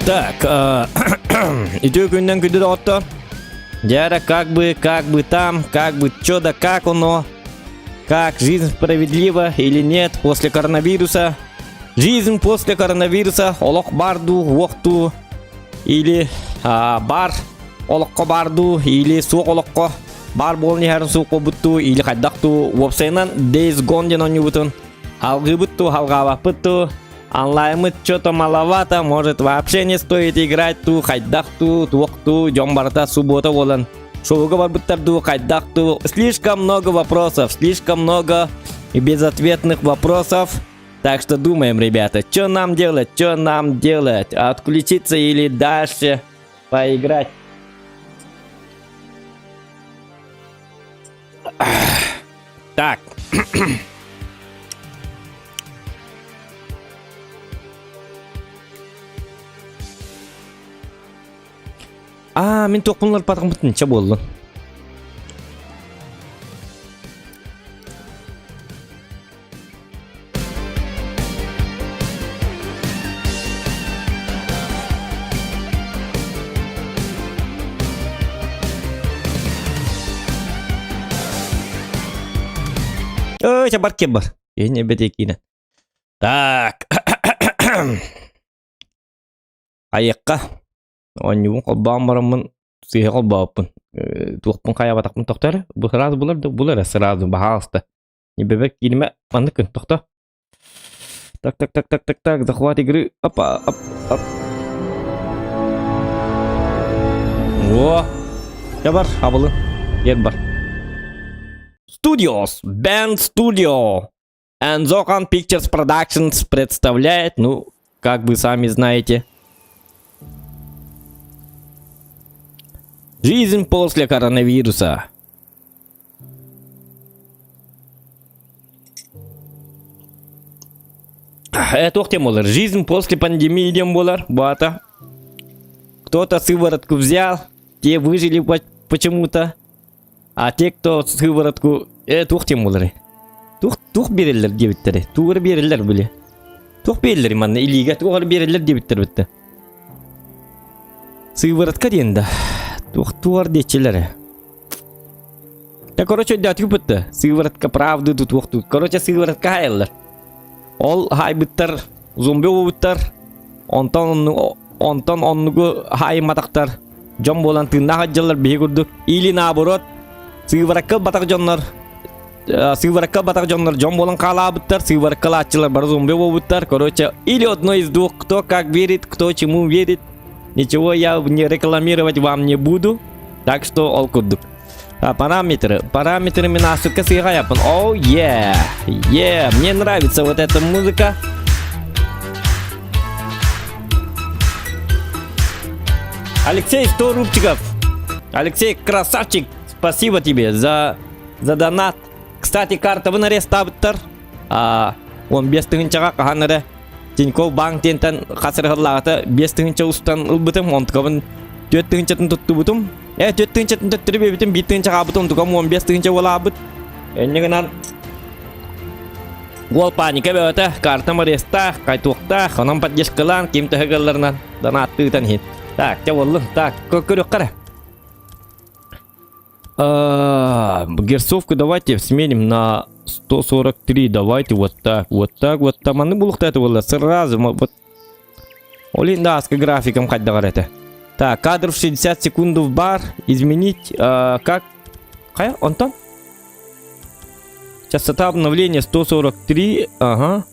Так, үтүө күннэн күндү доҕоттор. Дьара, как бы, как бы там, как бы чё да как оно, как жизнь справедлива или нет после коронавируса. Жизнь после коронавируса олох бар дуу, уох дуу, или а, бар олоххо бар дуу, или суох олоххо бар буолан иһэрин суох буолбут дуу, или хайдах дуу, уопсайынан Days Gone диэн оонньуубутун Алгыыбыт ту, халҕаабаппыт ту, онлайммыт что-то маловато, может вообще не стоит играть ту, хайдах ту, туох ту, дьон барыта суббота буолан шоуга барбыттар дуу, хайдах ту. Слишком много вопросов, слишком много безответных вопросов. Так что думаем, ребята, что нам делать, что нам делать, отключиться или дальше поиграть. Так. Аа, мин туохпун ыларбатахпытын чэ буоллун. Ой, бар кем бар. Не бетекина. Так. Айыққа. Оонньуубун холбоон бараммын сыыһа холбооппун. Туохпун хайаабатахпын тохтор. Бу сразу булар да булар сразу баһаалыста. Бэбэк кииримэ маннык күн тохто. Так, так, так, так, так, так, захват игры. Опа, оп, оп. О! Я бар, абылы. Ер бар. Studios, Band Studio. Enzohan Pictures Productions представляет, ну, как вы сами знаете, Жизнь после коронавируса. Э, туох диэн буолар? Жизнь после пандемии диэн буолар, баата. Кто-то сыворотку взял, те выжили почему-то. А те, кто сыворотку... Э, туох диэн буолар? Туох, туох биэрэллэр диэбиттэрэ? Тугу биэрэллэр били? Туох биэрэллэр манна илиигэ туох эрэ биэрэллэр диэбиттэр битте. Сыворотка диэн да. Туох туар диэччилэр. Да, короче, өйдөөтүк Сыворотка правды тут туох тут. Короче, сыворотка хайаллар. Ол хайбыттар, зомби буолбуттар. Онтон онтон оннугу хайымматахтар. Дьон буолан тыыннаах дьыллар биһи курдук. Или наоборот, сыворотка батах дьоннор сыворотка батах дьоннор дьон буолан хаалаабыттар, сыворотка бары зомби буолбуттар. Короче, или одно из двух, кто как верит, кто чему верит. Ничего я не рекламировать вам не буду. Так что ол курдук. А, параметры. Параметры минасыка сыгаяпын. О, е, е, мне нравится вот эта музыка. Алексей 100 рубчиков. Алексей, красавчик. Спасибо тебе за, за донат. Кстати, картабын арестабыттар. А, он 5 тыһынчаҕа хаһан эрэ Тинькофф банк диэнтэн хас эрэ сыллааҕыта 5 тыһыынча устан ылбытым, онтукабын 4 тыһыынчатын туттубутум. Э, 4 тыһыынчатын төттөрү биэрбитим, 1 тыһыынча хаалбыт, онтукам 15 тыһыынча буолаабыт. Инньэ гынан уол паника бөҕөтө, картам арестаах, кайтуохтаах, онон поддержкалаан, ким төһө кыалларынан донаттыытан иһин. Так, чэ буоллун, так, көрүөххэ эрэ. Герцовку давайте сменим на 143. Давайте вот так, вот так, вот там. Аны булуктаты буолла сразу. Вот. Олин да, с графиком хайдаҕар это. Так, кадр в 60 секунд в бар. Изменить, э, как? Хайа, онтон? Частота обновления 143. Ага.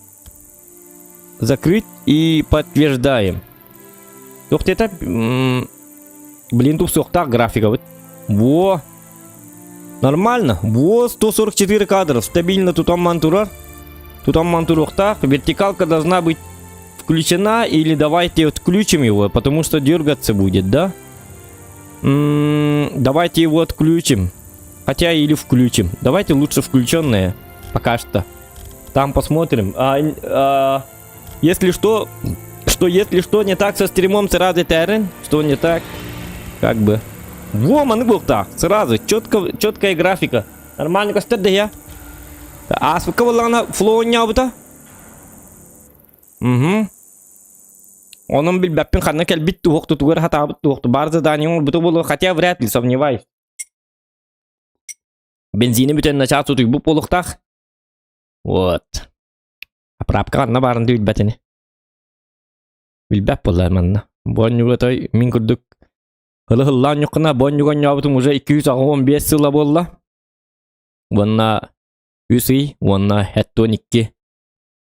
Закрыть и подтверждаем. Туох это? Блин, тут суохтаах графика. Вот. Во! Нормально. Во, 144 кадра. Стабильно тут мантурар. Тут мантуруохтаах. Вертикалка должна быть включена или давайте отключим его, потому что дергаться будет, да? М-м, давайте его отключим. Хотя или включим. Давайте лучше включенные. Пока что. Там посмотрим. А, а, если что, что если что не так со стримом сразу терен, что не так, как бы. Во, маны был так, сразу, четко, четкая графика. Нормально көстөр да я. Ааспыкка буоллаҕына флоу ньаабыта. Угу. Онон билбэппин ханна кэлбит туох тутугар хатаабыт туох баар задание оҥорбута буолуо, хотя вряд ли, сомневаюсь. Бензини бүтэн начаас утуйбут буолуохтаах. Вот. Заправка ханна баарын да билбэт ини. Билбэт буолла манна. Бу той мин курдук ылы-һыллаан ньуккуна бу онньуга онньообутум уже 285 сыла буолла. Уонна үс ый уонна 72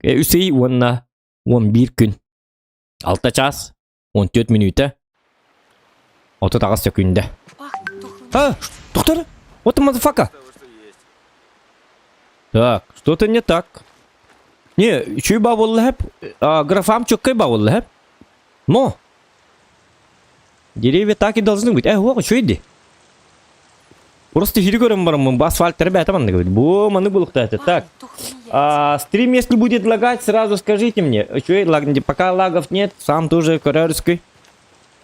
үс ый уонна 11 күн. 6 чаас 14 мүнүүтэ 38 сөкүүндэ. А, доктор, what the motherfucker? Так, что-то не так. Не, үчүгэй баа буолла хэп, графам чөккөй баа буолла хэп. Но деревья так и должны быть. Э, уох, үчүгэй дии. Просто хири көрөн бараммын, бу асфальттары бэйэтэ маннык эбит. Бу маннык булуктаата. Так, а, стрим если будет лагать, сразу скажите мне. Үчүгэй лаг, пока лагов нет, сам тоже көрөрүскүй.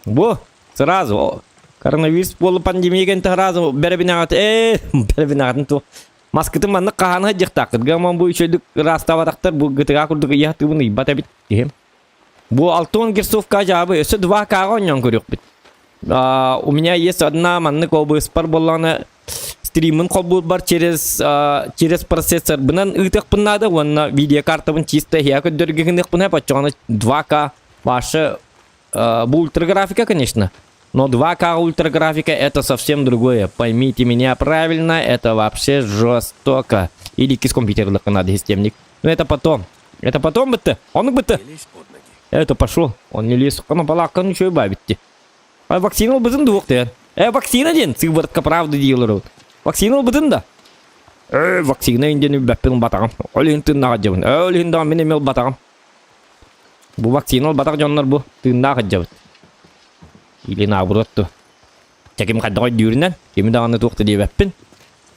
Бу, сразу. Коронавирус буолу пандемия кэнтэ сразу бэрэбинэҕит ээ бэрэбинэҕитин ту маскытын маннык хаһаана сылдьыахтааххыт гаман бу үчүгэйдик ыраастаабатахтар бу гытыгаа курдук ыйаатыыбын ыйбат эбит киһим бу алтон герцовка дьаабы өссө два каҕа оонньоон көрүөхпүт а, у меня есть одна маннык обыспар буоллаҕына стриммин холбуурбар через а, через процессорбынан ыытыахпын наада уонна видеокартабын чисто иһэ көрдөргө гыныахпын оччоҕуна 2К ваше бу ультраграфика, конечно, но 2К ультраграфика это совсем другое. Поймите меня правильно, это вообще жестоко. Или кис компьютерлых надо системник. Но это потом. Это потом бы-то. Он бы-то. Это пошел. Он не лез. Он балакка ничего бабить. А вакцина бытын двух ты. Э, вакцина ден. Сыворотка правды делают. Вакцина бытын да. Э, вакцина инден бәппин батағым. Ол иһин тыыннаах дьабын. Ол иһин да мин эмиэ батаҕым. Бу вакцина ылбатах дьоннор бу тыыннаах сылдьабыт. Или наоборот ту. Чэ ким хайдах өйдүүрүнэн, кими даҕаны туох да диэбэппин.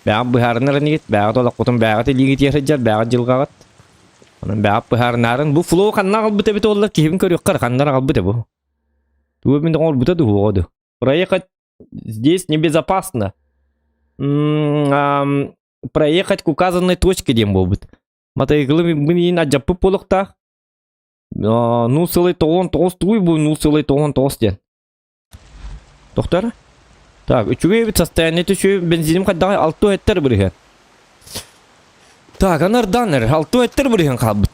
Бэҕэт быһаарынар инигит, бэҕэт олоххутун бэҕэт илиигит сылдьар, бэҕэт дьылҕаҕыт. Онон бэҕэт быһаарынаарын бу флоу ханна аҕалбыт эбит буоллар киһибин көрүөххэ эрэ ханна аҕалбыт бу. Тугу мин оҥорбута дуу ду. Проехать здесь небезопасно. Проехать к указанной точке диэн буолбут. Матайгылы мин адьаппыт буолуохтаах. Ну сылай тоҕон тоҕус тугуй бу ну сылай тоҕон тоҕус диэн. Тохтор? Так, үчүгэй эбит состояние үчүгэй бензиним хайдаҕай алты эттер бырыһыан. Так, анардан эр алты эттер бырыһыан хаалбыт.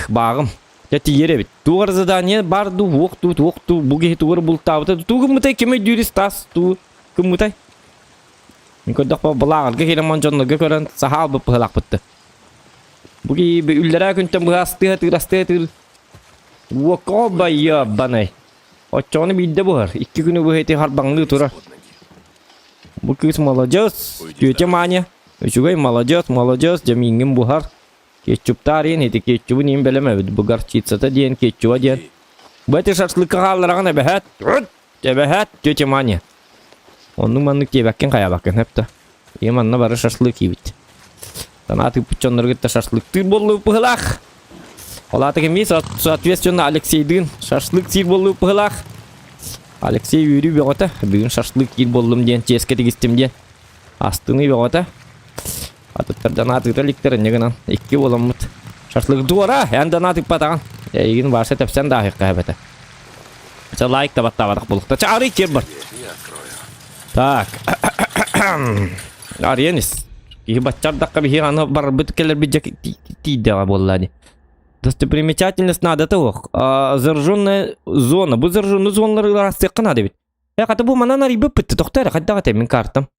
Бааҕым. Дьэ тиийэр эбит. Туох задание бар дуу, уох дуу, туох дуу, бу киһи тугу бултаабыта, туу гыммытай, ким өйдүүр Стас, туу гыммытай. Мин көрдөхпө балааҕырга киирэн дьоннорго көрөн саха албыт быһылаахпытты. Бу киһи үллэрээ күнтэн быһа астыа тыыр астыа тыыр. Уокка байя банай. Оччоҕуна биирдэ буһар. Икки күнү быһа ити харбаҥныы турар. Бу кыыс молодец. Тетя Маня. Үчүгэй молодец, молодец. Дьэ мииҥҥин буһар. Кетчуптаар иэн ити кетчубун иин бэлэм эбит. Бу горчицата диэн кетчуба диэн. Бу эти шашлыкка хааллараҕын эбэһээт. Эбэһээт тетя Маня. Оннук маннык диэбэккин хайаабаккын сөп да. Ийэм манна бары шашлык киибит. Санаа тыыппыт дьоннору кытта шашлыктыыр буоллубут быһылаах. Ол аата кимий соответственно Алексейдыын шашлык сиир буоллубут быһылаах. Алексей үөрүү бөҕөтө. Бүгүн шашлык сиир буоллум диэн чиэскэ тигистим диэн. Астыныы бөҕөтө. Атыттар дана тыыта иликтэр инньэ гынан икки буоламмыт. Шашлык дуора, эн дана тыыппатаҕын. Эйигин Вася тэпсэн да аһыахха эбэтэ. Чэ лайк да баттаабатах буолуохта. Чэ арый киэр бар. Так. Арыйан ис. Киһи баччардахха биһиги аны барарбыт кэлэрбит дьэ тиийдэҕэ буолла ини. Достопримечательность надо того. Зараженная зона. Бу зараженный зоналары ырастыахха наада эбит. Э, хата бу манан арыйбыппыт тохто эрэ хайдах этэй мин картам.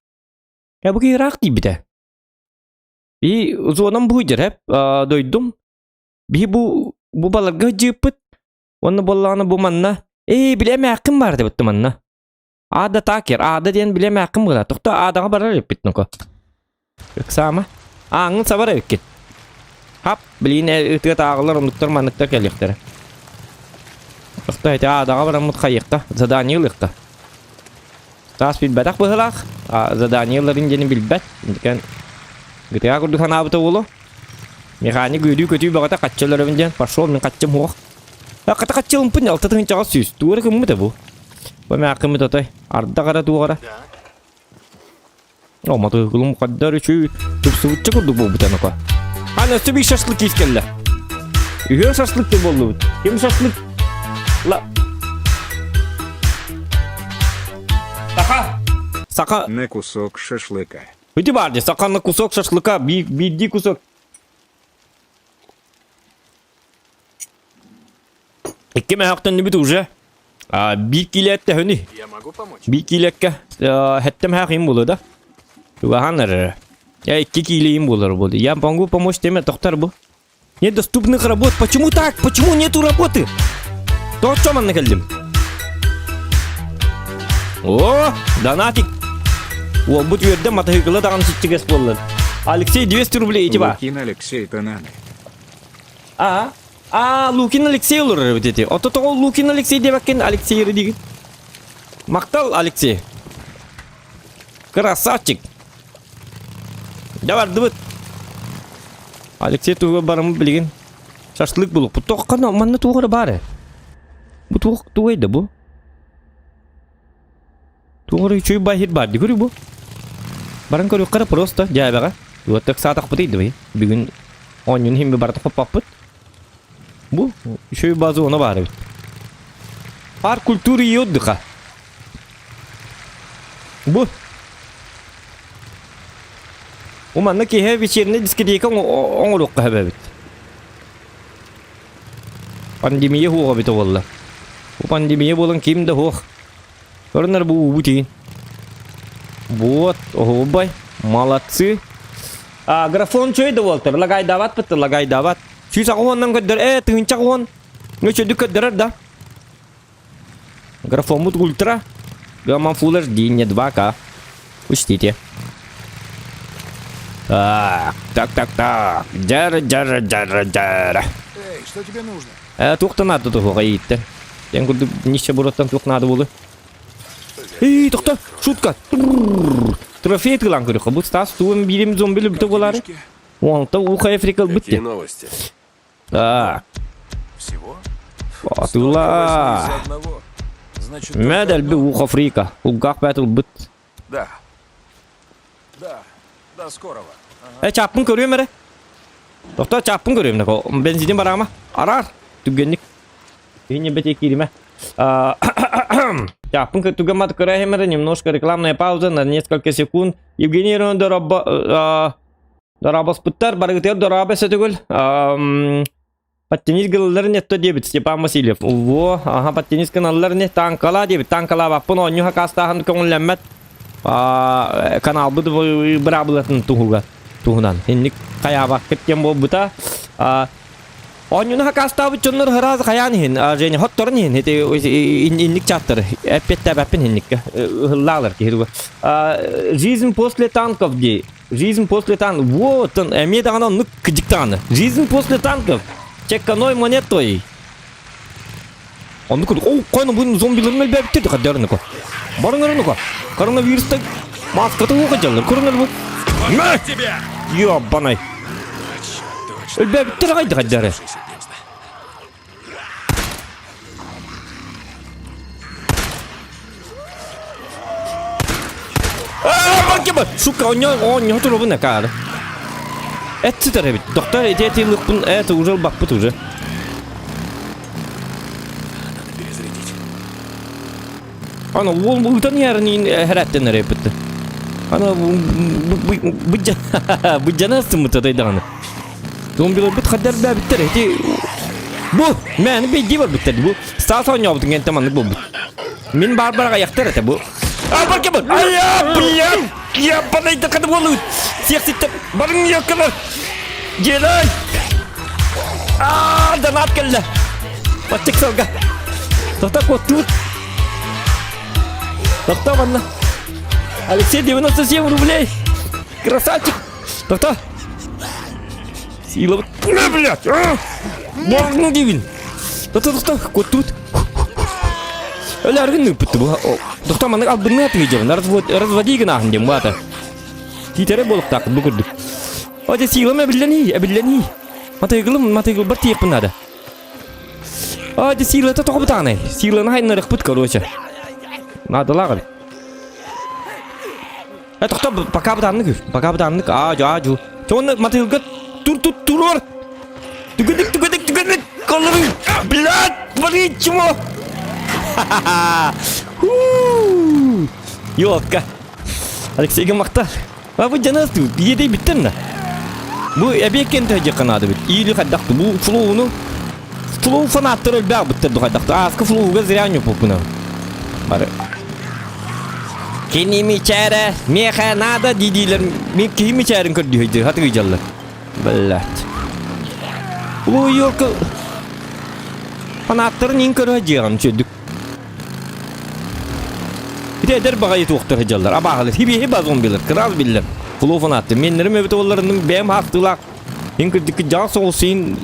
Э, бу киһи ыраах тиийбитэ. И зонам бу дьэр дойдум. Биһи бу бу баларга дьыыппыт. Уонна буоллаҕына бу манна ээ били эмээххин баар дебитти манна. Аада Такер, Аада диэн били эмээххин буолар. Тохто Аадаҕа барар эбиппит ноко. Ыксаама. Ааҥҥын сабар эбиккин. Хап, билигин ытыа тааҕылар оннуктар манныктар кэлиэхтэрэ. Тохто эти Аадаҕа бараммыт хайыахха, задание ылыахха. Таас билбэтэх быһыылаах, а задание ыларын диэни билбэт. Интикэн гытыга курдук санаабыта уолу. Механик үөрүү-көтүү бөҕөтө хаччы өлөрөбүн диэн пошел мин хаччым суох. Хата хаччы ылымпын 6 100. Туора кыммыта бу. Бу мээххиммит отой. Ардах эрэ туох эрэ. О, мотоциклым хаддар үчүй тупсубутча курдук буолбута нука. Аны өссө биир шашлык киис кэллэ. Үһүөн шашлык деп боллубут. Ким шашлык? Ла... Саха. Саха. На кусок шашлыка. Ити баар дии, саха на кусок шашлыка, биирдии кусок. Икки мөһөхтөннүбүт уже. Биир киилэттэ хөнү. Я могу помочь? Биир киилэккэ хэттем хаах им буолуо да. Тугахан эрэ. Я икки киилэ им буолар буолду. Я могу помочь теме тохтар бу. Нет доступных работ. Почему так? Почему нету работы? Тоқчо манна кэллим. О, донатик. Уолбут үөрдэ матаһыыкыла даҕаны сиччигэс буоллар. Алексей 200 рублей ити ба. Лукин Алексей Тонаны. А, а, Лукин Алексей олорор эбит ити. Ото тоҕо Лукин Алексей диэбэккин Алексей диигин. Махтал, Алексей. Красавчик. Дьэ бардыбыт. Алексей туһугар бараммыт билигин шашлык булукпут. Туоххана манна туох эрэ баар ээ. Бу туох тугай да бу? Туох эрэ үчүгэй баһир баар дии көрү бу. Баран көрүөххэ эрэ просто дьээбэҕэ. Уоттак саатахпытый да бүгүн оонньуун иһин барыта хоппаппыт. Бу үчүгэй база она баар эбит. Парк культуры и отдыха. Бу Бу манна киэһэ вечерний дискотека оҥоруохха сөп эбит. Пандемия суоҕа эбитэ буолла. Бу пандемия буолан ким да суох. Көрүнэр бу уубут иин. Вот, оһуобай, молодцы. А, графон чөй да буолтар, лагайдаабат бытты, лагайдаабат. 180-нан көрдөр, э, тыһыынча уон. Нөчөдүк көрдөрөр да. Графомут ультра. Гамма Full HD, не 2К. Учтите. Так, так, так, так. Дяра, дяра, дяра, дяра. Эй, что тебе нужно? Э, туох надо туһуга ииттэ. Тен курдук ничего буруттан туох надо булы. Эй, тохто, шутка. Трофей тылан көрүххэ. Бу Стас туун биирим зомбили бүтэ буолаары. Уонта уха Африка Какие битте. новости? Так. Всего? Атыла. Из одного. Значит, только Мэдэл би одно? ух Африка. Улгаах бэт ылбыт. Да. Да. До скорого. Ага. Э, чааппын көрүөм эрэ. Тохтоо, чааппын көрүөм нако. Бензинин бараама. Араар. Түгэнник. Киһини бэтэ кииримэ. Чааппын түгэн мат көрөһүм эрэ. Немножко рекламная пауза на несколько секунд. Евгений Дороба Дорообоспуттар барыгытыгар дорообо сөтүгүл. Подтянись гыллар не то диэбит Степан Васильев. Во, ага, подтянись гыналлар не танкала диэбит. Танкалаабаппын оонньуу хакаастааһын көҥүллэммэт. Каналбыт быраабылатын туһуга туһунан. Инник хайаабаккыт диэн буолбута. Оонньууну хакаастаабыт дьоннор ыраас хайаан иһин, Женя хотторун иһин, ити инник чаттары, эппиэттээбэппин инникке ыһыллаалар киһи туга. Жизнь после танков дии. Жизнь после танков. Вот он, эмиэ даҕаны оннук кыдьык даҕаны. Жизнь после танков. Чекканой монетой. Оннук курдук. О, қойны бұның зомбиларын өлбәбіттер қаддарыныко. Барыңарыныко. Коронавируста маскаты оға жаллар. Көріңер бұл. Мә! Тебя! Ёбанай. Өлбәбіттер қайды қаддары. Сука, оонньоһо турабын акаары. Эт сытар эбит. Доктор ити этилыкпын это уже баппыт уже. Надо перезарядить. Ана уол ыытан иһэрин хэрэттен эрэппит. Ана быдьана сыммыта тайдаҕаны. Зомбиларбыт хаддар бэбиттэр ити бу мэни бэйдии барбыттар бу Стас оонньообутун кэнтэ маннык буолбут. Мин баар аяқтар этэ бу. А барка бу. Айа, блядь! Я банайда кады болу. Сиэхситтер барың якынар. Дьиэлэй! Аа, донат кэллэ. Баччык сылга. Тоқта куоттуут. Тоқта манна. Алексей 97 рублей. Красавчик. Тоқта. Сила. На, блядь! Барың диибин. Тоқта, тоқта, куоттуут. Өләргин ыыппыт бу. Тоқта маннык албынныа тыгыдьабын. Разводи гынаһын диэн баата. Тиитэре буолуктаахпыт бу курдук. О, дьэ силам эбиллэний, эбиллэний. Матыгылым, матыгылбар тиийиэхпин наада. О, дьэ силата тоҕо бытаанай? Силаны хайыннарыахпыт, короче. Наадалаах эбит. Э, тохто, пока бытааннык, пока бытааннык. Аа, аа, Чонна матыгылга тур тур туруор. Түгэнник, түгэнник, түгэнник. Коллорун, блядь, твори чмо. Ёлка. Алексейга махтал. А бу дьанас иэдэй биттэн да. Бу эбиэккен төһөдьөххө наада бит. Иили хайдахты бу флоуну флоу фанаттар элбэх биттер хайдахты. Ааска флоуга зря ньуппуппуна. Бары. Кини мичээрэ, миэхэ наада дии-диилэр мин киһи мичээрин көрдүһүйдү, хатыгыйдьаллар. Блять. Ой, ёлка. Фанаттарын ин көрө дьиэҕим чөдүк. Ити эдэр баҕайы туохтар сылдьаллар, абааһылар, хибиэһи ба зомбилар, кыраас биллэр. Флоу фанатты. Меннерим эбит олларының бэйэм хаастыылаах. Ин кырдьыккы дьаҕа соҕус ин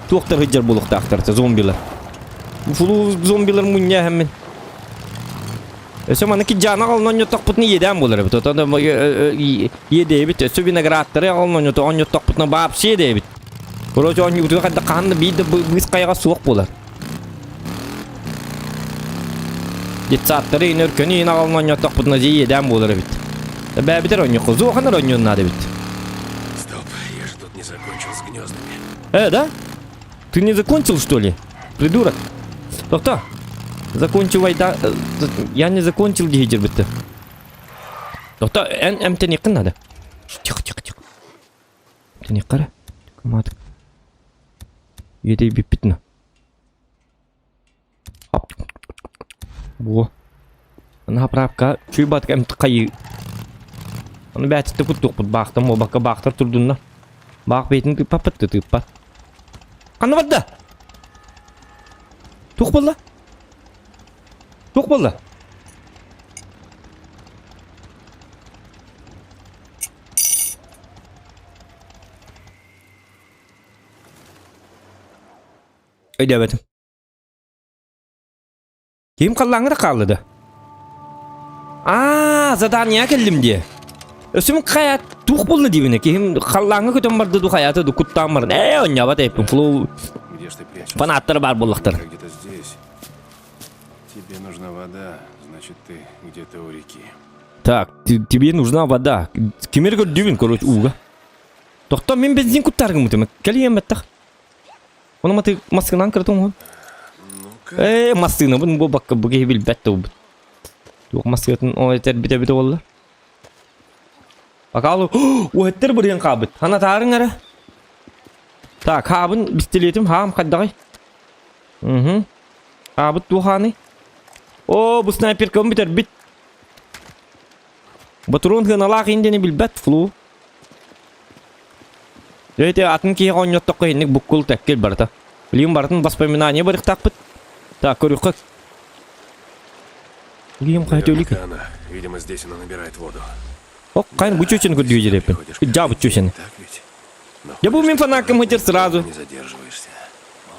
туохтар сылдьар буолуохтаахтар, зомбилар. Флоу зомбилар мунньа мин. Өссө маны кидьаана аҕалан онньоттохпутуна иэдээн буолар эбит. Отон иэдээбит. Өссө виноградтары аҕалан онньоттохпутуна вообще иэдээбит. Короче, оонньуубутугар хайдах хаһан да биир да быыс хайаҕа суох буолар. Детсадтары иин өркөнү иин аҕалан оонньоттохпутуна дьэ иэдээн буолар эбит. Бэбитер оонньуохха зуоханар оонньуон наада эбит. Стоп, я же тут не закончил с гнездами. Э, да? Ты не закончил, что ли? Придурок. Тоқта. Закончивай да... Я не закончил дии бітті. Тоқта, эн эмтениққин надо. Тихо, тихо, тихо. Эмтениққара. Кыматык. Едей биппитна. Хоп. Во. Направка. Чуйбатка эмт қайы. Оны бәтітті куттуқпут баақтан бакка баақтар турдунна. Баах бэйэтин тыыппаппыт да тыыппат. Ханна барда? Туох буолла? Туох буолла? Өйдөөбөтүм. Ким халлааҥҥа да хаалла да? Аа, задание кэллим дии. Өссө хайа туох буолла диибинэ киһим халлааҥҥа көтөн барда ду хайата ду куттаан баран ээ онньообот эппин флоу Где ж ты прячешься? фанаттар баар буоллахтар. Наверняка где-то здесь. Тебе нужна вода, значит, ты где-то у реки. Так, тебе нужна вода. Кимер көрдүүбүн, короче, ууга. Тохтоо мин бензин куттааргыммытым. Кэлиэм баттах. Ону маты массыынан кырытын уһун. Ну-ка. Ээ, массыынабын бу бакка бу киһи билбэт да буолбут. Туох массыынатын ол этэр битэ буолла. Бакалу, уһэттэр бырыан хаабыт. Ханатаарыҥ эрэ. Так, хаабын бистилиэтим, хаам хайдаҕай? Угу. Хаабыт туох хааны? О, бу снайперкабын бүтэрбит. Ботуруон сыаналаах индиэни билбэт, флу. Дьэ ити атын киһиэхэ оонньоттоххо инник буккул тэккил барыта. Билигин барытын воспоминание барыктаахпыт. Так, көрүөххэ. Билигин хайа төлүк. Наверняка она. Видимо, здесь она набирает воду. Ок, кайн бу чүчен көрдүү жереппин. Приходишь каждый Жабыт чүчен. день, Так ведь? Я бу Находишь мин ты фанакым город, хытыр сразу. не задерживаешься.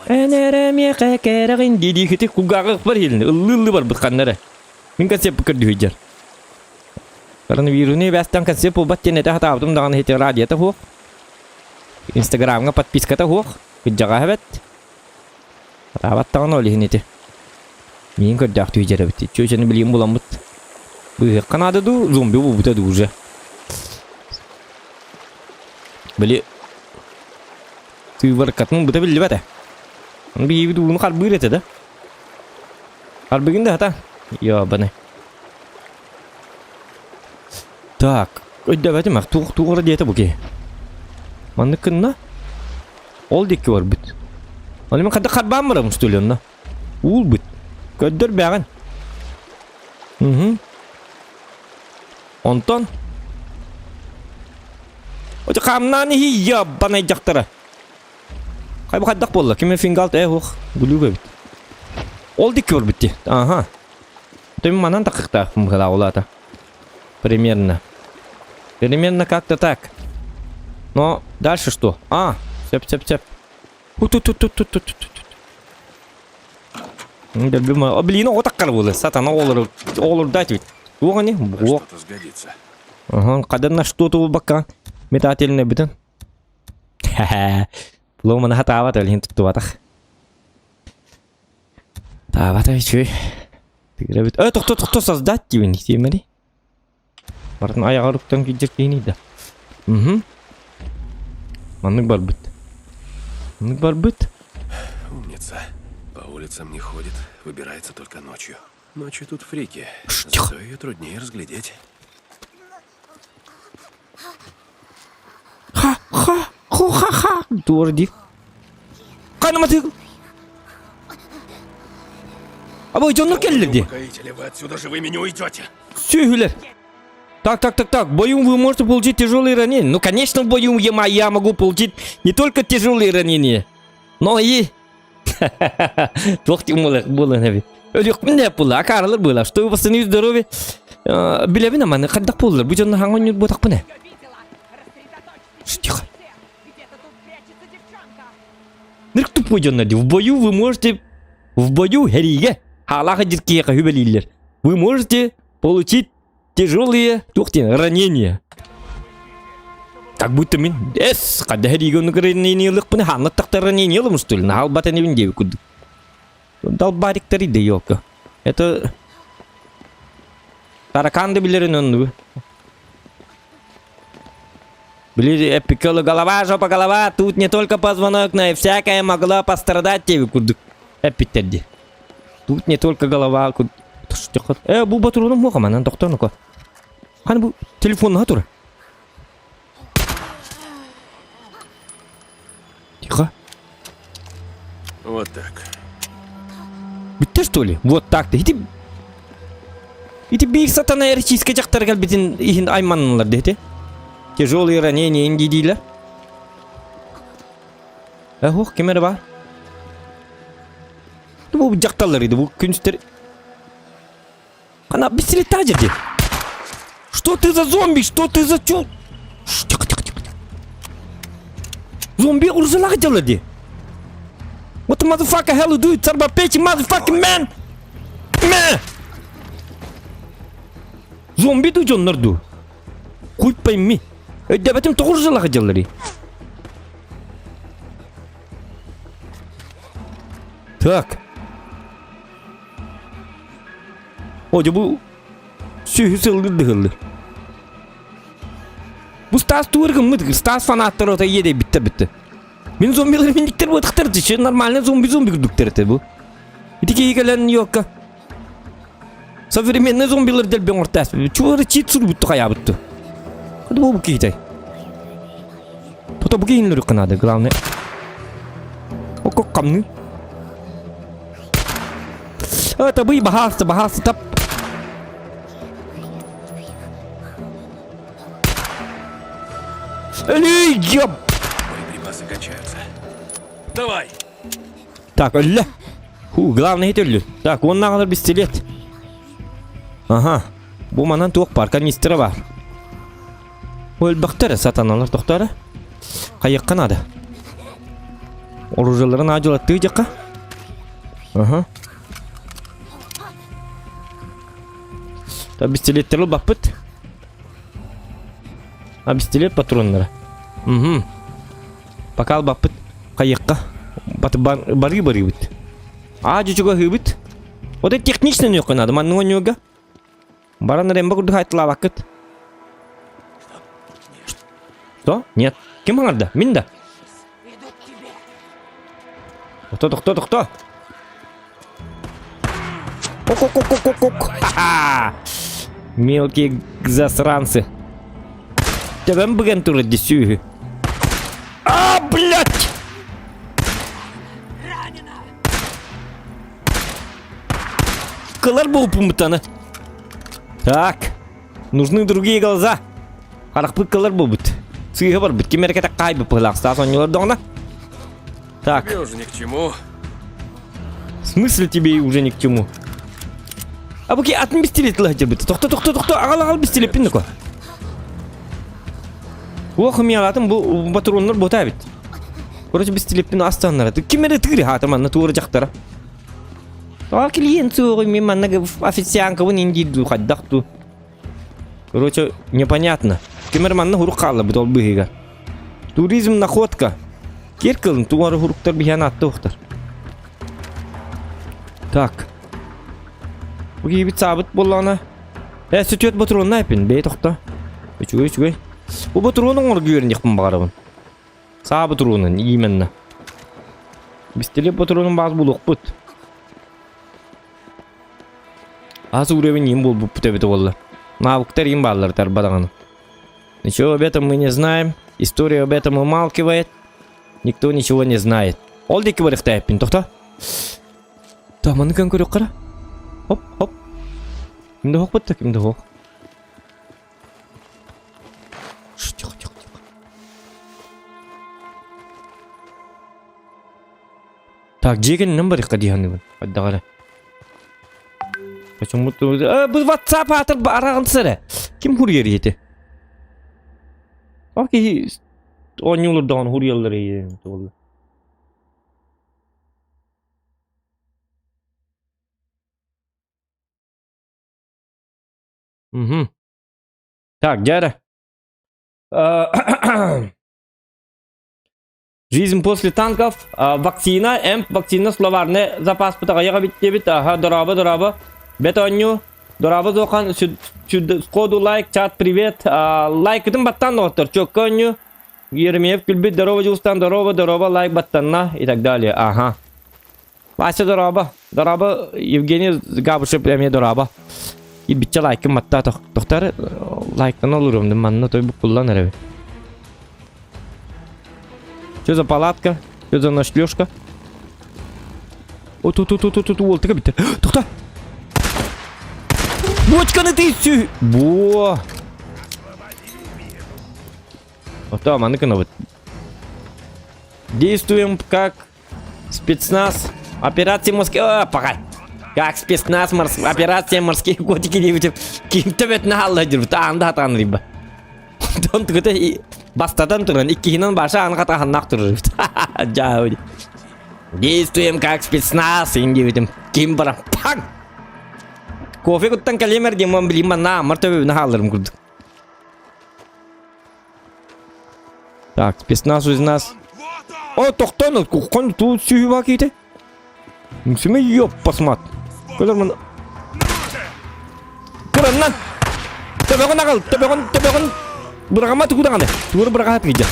Энэрэ миэхэ кэрэҕин дии хити кулгааҕы бар иһилин ыллыы-ыллыы барбыт ханна эрэ. Мин концепт көрдүү сылдьар. Коронавируһу бэстэн концепт буолбат диэн этэ сатаабытым даҕаны ити радиота суох. Инстаграмҥа подписката суох. Кырдьаҕаһа эбэт. Сатаабат даҕаны ол иһин ити. Миин көрдөөх түйдьэр эбит. Чүөчэни билигин буламмыт. Быыһыахха наада дуу, зомби буолбута дуу уже. Били сыыбаркатын быта биллибэт ээ. Биһиги ууну харбыыр этэ да. Харбыгын да хата. Ёбаны. Так, өйдөөбөтүм ах туох туох эрэ диэтэ бу киһи. Маннык гынна. Ол диэки барбыт. Оны мен хайдах харбаан барабын что ли онно? Уулбут. Көрдөр бэҕин. Угу. Онтон Очо хамнаан иһи яббанай дьахтара. Хайба хайдах буолла? Ким фингалт э уох гулюк эбит. Ол диэки барбыт дии. Аха. Төм манан такыктаахпын быһалаа Примерно. Примерно как-то так. Но дальше что? А, цеп цеп цеп. Тут-тут-тут-тут-тут-тут. Блин, блин, оҕо таккар буолар. Сатана оҕолору оҕолордаат ведь. Туох ини? На Буох. что-то сгодится. Ага, хадан на что-то буолбакка метательный бүтүн. Хэ-хэ. Ломаны хатаабат өлүн туттубатах. Таабат үчүгэй. Тыгырабыт. Э, тохто, тохто, создать диибин тиэмэри. Барытын айаҕар уктан киирдэр киһиний да. Угу. Маннык барбыт. Маннык барбыт. Умница. По улицам не ходит, выбирается только ночью. Ночью тут фрики, зато ее труднее разглядеть. Ха, ха, ху, ха, ха. Туор дии. Ханаматы. Абы дьоннор кэллэр дии. Упокоители, вы отсюда живыми не уйдете! Сүһүлэр. Так, так, так, так, в бою вы можете получить тяжелые ранения. Ну, конечно, в бою я, я могу получить не только тяжелые ранения, но и... Туох буолан эби. Өлүөхпүн да була, акаарылар була. Что восстановить здоровье? Билэбин аманы хайдах буоллар. Бу дьонно хаҥа онньур буотахпын э. Тихо. Нырк тупой дьонно В бою вы можете... В бою хэриигэ хаалаах дьиркиэхэ хүбэлииллэр. Вы можете получить тяжелые туох диэн ранения. Как будто мин эс хадда хэриигэ оннук ранение ылыахпын хаанна тахтар ранение ылым что ли наһаалбат инибин диэбит курдук. Долбариктары да елка. Это таракан да билэрин оннугу. Били эпикалы голова, жопа, голова, тут не только позвонок, но и всякое могло пострадать диэбит курдук. Эппиттэр Тут не только голова. Э, бу батуруну муха манан тохтонуко. Ханы бу телефонна тур. Тихо. Вот так. Бүттэ что ли? Вот так-то. Ити Ити биир сатана эрчийскэ дьахтар кэлбитин иһин айманнылар диэти. Тяжелые ранения инди диилэр. Э, ким эрэ баар? Бу дьахталлар иди, бу күнүстэр... Она беселита дяди. Что ты за зомби? Что ты за чё? Тихо, тихо, тихо. Зомби урзалах делали. What the motherfucker hell you do? Son of a bitch, motherfucking man! Man! Зомби ду дьоннор ду. Хуй пойми. Өйдөбөтүм тоҕус жылах дьаллари. Так. О, дьэ бу сүһү сыллыр дыһыллыр. Бу Стас туыр гыммыт, Стас фанаттары ота иеде битте битте. Мин зомбилар миниктер буотахтар дичи, нормально зомби-зомби курдуктар это бу. Ити киһи кэлэн йокка. Современный зомбилар дэлбэн ортаас. Чуары чит сурбутту хайаабытту. Хады бу киһитэй. Тото бу киһинлэр надо, главное. Окок камны. Это бы бахаста, бахаста тап. Эй, ёп! Боеприпасы кончаются. Давай! Так, өллө. Ху, главное ит өллү. Так, уоннааҕылар пистолет. Ага. Бу манан туох бар, канистра бар. Өлбөхтөрө сатаналар тохтора. Хайыкка надо. Оружиеларын аадьылаттыы дьакка. Ага. Та пистолеттер баппыт. А пистолет патроннара. Угу. Пока баппыт хайыкка. Бары барыбыт. Аа дьучуга хыбыт. Вот это технично нөккө надо, манны онньуга. Баран ремба курдук айтылаабаккыт. Что? Нет. Ким хаҥарда? Мин да. Тохто, тохто, тохто. Ок-ок-ок-ок-ок. Ха-ха! Мелкие засранцы. Төбөм быган турар десүүһү. А, блядь! Кылар буолбутаны. Так. Нужны другие глаза. Харахпыт кылар буолбут. Сыыһа барбыт. Ким эрэ кэтэх хаайбыт быһылаах Стас оонньуулар Так. Тебе уже ни к чему. В смысле тебе уже ни к чему? А буки атын пистолет ылаһдьырбыт. Тохто, тохто, тохто, аҕал аҕал пистолеппин доко. Ох, миалатын бу батуроннар бота эбит. Короче, пистолеппин астаннара. Ким эрэ тыгыр хаата манна туора дьахтара. А клиент суоҕуй мин манна официанкабын индиир хайдах ту. Короче, непонятно. Ким эрэ манна хурук хаалларбыт ол быһыыга. Туризм находка. Кир кылын туары хуруктар биһиэн атты ухтар. Так. Бу киһибит саабыт буоллаҕына. Э, сүтүөт ботуруонна эпин, бэйэ тохто. Үчүгэй, үчүгэй. Бу ботуруон оҥорго үөрэниэхпин баҕарабын. Саа ботуруонун, именно. Бистилиэп ботуруонун баас булуохпут. Ас уровень им буолбуппут эбитэ буолла. Навыктар им бааллар тарба даҕаны. Ничего об этом мы не знаем. История об этом умалкивает. Никто ничего не знает. Ол диэки барыахтаайппын, тохто. Таманы көн көрүөххэ Хоп, хоп. Ким да хоп ким да хоп. Тихо, тихо, тихо. Так, дьиэ кэннинэн барыахха дии саныыбын. Хайдах эрэ. Почему э, бу WhatsApp аатыр араҕын сэрэ. Ким хуруйар ити? Ол киһи оонньуулар даҕаны хуруйаллар туолла. Угу. Так, дьэ Жизнь после танков, вакцина, эмп, вакцина словарный запас аҕыйах эбит диэбит, аха, дорообо, дорообо, бэт оонньуу, дорообо Зохан, сходу лайк, чат, привет, лайкытын баттаан доҕоттор, чөккө оонньуу, Еремеев күлбүт, здорово, Дьулустан, здорово, здорово, лайк баттанна и так далее, ага. Вася, дорообо, дорообо, Евгений Габышев эмиэ дорообо. Ибиччэ лайкын баттаа тохтар, лайктан олоруом, манна той буккуллан эрэбин. Что за палатка? Что за ночлежка? О, тут, тут, тут, тут, уол, тыка битте. Тохта! Бочканы ты сü... Бо! Ото, маны кынабыт. Действуем как спецназ. Операция морские... О, пока. Как спецназ морс... Операция морские котики диэбитим. Ким төбөтүн хаалла дирбит. Аанда хатаан рибба. Онтон тугута бастатан туран иккиһинэн баша аны хатаханнаах турар эбит. Дьаа Действуем как спецназ ин диэбитим. Ким баран паҥ! Кофе куттан кэлиэмэр диэн билим манна амар төбөбүн хаалларым курдук. Так, спецназ из нас. О, тохтон, кухкон тут сүүһү киите. Үҥсүмэ ёппасмат. Көлөр мын. Кыраннан. Төбөҕүн аҕал, төбөҕүн, төбөҕүн. Быраҕама тугу даҕаны. Тугу быраҕаат киидэ.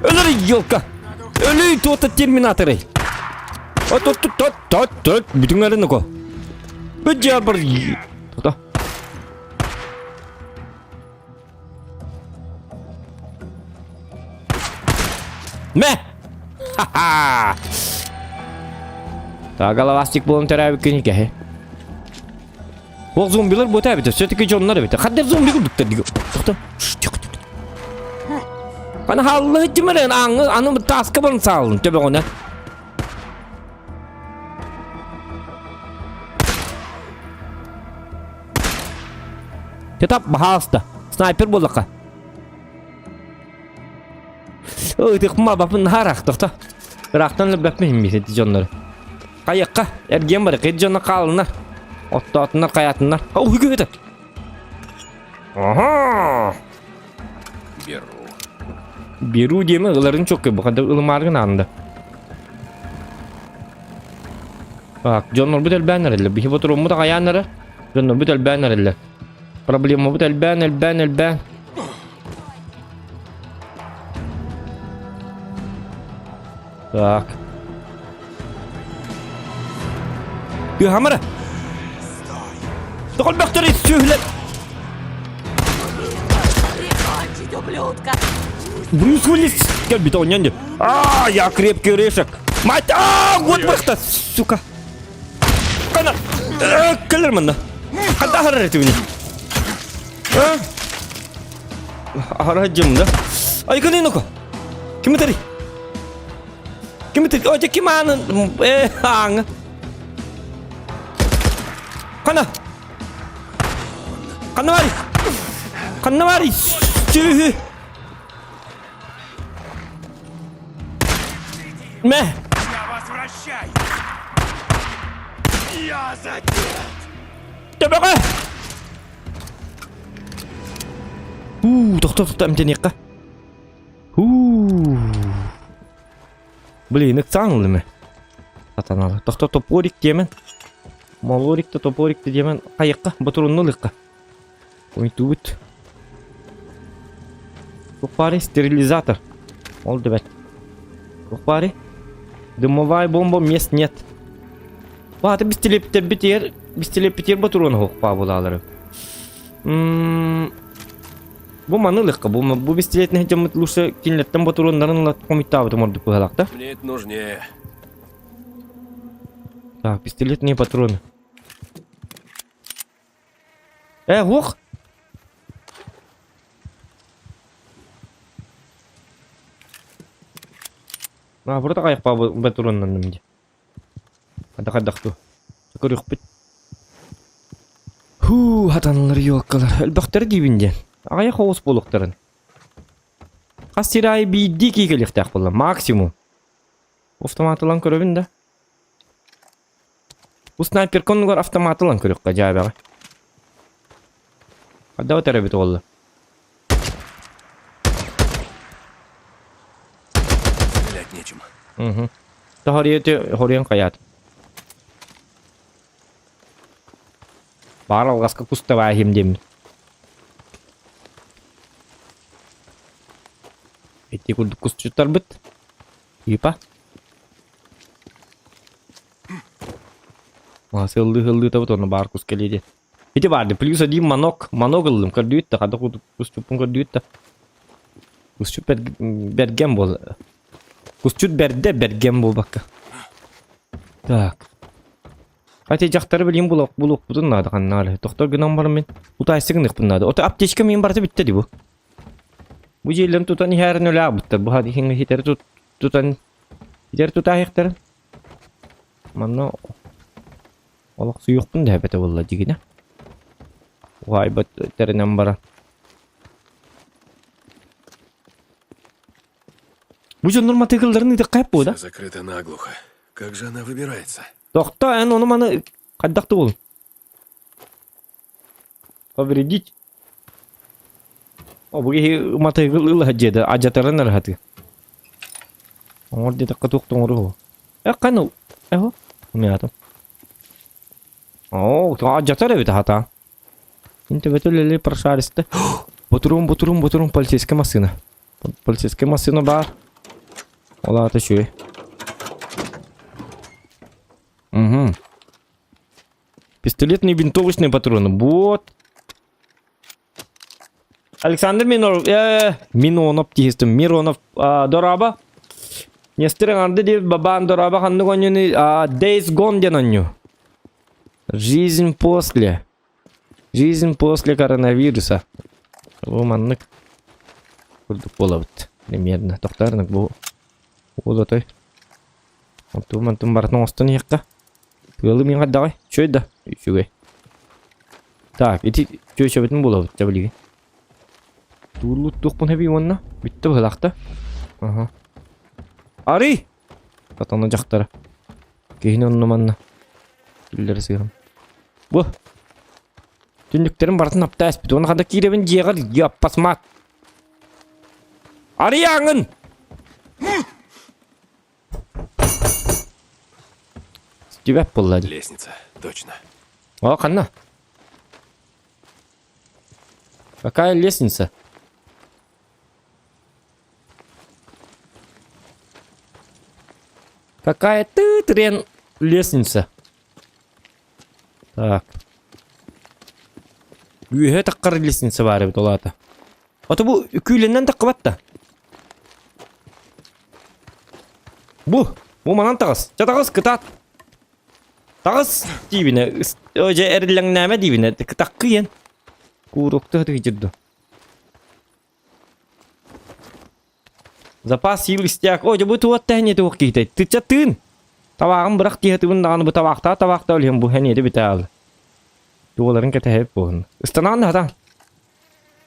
Өлөр елка. Өлүй туота терминаторы. О, тот, тот, тот, тот, тот, бүтүн эрин око. Бүт бар. Тота. Мэ! Ха-ха! Так, головастик буолан төрөөбүт киһи. Ол зомбилар бу эбит, все-таки дьоннор эбит. Хаддер зомби курдуктар диги. Тохто. Аны халлы тимерен аңы аны таска барын саалын төбөҕүнэ. Тетап баһаалыста. Снайпер буоллахха. Ытыкма бапын наһаа тохто. Ыраахтан өлбөппүн иһин ити дьоннору. Хайыкка эргиэн бары кыт дьоно хаалыннар. Оттоотуннар хайаатыннар. Уһугу ыты. Ага. Беру. Беру диэми ыларын чоккой бу хада ылымааргын аанда. Так, дьоннорбут элбээн эрэллэр. Биһи ботуруоммут аҕайаан эрэ. Дьоннорбут элбээн эрэллэр. Проблемабыт элбээн, элбээн, элбээн. Так. Тыаһамара. Тоҕол бөхтөрү сүөһүлэр. ублюдка! Брюс Уиллис кэлбит оонньоон дип. А, я крепкий орешек. Мать, а, вот бырахта, сука. Кана, кэлэр манна. Ханта аһарар этибини? А? Аһара дьым да. Ай, каны ну-ка. Ким этери? Ким этери? О, ким аанын? Э, ааҥы. Хана? Ханна баарый? Ханна баарый? Сүөһү! Мэ! Возвращай! Я задет! Төбөҕө! Уу, тохто тохто эмтэниэххэ. Уу. Блин, ыксаан ыллым ээ. Сатаналар. Тохто топорик диэмэн. Молорик да топорик да диэмэн. Хайыкка, ботурунну ылыахха. Уйтубут. Туох стерилизатор. Ол да бэрт. Туох баарый? Дымовая бомба мест нет. Баата бистилиэптэрбитигэр бистилиэппитигэр ботуруон оһохпаа булаалары. Бу маны ылыахха, бу, бу бистилиэтинэ дьоммут лучше кинилэртэн ботуруоннарын ыла хомуйтаабытым ордук быһалаах да? Мне это нужнее. Так, пистолетные патроны. Э, ох! А, вроде кайыкпа батуроннанным дии. Хайдах ту. Көрүөхпүт. Хуу, хатанылар ёлкалар. Элбэхтэр диибин диэн. Аҕыйах оҕус буолуохтарын. Хас сир аайы биирдии кии кэлиэхтээх буолла. Максимум. Автомат ылан көрөбүн да. Бу снайперка оннугар автомат ылан көрүөххэ дьаабэҕэ. Хайдах өтөр эбит уолла. Стрелять нечем. Угу. Хоруйан хоруйан хайаат. Баар алҕаска кустабаахим диэммит. Ити курдук кусчуттарбыт. Типа. Сыллыы-сыллыы онно баар кус кэлиэ диэн. Ити баар плюс один манок, манок ыллым көрдүүт да, хата кусчуппун көрдүүт да. Кусчут бэргэн буол. Кусчут бэрдэ бэргэн буолбакка. Так. Хотя дьахтары билим булуохпутун наада ханнаары. Тохтор гынан баран мин утаайсы гыныахпын наада. Ото аптечка мин барыта бүттэ дии бу. Бу дьиэлэрин тутан иһээрин өлөабыттар. Бу иһин хитэри тутан хитер тутаахтарын. Манна олохсуйуохпун да эбэтэ буолла дьигинэ. Уһаайбат тэринэн баран. Бу дьоннор матыыкылларын ыытыахха буо да? Всё закрыто наглухо. Как же она выбирается? Тохто, эн ону маны хайдах да буолун. Повредить. О, бу киһи матыгыл ылаһа дьиэдэ, адьатарын арахаты. Оҥор диэтэххэ туох да оҥоруо. Э, ханыл. Эхо. Умятым. Оо, адьатар эбит хата. Интебет үлели прошаристы. Ботурум, ботурум, ботурум, полицейская массына. Полицейская массына бар. Ол аата үчүгэй. Угу. Пистолетные винтовочные патроны. Вот. Александр Миноров, э, Минонов тиһистим. Миронов, а, дорообо. Нестер арды дип бабан дорообо ханнык онньуну а, Days Gone диэн онньу. Жизнь после. Жизнь после коронавируса. Бу маннык курдук буолабыт. Примерно. Тохтаарнык бу уолатой. Онтум мантым барытын оҥостон иһиэххэ. Тыалы миэхэ даҕай. Үчүгэй да? Үчүгэй. Так, ити чүөчэбитин булабыт дьэ билигин. Туурулуттуохпун эбии уонна бүттэ быһылаахта. Аха. Арый! Сатана дьахтара. Киһини онно манна киллэрэ сыһан. Бу. Түннүктэрин барытын аптаа эспит. Уонна ханна киирэбин дьиэҕэр яппасмаат. Арыйааҥын! Түбэп буолла дии. Лестница, точно. О, ханна? Какая лестница? Какая ты трен лестница? Так. Үөһэ таххар лестница баар эбит ол аата. Ото бу күүлэннэн таххыбат да. Бу, бу манан таҕыс. Чэ таҕыс кытаат. Таҕыс диибинэ, дьэ эриллэҥнээмэ диибинэ, таккыйан. Куурукту тыгдьырду. Запас сил истяк. О, дьэ бу туот тэһине туох киһитэй. Тыча тыын. Табааҕын бырах тиһэтибин даҕаны бу табаахтаа табаахтаа өлүһүн бу хэниэти бүтээл. Туоларын кэтэһэп буолун. Ыстанаан да хатаан.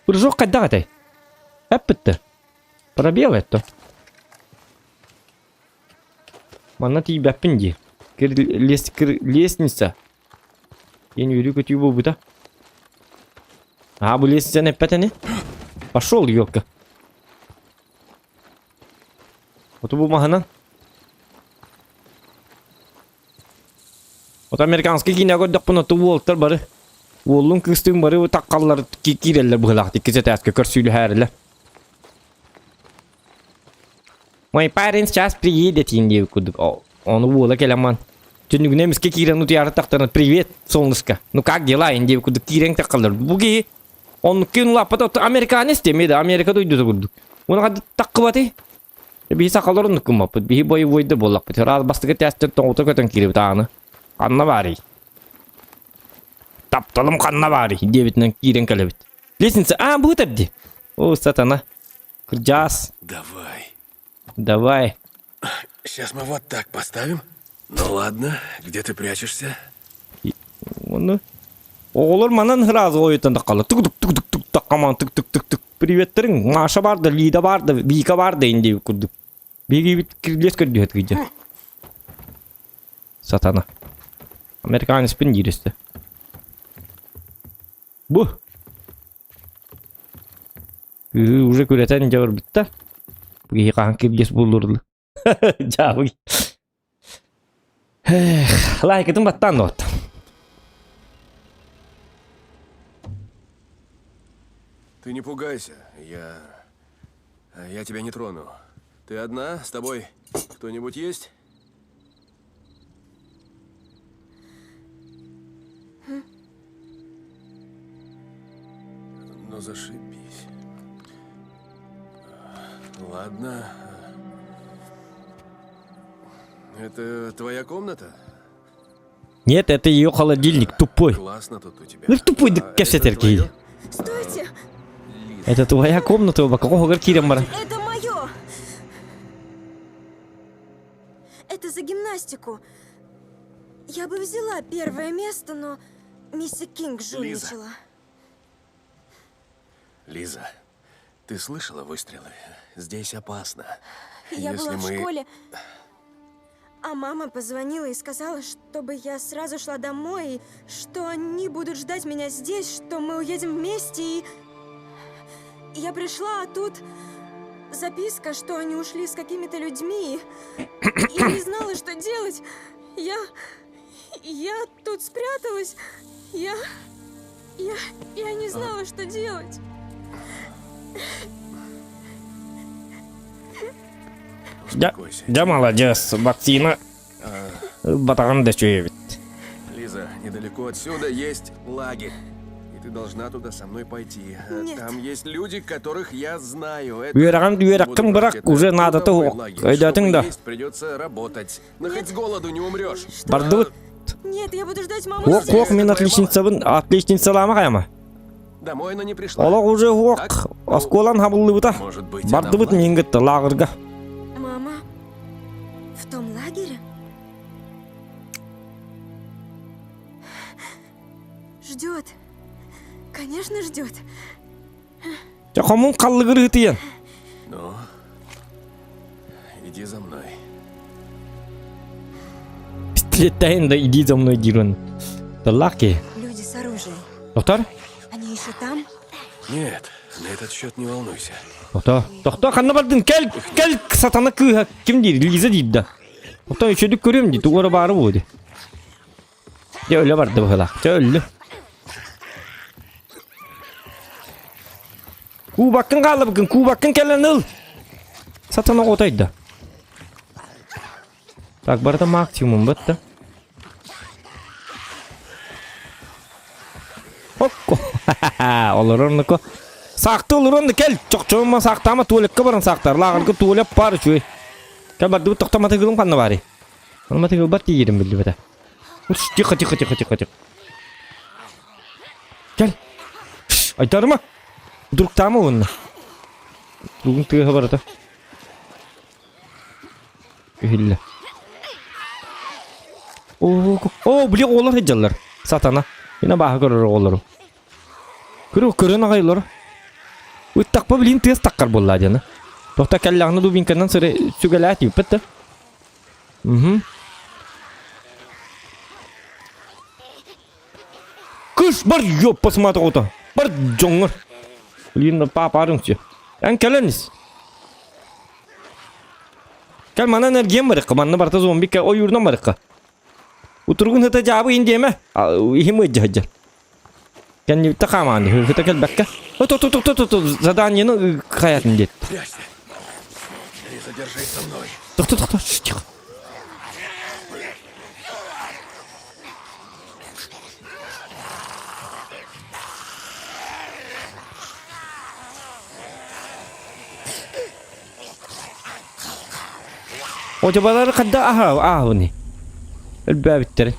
Прыжок хайдах этэй? Эппиттэ. Пробел это. Манна тиийбэппин дии. Кир, лес, кир, лестница. Диэн үөрүү-көтүү буолбута. Аа, бу лестницаны эппэт ини. Пошел, елка. Оту бу маһынан. Вот американский киинэ көрдөхпүн оту уолтар бары уоллун кыыстыын бары таккаллар киирэллэр быһылаах иккис этээскэ көрсүүлэһээрилэр. Мой парень сейчас приедет диэн диэбит курдук ону уола кэлэн ман. Түннүгүнэн эмискэ киирэн утуйаары тахтаран привет, солнышко. Ну как дела, диэбит курдук киирэн таххаллар. Бу киһи оннук киин улааппата американец диэмэ да Америка дойдута курдук. Уна таххыбатый? Биһи сахалар оннук гыммаппыт. Биһи боевойда буоллахпыт. Раз бастакы тээстэр тоҕута көтөн киирбит ааны. Ханна баарый? Тапталым ханна баарый? диэбитинэн киирэн кэлэбит. Лестница, а, быытар дии. О, сатана. Кырдьаас. Давай. Давай. Сейчас мы вот так поставим. Ну ладно, где ты прячешься? Оны оҕолор манан сразу ойутан таххаллар. Тук тук тук тук таккаман тук тук тук тук приветтериҥ Маша бар да, Лида бар да, Вика бар да инди курдук. Биһиги кирилиэс көрдүһэт кыйдьа. Сатана. Американецпин диир Бу. Уже күрэтэн дьэ барбытта. Бу киһи хаһан кирилиэс буллурла. Дьаабы. Эх, лайкытын баттаан да Ты не пугайся, я... Я тебя не трону. Ты одна? С тобой кто-нибудь есть? Ну, зашибись. Ладно. Это твоя комната? Нет, это ее холодильник, тупой. Классно тут у тебя. Ну тупой, да А кэпсэтэр это киһи. твоё? Стойте! Это твоя комната, бака киирэн баран. Это мое! Это за гимнастику. Я бы взяла первое место, но миссис Кинг жульничала. Лиза, ты слышала выстрелы? Здесь опасно. Я Если была в мы- школе, а мама позвонила и сказала, чтобы я сразу шла домой, и что они будут ждать меня здесь, что мы уедем вместе, и... Я пришла, а тут записка, что они ушли с какими-то людьми, и я не знала, что делать. Я... Я тут спряталась. Я... Я... Я не знала, что делать. Дьэ, Успокойся. дьэ молодец, вакцина батаҕын да үчүгэй эбит. Лиза, недалеко отсюда есть лагерь. И ты должна туда со мной пойти. Э, Нет. Там есть люди, которых я знаю. Это... Үөрэҕин үөрэххин Буду бырах, брать это уже наадата оттуда, в суох. лагерь. Өйдөөтүҥ Чтобы да? есть, придется работать. Но хоть с голоду не умрешь. Что? Бардыбыт. Нет, я буду ждать маму Уох, здесь. уох, мин отличницабын, отличницалаама хайама. Домой она не пришла. Олох уже уох, Так? оскуолан хабыллыбыта. Может быть, она в Бардыбыт лагере? миин кытта лааҕырга. Мама в том лагере? Ждет. Конечно, ждет. Дьэ хомун халлыгыр ыытыйан. Ну, иди за мной. Пистолеттайын да иди за мной диирин. Тыллаах киһи. Люди с оружием. Доктор? Они еще там? Нет, на этот счет не волнуйся. Тохтоо. Тохтоо ханна бардын? Кэл, кэл сатана кыыһа. Ким диир? Лиза диир да. Оттон үчүгдүк көрүөм дии. Тугу эрэ баара буолуо дии. Дьэ өлө барда быһыылаах. Дьэ өллү. Кубаккын хааллабыккын, кубаккын кэлэн ыл. Сатана оҕотойда. Так, барыта максимум бытта. Окко. Олорор Саахта олорон да кэл. Чохчома саахтаама туалекка баран саахтар. Лааҕырга туалет баар үчүгэй. Кэл бардыбыт тохтоматы гылым ханна баарый? Алматы гылбат тиийэрим биллибэтэ. Тихо, тихо, тихо, тихо, тихо. Кэл. Айтарыма. Удуруктаама уонна. Тугун тыаһа барыта. Иһиллэ. Оо, оо, били оҕолор сылдьаллар. Сатана. Мин абааһы көрөр оҕолору. Көрө көрөн аҕай олор. Ыттахпа билин тыас таххар буоллаа диэн. Тохта кэллэҕинэ дубинканан сыры сүгэлээ тииппэт да. Угу. Кыш бар ёппа смата оҕото. Бар дьоҥҥор. Блин, папа арыҥчы. Эн кэлэн ис. Кэл манан эргиэн барыкка, манна барыта зомби кэ ойуурунан барыкка. Утуругун сыта дьаабы иһин диэмэ, иһим ыйдьа сылдьар. Кэннибиттэ хаамаан ыта кэлбэккэ. Ту ту ту ту ту заданиены хайатын диэт. Прячься. Лиза, держись со мной. Тохто тохто тихо. Одьабалары хадда аһа ааһабыный? Өлбөөбүттэрин.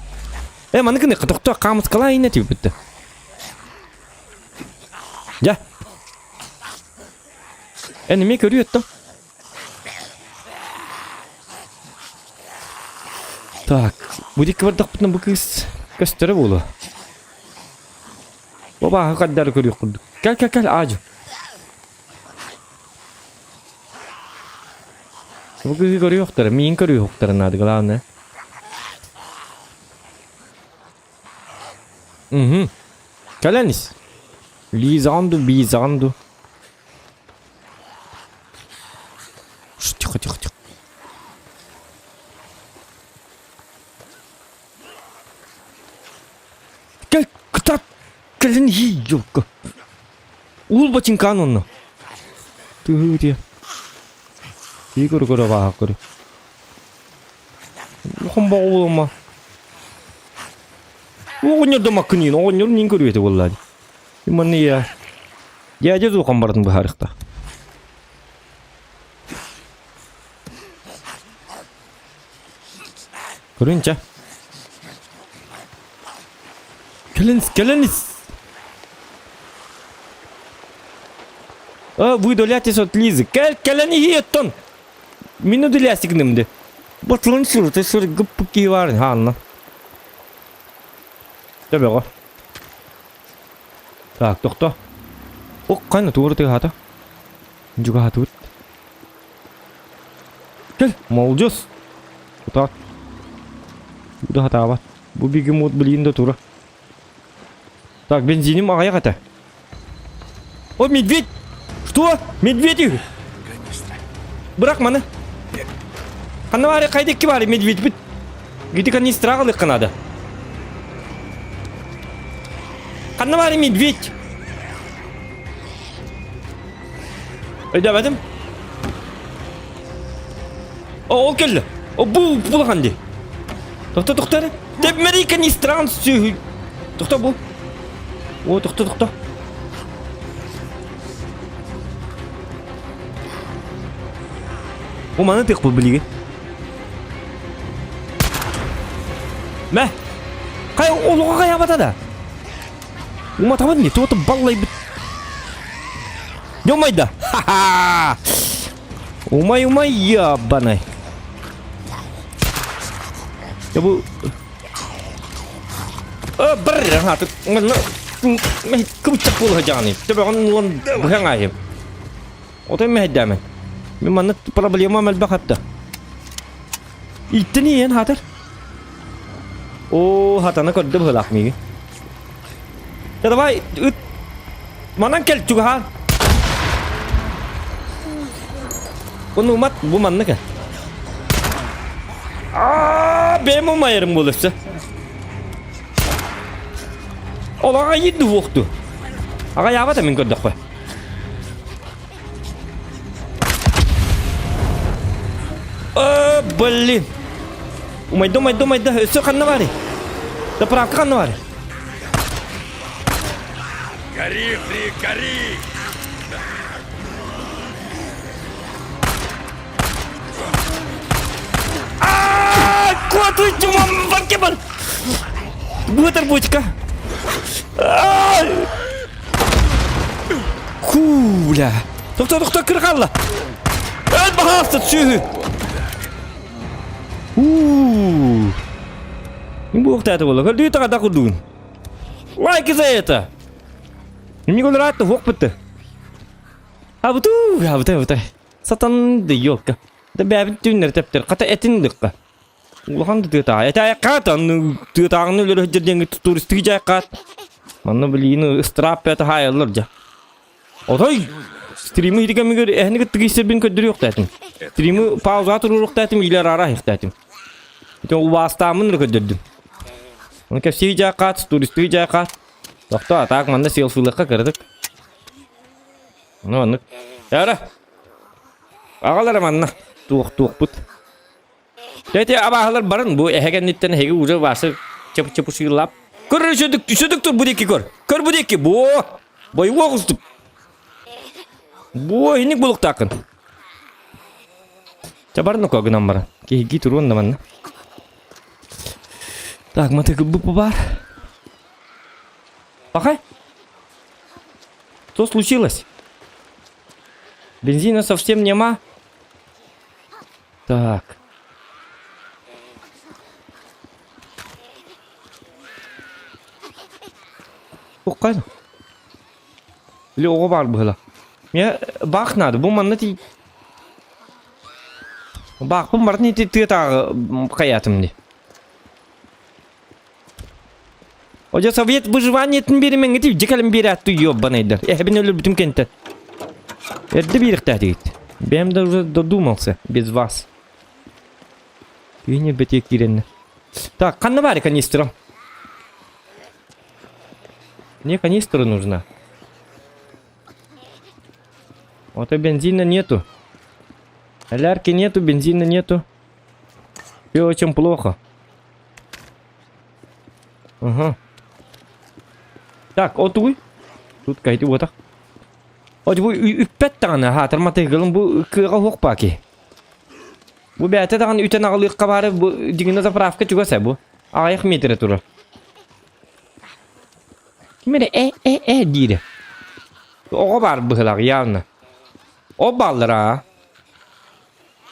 Э, маны гыныахха тохтоо хаамыскалаа иинэ түбүттэ. Дьэ. Эн эмиэ көрүө оттон. Так, бу диэки бардахпытына бу кыыс көстөрө буолуо. Бу бааһы хардары көрүөх курдук. Кэл, кэл, кэл, аадьу. Бу кыыһы көрүөхтэрэ, миин көрүөхтэрэ наада, главное. Угу. Кэлэн ис. Лизаҕын ду, Бизаҕын ду. Тихо, тихо, тихо. Кэл, кытат, кэлин иһий, елка. Уул бачыҥкаан онно. Тыһыы диэ. Тии көрө көрө бааһа көрө. Хомбоҕу буолума. Оҕонньор да маккыныын, оҕонньор нин көрүөтэ буоллаа дии. Манна я. Дядя зухан барын быһаарыхта. Көрүн чэ. Кэлин, кэлин. А, вы удаляетесь от Лизы. Кэл, кэлэн иһиэттон. Мин удаляйся гынымды. Батылын сүр, ты сүр гыппы бар, ханна. Төбөҕө. Так, тохто. Ок, қайна тугары тыаһаата? Дьугаһатыбыт. Кэл, молодец. Кутаат. Удахатаабат. Бу бегемот блин да тура. Так, бензиним аҕыйах этэ. О, медведь! Что? Медведь! Бырах маны. Ханна баары хайда икки баары медведь бит. Гити канистра ылыахха наада. Ханна баары медведь? Өйдөөбөтүм. О, ол кэллэ. О, бу булахан дии. Тохто, тохто эрэ. Тэпмэри канистран сүһү. Тохто бу. О, тохто, тохто. Бу маны тык бу билигин. Мэ. Кай олуга каябата да. Уматабын не, туоты баллайбыт. Умайда. Ха-ха! Умай, умай, ябанай. Я бу... Бір, ха, кыбычак буолуха дьаҕаны. Төбөҕүн улан быһаҥ аайым. Отой мэһэйдээмэн. Мин манна проблема мэлбэх хатта. Иттен иен хатыр. О, хатана көрдө быһылаах миигин. Да давай, ыт. Манан кэл чугаһаан. Bunu умат, бу манна кэл. Аа, бэйэм умайарым буолуохса. Ол аҕа иирди уохту. Аҕайаабата мин көрдөххө. Э, блин. Умайда, умайда, умайда. Өссө ханна баарый? Заправка ханна баарый? Гори, фри, гори! Кот, чумам, бар. Бутер бучка. Куля. Тохто, тохто, кыр хаалла. Өл баһаалыста сүөһү. У. Не буохтаата буолла. Көрдүү таҕа курдугун. Лайки за это. Мне говорят, хуох бытты. Абыту, абытай, абытай. Сатан да елка. Да бэбин түүннэр тэптэр. Хата этин дыкка. Улахан да тыатаа. Этэ айаккаат, анны тыатааҕыны өлөрө сылдьар диэҥҥэ туристыы дьайыккаат. Манна билиини ыстыраап бэйэтэ хаайаллар дьэ. Отой стримы ити кэмигэр эһини кытта киирсэрбин көрдөрүөхтээтим. Стримы паузаҕа туруоруохтаатым или араара иһихтээтим. Ити убаастааммын эрэ көрдөрдүм. Оны кэпсии дьаакаат, туристыы дьаакаат. Тохтоо, атаак манна селфилыахха кыратык. Ну, оннук. Эра! Аҕалара манна. Туох туохпут. Эти абааһылар баран бу эһэ кэнниттэн эһиги уже баасы чып-чып Көр сөдүк сөдүк тур бу диэки көр. Көр бу диэки. Бу бойуо оҕустук. Бу инник булуктаакын. Чэ барна гынан баран. Киһиргии туруон да манна. Так, мотыгы баар. Пока. Что случилось? Бензина совсем нема. Так. Туоххай? Или оҕо баар быһыла. Мне баах надо, бу манна ти... Баахпын барытын ити тыатааҕы хайаатым дии. Одьо совет выживаниетын биэримэҥҥити дьэ кэлэн биэрээт ёббанайдар. Эһэбин өлөрбүтүм кэнтэн. Эрдэ биэриэхтээтигит. Бэйэм да уже додумался без вас. Киһини бэтиэ киирэннэр. Так, ханна баар канистра? Мне канистра нужна. Вот и бензина нету. Солярки нету, бензина нету. Все очень плохо. Ага. Так, отуй. Тут кайты вот так. От бу үппэт даҕаны хаатыр матыгылын бу кыаҕа суох баки. Бу бэйэтэ даҕаны үтэн аҕалыахха баары бу дьиҥинэ заправка чугас ээ бу. Аҕыйах миэтэрэ турар. Ким эрэ э э э диирэ. Оҕо баар быһыылаах явно. Ол бааллар аа.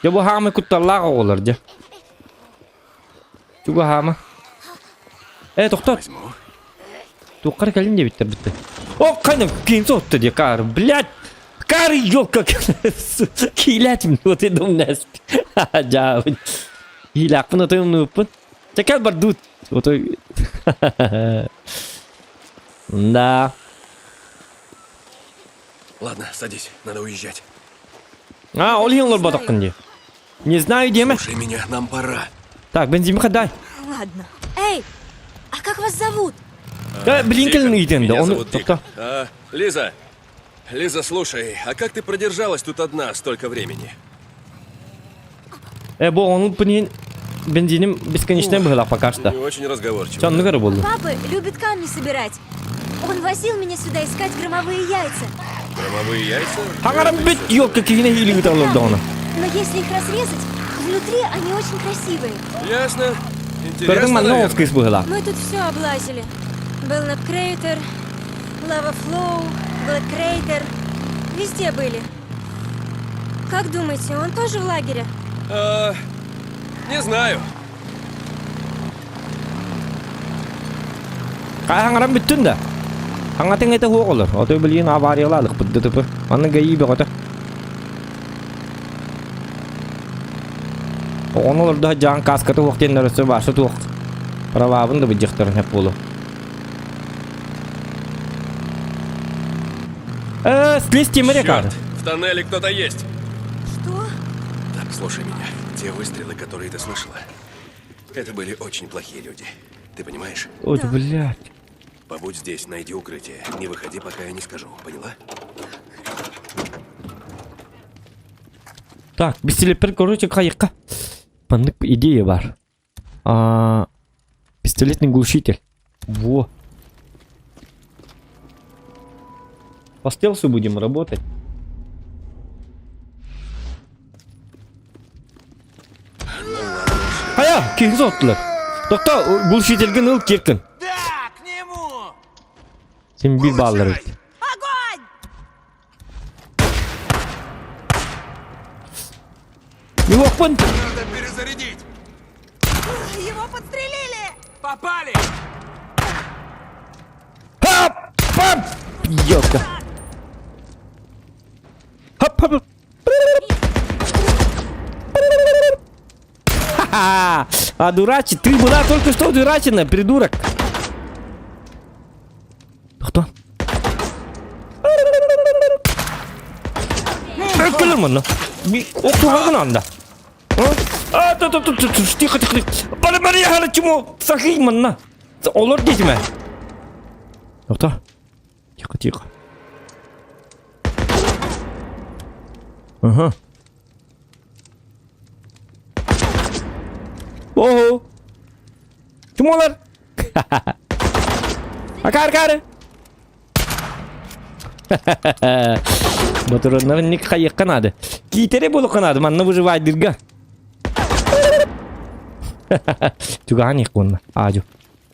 Дьэ бу хаамай кутталлаах оҕолор дьэ. Чугаһаама. Э, тохтот. Туохха эрэ кэлин диэбиттэр бытты. О, хайна, киин сотту дии, каар, блядь! Каар, ёлка, киилээтим, вот и думнас. Дьаабын. Киилээхпин отой умнубуппун. Чэ, кэл бардуут. Отой... Да. Ладно, садись, надо уезжать. А, ол иһин олорботоххун дии. Не знаю, диэмэ. Слушай меня, нам пора. Так, бензин дай. Ладно. Эй, а как вас зовут? Да, Блинкольн ыйтын да. Меня Он зовут Дик. тохто. А, Лиза, Лиза, слушай, а как ты продержалась тут одна столько времени? Э, бу onun бензин бензиним бесконечный быһыылаах пока что. Не очень разговорчивый. Чэ, оннук эрэ буолла. Папа любит камни собирать. Он возил меня сюда искать громовые яйца. Громовые яйца? Хаҥаран бүт, ёлка киһини иһиилии олордоҕуна. Но если их разрезать, внутри они очень красивые. Ясно. Көрдүҥ Интересно, манна наверное. ол кыыс быһыылаах. Мы тут все облазили. Белнап Крейтер, Лава Флоу, Блэк Крейтер. Везде были. Как думаете, он тоже в лагере? А, не знаю. Хаҥаран бүттүн да. Хаҥатын этэ суох олор. Отой билигин авариялаалыкпыт ДТП. Манна ГАИ бөҕөтө. Оҕону олордо сылдьаҕын кааската суох диэннэр өссө бааса туох. Правабын да быдьахтарын сөп буолуо. Э, слезь тимире Черт, в тоннеле кто-то есть. Что? Так, слушай меня. Те выстрелы, которые ты слышала, это были очень плохие люди. Ты понимаешь? Ой, Да. блядь. Побудь здесь, найди укрытие. Не выходи, пока я не скажу. Поняла? Так, пистолеппэр, короче, хайыкка. Маннык идея бар. А, пистолетный глушитель. Во. По стелсу будем работать. Хайа, киһи соттулар. Тохто, глушительгин ыл киркин. Да, к нему! Син биир бааллар эбит. Огонь! Юохпун! Надо перезарядить! Его подстрелили! Попали! Хап! Пап! Ёлка. Хоп, хоп. Ха-ха! А дурачи, ты была только что дурачина, придурок. Кто? Кэлэр манна. Охтуһаргын анда. А, та та та тихо, тихо, тихо. Бары бары яхара чмо. Сахи манна. Олор десиме. Тохто. Тихо, тихо. Ага. Ого. Чмолар. Акар кары. Ботуроннарын ник хайыкка надо. Киитэри буолуохха наада, манна выживайдырга. Чугаһан иһ куонна. Аадьу.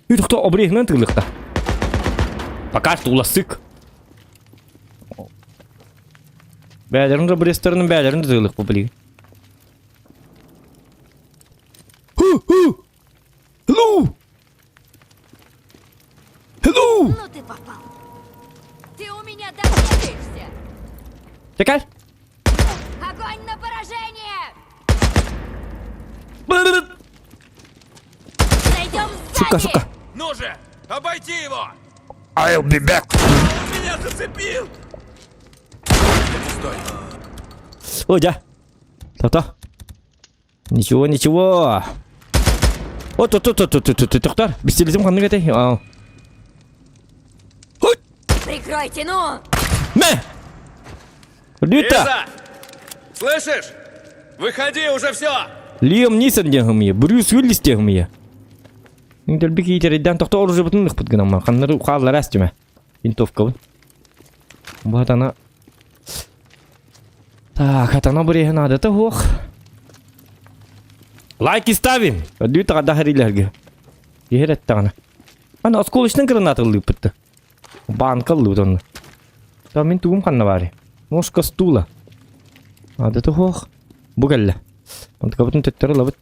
Үтүктэ обрехынан тыылыкта. Пока что улассык. Бээлерин да брестерин бээлерин да тыылык бу билигин. Ху-ху! Hello! Hello! Ну ты попал. Ты у меня догадываешься. Чекай! Огонь на поражение! Зайдем сзади! Сука, сука! Ну же, обойти его! I'll be back. Он меня зацепил! Стой. Ой, да. То-то. Ничего, ничего. О, то, то, то, то, то, то, то, тоқтар. Бистелесем қандай кете? Ау. Ой, Прикройте, ну! мә! Люта! Лиза! Слышишь? Выходи, уже все! Лиам Нисон диэн Брюс Уиллис диэн Дэлби киитерейден тохто оружебытын ыкпыт гынан ханнары хааллар астиме. Винтовкабын. Бу хатана Так, хатана буреһин аадата хуох. Лайки ставим! Өдүү таҕа харилэргэ. Иһэр эттаҕына. Аны осколочный граната ыллыыппытты. Банка ыллыбыт онно. Та мин тугум ханна баары. Ножка стула. Аадата хуох. Бу кэллэ. Онтукабытын төттөрү ылабыт.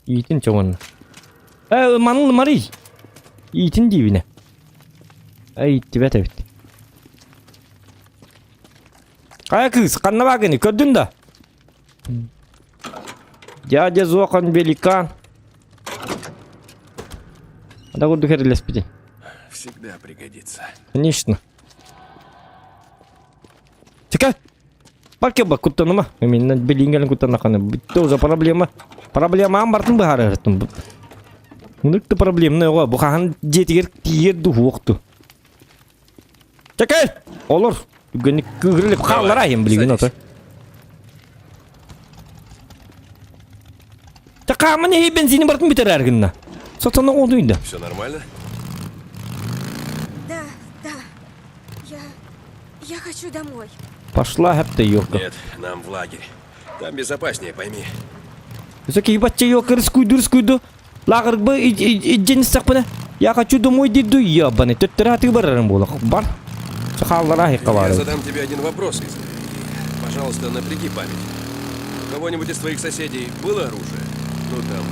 Иитин чоҥонно. Э, маныл марый. Иитин диибинэ. Эй, иттибэт эбит. Хайа кыыс, ханна баагыный, көрдүн да? Дядя Зохан великан. Ада курдук эрилэспитин. Всегда пригодится. Конечно. Чекай! Парке ба куттаныма. Именно билингелин куттанаханы. Бүтте уже проблема. Проблема бартын быһаарыһыттым. Ныкты проблемный оҕо. Бу хаһан дьиэтигэр тиийэр дуһуохту. Чекай! Олор. Түгэнник кыыһырылып хааллара иһин билигин ото. Такаамын эһи бензини бартын бүтэрээр гынна. Сатана оҕодуйда. Все нормально? Да, да. Я... Я хочу домой. Пошла хэпте ёлка. Нет, нам в лагерь. Там безопаснее, пойми. Өсө бачча ёлка рыскуйду рыскуйду. Лааҕырга илдьэн истэхпинэ я хочу домой диду ебаный төттөрө атыы барарым буола бар. Хааллара Я хиккабары. задам тебе один вопрос, Лиза. Пожалуйста, напряги память. У кого-нибудь из твоих соседей было оружие? Ну там,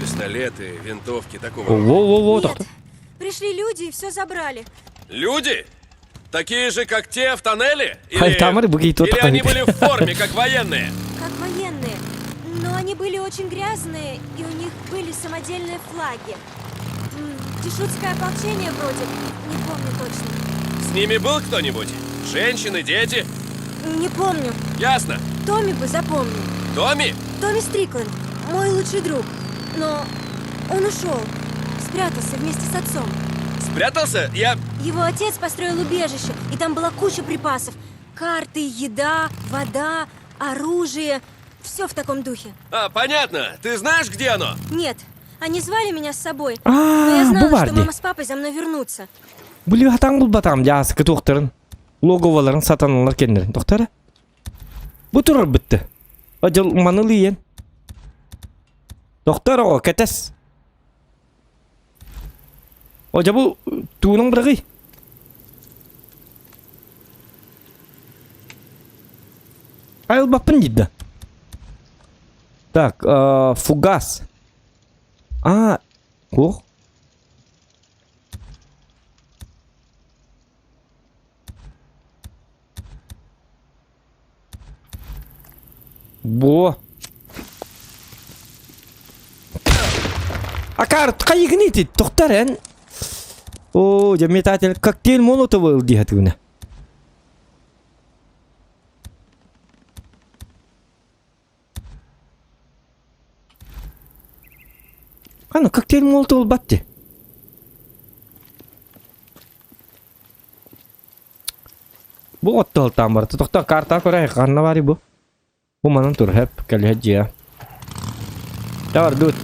пистолеты, винтовки, такого. рода. Во-во-во, Нет. Пришли люди и все забрали. Люди? Такие же, как те в тоннеле? Хай, тамары бу кийит Или они были в форме, как военные? Как военные. Но они были очень грязные, и у них были самодельные флаги. М, Дешутское ополчение вроде, не помню точно. С ними был кто-нибудь? Женщины, дети? Не помню. Ясно. Томми бы запомнил. Томми? Томми Стрикленд, мой лучший друг. Но он ушел, спрятался вместе с отцом. Спрятался? Я... Его отец построил убежище, и там была куча припасов. Карты, еда, вода, оружие. Все в таком духе. А, понятно. Ты знаешь, где оно? Нет, они звали меня с собой. А, Но я знала, что бу баар дии. мама с папой за мной вернутся. Били хатаң булбатам жааскы туохтарын логоваларын сатаналар кеннерин тохтара. Бу турар бытты. Ажал маныл иен. Доктор оҕо кэтэс. Ожа бу туунуң бырагый. Айылбаппын дейді. Так, фугас. А, ох. Бо. Акар, хайыгын ити, тоқтар эн. О, дьэ метатель коктейль Молотова ыл дии хатыгына. Аны коктейль Молотова ылбат дии. Бу оттоһултаан барыта. Тохтоо картаҕа көрө ханна баарый бу? Бу манан тур хэп кэлиһэ дьиэ. Табардыбыт.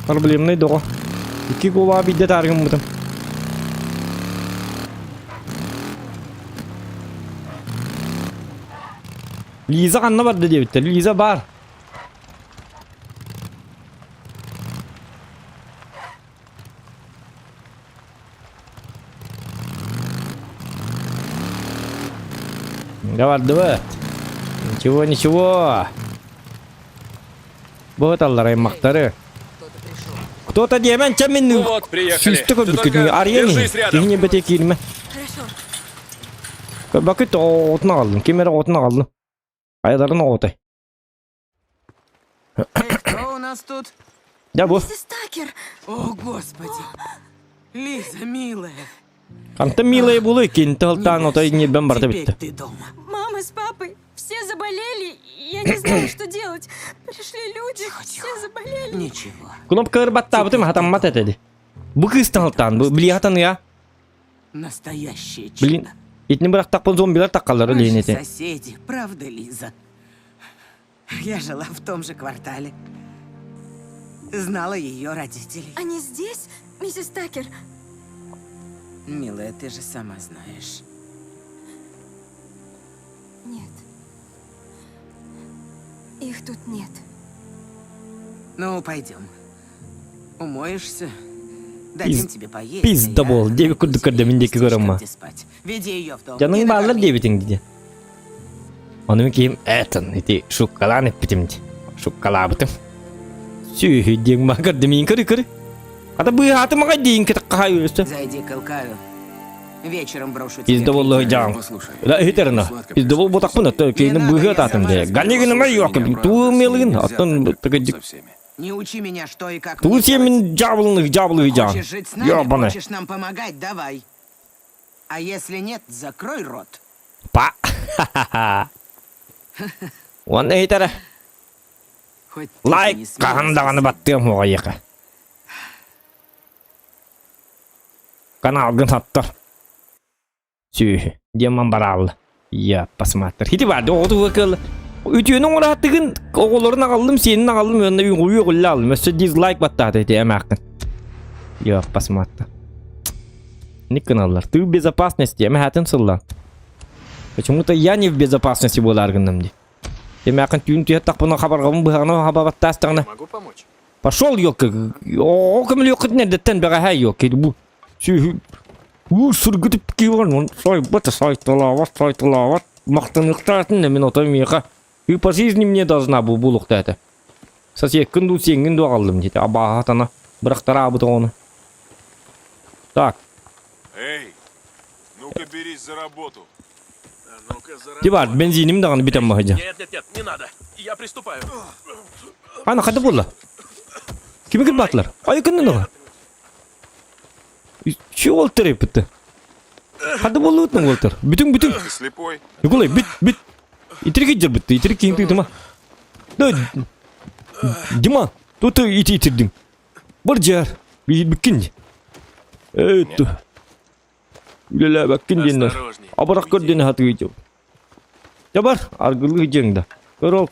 Проблемный доҕо. Икки кубаа биирдэ тааргыммытым. Лиза ханна барда диэбиттэр. Лиза баар. Бардыбыт. Ничего, ничего. Бу аймактары. Кто-то диэмэн чэ мин Ну вот, приехали. сүүстэ Ты көрбүккүт только арыйан держись рядом. киһини бэтэ киирмэ. Хорошо. Бакыт оҕотун аҕаллым. Ким эрэ оҕотун аҕаллым. Айаларын оҕотой. Эй, кто у нас тут? Дьэ бу. Миссис Такер! О, господи! Лиза, милая. Хантан милая буолуй кинти алтаан отой ньирбэн барда Теперь бүттэ. ты дома. Мама с папой все заболели, и я не знаю, что делать. Пришли люди, все заболели. Ничего. Кнопка ырбаттаабытым хатаммат этэ ди. Бу кыыстан алтаан бу били хатаныа. Настоящее чудо. Блин. Итини бырахтахпын зомбилар таххаллар Наши лиин ити. соседи, правда, Лиза? Я жила в том же квартале. Знала ее родителей. Они здесь, миссис Такер? Милая, ты же сама знаешь. Нет. Их тут нет. Ну, пойдем. Умоешься? Дадим Пиз- тебе поесть. пиздобол. а я Деве найду курдук тебе көрдө, мин диэки местечко, көрөммө. где спать. Веди ее в дом. Дьаныҥ и бааллар накорми. диэбитиҥ дии. Ону мин киһим этэн ити шуккалаан эппитим дии. Шуккалаабытым. Сүөһү диэҥ маа көрдө миин көрү көрү. Хата быыһаатым аҕай диин кытахха өстө. Зайди к Илкаю. Вечером брошу тебе. Пиздоболлоһу клич. дьаҥ. Послушай. Да иһитерна. Сладко Пиздобол ботахпын отто кейин быыһы атаатым дии. Ганигыныма Слушай yok. меня, правда, Туу с ними мелыгын нельзя оттон так такой со всеми. Не учи меня, что и как Туу мне делать. сиэмин дьаабылыны дьаабылы дьаан. Хочешь жить с нами, Ёбаны. хочешь нам помогать, давай. А если нет, закрой рот. Па. Уонна иһитэрэ. Хоть ты Лайк не смей хаһан даҕаны расписать. баттыам уоҕайыаха. Каналгын саттар. Сүөһү. Диэман бараалла. Я посмотр. Хити барды оҕоту кыл. Үтүөнү оҥорааттыгын оҕолорун аҕаллым, сиэнин аҕаллым, уонна үҥү үөҕүллэ аллым. Өссө дизлайк баттаата ити эмээххин. Я посмотр. Не каналлар. Ты в безопасности, эмэхэтин сыллан. Почему-то я не в безопасности буолар гынным ди. Эмээххин түүн түһэ тахпына хабарҕабын быһаҕына хабабаттаастаҕына. Могу помочь? Пошел, ёлка. О, көмөлүөххүтүн эрдэттэн бэҕэһээ ёлка. Бу сүөһү уу сыргытып киирэн он сойбат сайталаабат сайталаабат махтаныахтаатын да мин отой миэхэ и по жизни мне должна бу булуохта этэ. Соседкын дуу сиэҥҥин дуу аҕаллым диэтэ. Абааһатана бырахтараабыт оҕону. Так, Эй, ну-ка берись за работу. А ну-ка, за Дивар, бензиним даҕаны бүтэн маһыдьа. Нет, нет, нет, не надо. Я приступаю. Ана хата буолла. Кими кырбаатылар? Айыкыннан оҕо. Чү уолтар эппитте. Хата буолуутун уолтар. Бүтүң бүтүң. Ты слепой? Николай, бүт бүт. Итирик иджер бүтті. Итирик киин тыытыма. Да, Дима, тут ити итирдиң. Бар жар. Бүккин. Эт. Үлэлээбэккин диэннэр. Осторожней. Абарах көрдүн хатыы Дьэ бар, аргылыы дьиэҥ да. Көр ол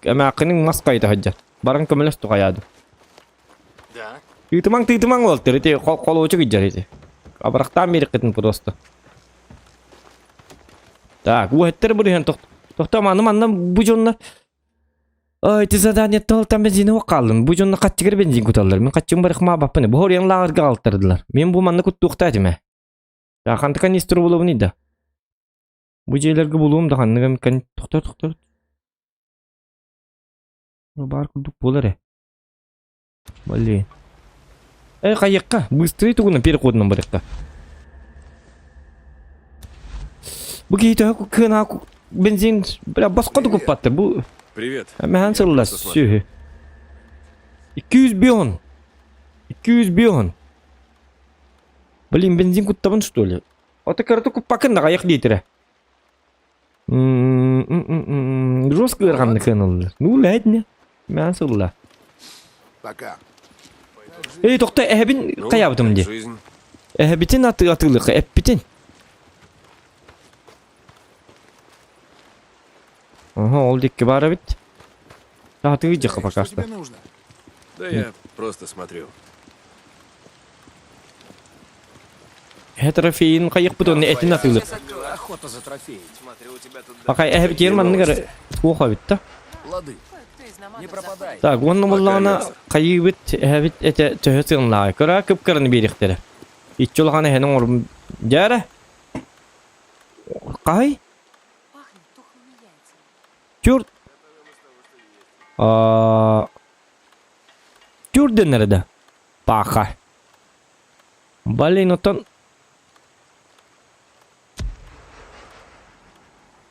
эмээххиниҥ мас хайта сылдьар. Баран көмөлөс туһайаады. Да. Тыытымаҥ тыытымаҥ уолтар ити холуочук илдьэр ити. Абырахтаан биэриэххитин просто. Так, уһэттэр бырыһан тохто маны манна бу дьонно Ай, ити задание толтан бензини хааллым. Бу дьонно хаччыгар бензин куталлар. Мин хаччым барыхмаа баппын. Бу хоруйан лааҕырга алтардылар. Мин бу манна куттуохтаа этим ээ. Ханта канистр булабын да. Бу дьиэлэргэ булуум да ханныгым кан тохтор тохтор. Баар курдук буолар ээ. Блин. Эй, хайыахха, быстрее тугунан переходунан барыахха. Бу киһи төһө кыана бензин бля босхо да куппаттар. Бу Привет. Мэһэн сылла Просто смотрю. сүөһү. 200 бион. 200 бион. Блин, бензин куттабын что ли? Ото кыраты куппакын да кайык диэтирэ. Жестко ыарханнык кыаналлар. Ну, лээтне. Мэһэн сылла. Пока. Эй, тохто эһэбин Ну, хайаабытым как дии. Жизнь. Эһэбитин аты атыылыха эппитин. Ага, ол дикки баар эбит. Атыы дьыха пока Что что. тебе нужно? Да я просто смотрю. Эһэ трофейын хайыхпыт уонна этин атыылып. Охота за трофеем. Смотрю, у тебя тут Пакай эһэбит ер маннык эрэ суох эбит да. Лады. Не пропадай. Так, уонна буоллаҕына хайыыбыт эһэбит этэ төһө сыаналааҕый? Кыра кып-кыраны биэриэхтэрэ. Иччи улахан эһэни оҥорбун дьээрэ. Хаһый? Тюр... А... Тюр дэнэрэ да. Паха. Блин, оттон...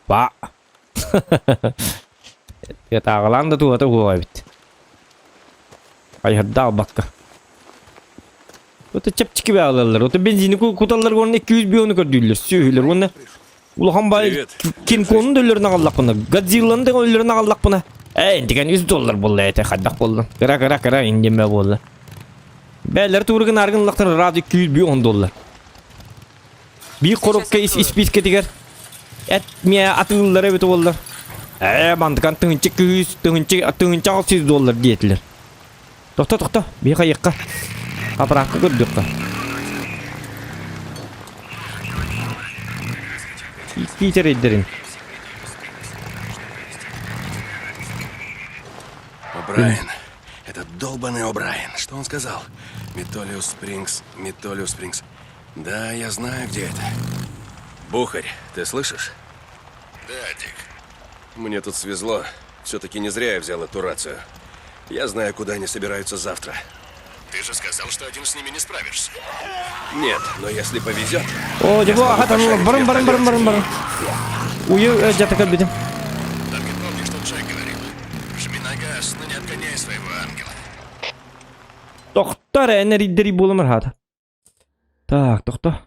Ба. Тыатааҕылаан да туһата уһуоҕа эбит. Хайыһардаах албакка. Это чэпчэки баалалар. Это бензини куталлар уонна 200 биону көрдүүллэр, сүөһүлэр уонна улахан бай Кинг-Конун да өллөрүн аҕаллахпына, Годзилланы да өллөрүн аҕаллахпына, ээ, интигэн 100 доллар буолла этэ, хайдах буолла? Кыра кыра кыра индиме буолла. Бээлэр туургын аргын лахтар ради 200 бион доллар. Биир коробка ис испиискэтигэр эт миэ атыыллар эбит буоллар. Ээ, мантыкан тыһынча күүс, тыһынча тыһынча 600 доллар диэтилэр. Тохто, тохто, биһи хайыахха. Аппараакка көрдүөххэ. Питер өйдөрүн. О'Брайен. Этот долбанный О'Брайен. Что он сказал? Метолиус Спрингс, Метолиус Спрингс. Да, я знаю, где это. Бухарь, ты слышишь? Да, Дик. Мне тут свезло. Все-таки не зря я взял эту рацию. Я знаю, куда они собираются завтра. Ты же сказал, что один с ними не справишься. Нет, но если повезет... О, дьэ бу аха барын барын барын барын барын. Уйу дьатака битим. Только помни, что Джек говорил. Жми на газ, но не отгоняй своего ангела. Тохтор энериддери буоламар хаата. Так, тохто.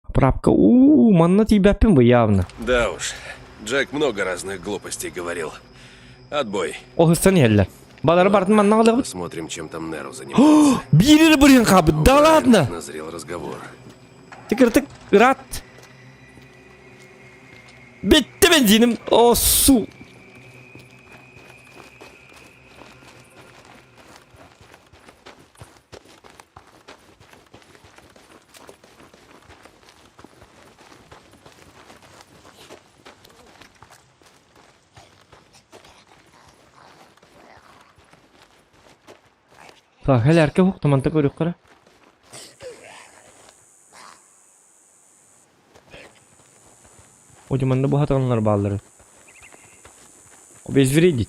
Поправка. У, манна тиийбэппин бу явно. Да уж, Джек много разных глупостей говорил. Отбой. Ол ыстан иһэллэр. Балары бартын манна аҕалыахпыт. Посмотрим, чем там Неру занимается. Биир эрэ бырыһын хаалбыт. Да ладно! Назрел разговор. Тыкыртык ыраат. Битти бензиним. О, су. Так, хэлээркэ уһуктаманта көрүөххэ эрэ. Одьуманна буһаталлар бааллары. Обезвредить.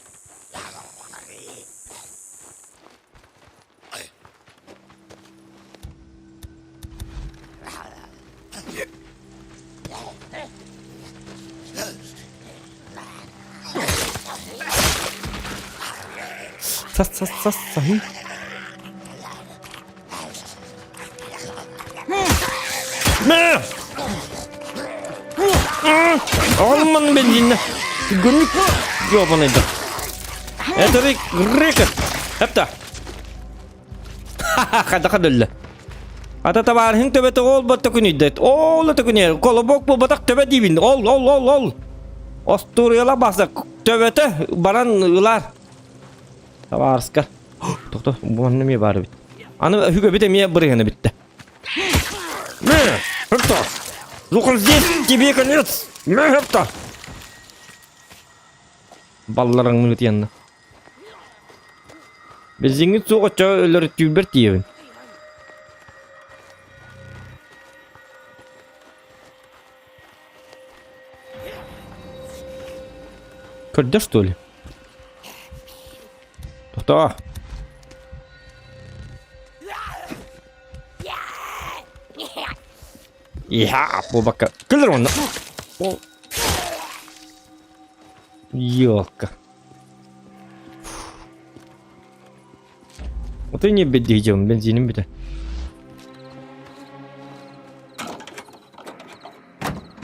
Сас сас сас саһыы. Мэ! Алман бензинне. Гүнүк ёбаныйды. Это рик рикет. Хепта. Ха-ха, өллө. Ата табаарыһын төбөтө ол батта күнүйдэт. Ол ата күнүйэр. Колобок буолбатах төбө диибин. Ол, ол, ол, ол. Остуоруйала баса төбөтө баран ылар. Табаарыска. Тохто, бу манна эмиэ баар эбит. Аны үгөбүт эмиэ бырыһына бүттэ. Мэ, хепта. Ну-ка здесь тебе конец. Мэ, хепта. Балларыңны ытыянна. Бензиҥҥит суох оччо өлөрүттүүрбэр тиийэбин. Көрдө что ли? Тохтоо. Иха, буолбакка. Кэлэр уонна. Елка. Вот и не беддиһдьэбин, бензиним бүтэ.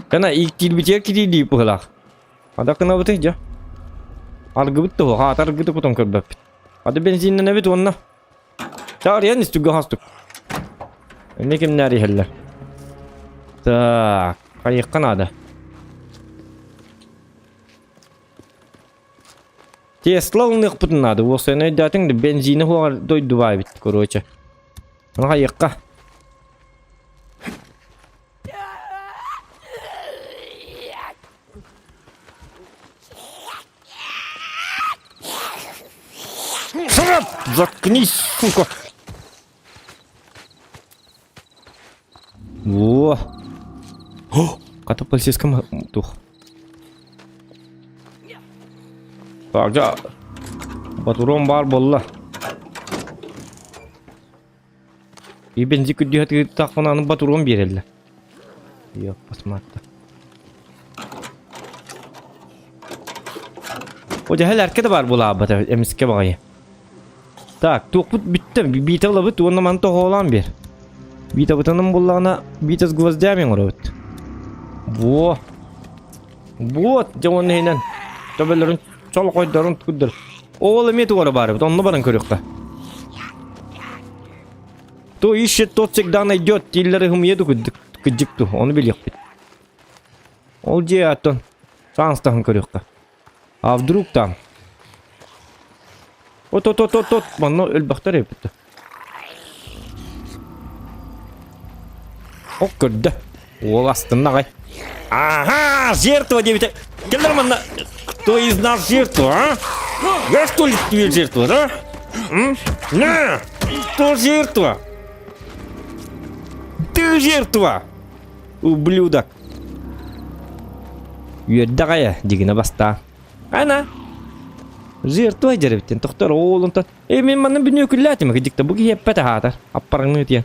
Кана ииктиирбитигэр кириилии быһылаах. Адакынабытый дьэ. Аргыбыт туһу, хаата аргыты кутан көрбөппүт. Ады бензиннэнэбит уонна. Таарыйан истүггэ хастык. Эмиэ кимнээр иһэллэр. Так, хайыахха наада. Тесла ылыныахпытын наада. Уопсайынан өйдөөтүҥ да бензини хуоҕар дойду баайбыт, короче. Аны хайыахха. Заткнись, сука! Во! О! Хата полицейскому тух. Так, дьэ, батурон баар буолла. И бензи күрдүһэ таххына аны батурон биэрэллэр. Йок, посмотри. О, дьэһэл эркэ да баар буолаабата эмискэ баҕайы. Так, туохпут бүттэ, биитэ ылабыт уонна маны тоһоҕолоон биэр. Биитэбытынан буллаҕына, биитэ с гвоздями оҥоробут. Во! Вот, дьэ уонна иһинэн төбөлөрүн чолохойдорун курдур. Ол эмиэ тугара баар эбит, онно баран көрүөххэ. Кто ищет, тот всегда найдет, дииллэр ыһымыйа ду кырдьык ду, ону билиэхпит. Ол дьиэ аттан саанстаһын көрүөххэ. А вдруг там? От от от от от манна өлбөхтөр эбит. Ок көрдө. Уол астынна аҕай. Ага, жертва диэбитэ. Кэллэр манна. Кто из нас жертва, а? Я что ли тебе жертва, да? М? На! Кто жертва? Ты жертва! Ублюдок! Үөрдэ аҕайа, дьигинэ бастаа. Ана! Жертва дьэрэбиттэн тохтор оол онтон Э, мин манна бүнүөкүллээтим кыдьыкта бу киһи эппэт аһаатар. Аппараҥныы тиэн.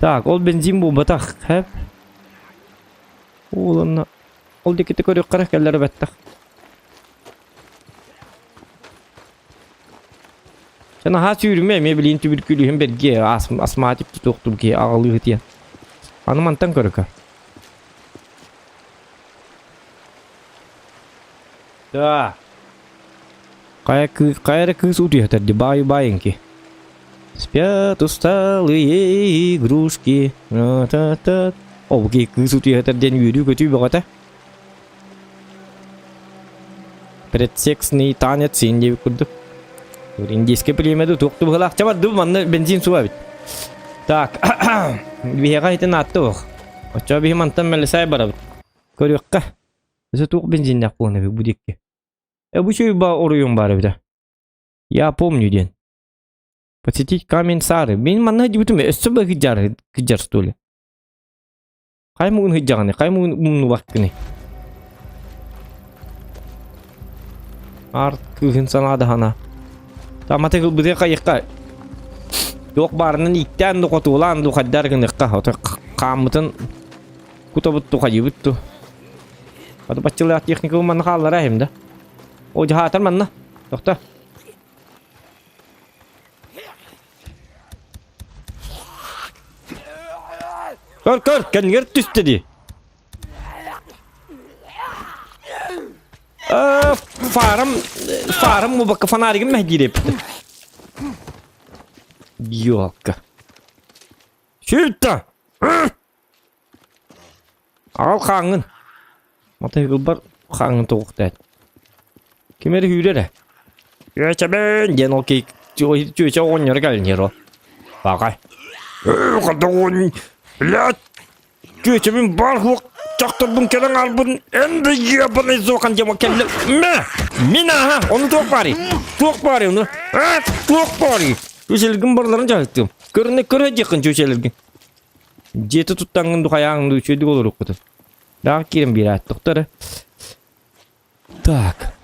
Так, ол бензин буолбатах, хэп. Ол онно ол диэкити көрүөххэ кэллэр бэттэх. Сен аһаа сүүрүмэ эмиэ билиин түбүркүлүһүн бэргиэ астматик тутуохтум киһи аҕалыыһы тиэн. Аны мантан көрөкө. Да. Хайа, хайа эрэ кыыс утуйа дии баай баайынки. Спят усталые игрушки. Та-та. Ол киһи кыыс утуйа диэн үөрүү-көтүү бөҕөтө. Предсексный танец син диэбит курдук. Индийскэй племя туох быһылаах чабар ду манна бензин суа эбит. Так, биһиэхэ итин аатты ох. Оччо биһи мантан мэлисай барабыт. Көрүөххэ. Өсө туох бензиннээх буолан эбит бу диэки. Э бу үчүгэй ба оройуон баар эбитэ. Я помню диэн. Посетить камень Сары. Мин манна дьибитим өссө ба кыдьар кыдьар что ли. Хай мугун хыдьаҕыный, хай мугун умнубаккыный. Арт кыыһын санаадахана. Таматы кылбытыа хайыкка. Туох баарынан ииктээн ду хотуулаан ду хайдар гыныхха. Ото хааммытын кутабыт ту хайыбыт ту. Ото баччылаах техника манна хааллара иһим да. О дьаһаатар манна. Тохто. Көр, көр, кэннигэр түстэ дии. Фарам, фарам мубакка фонаригым мэһдиир эппит. Ёлка. Сюда! Аҕал хааҥҥын. Матыгылбар хааҥҥын тоҕуктаат. Ким эрэ үүрэр ээ. Чүөчэбин диэн ол киһи чүөчэ оҕонньоро кэлэн иһэр ол. Баҕай. Ээ, хадоҕун, блядь! Чүөчэбин баар суох дьахтарбын кэлэн аалбын эн да ебаный зохан диэн кэллэ. Мэ! Мин ааһа, ону туох баарый? Туох баарый ону? Аа, туох баарый? Чүөчэлэргин барыларын дьаһайттым. Көрүнэ көрө диэххин чүөчэлэргин. Дьиэтэ туттаҥҥын духайааҥ дуу үчүгэйдик олоруоххутун. Даҕа киирэн биэрээт тохтор. Так.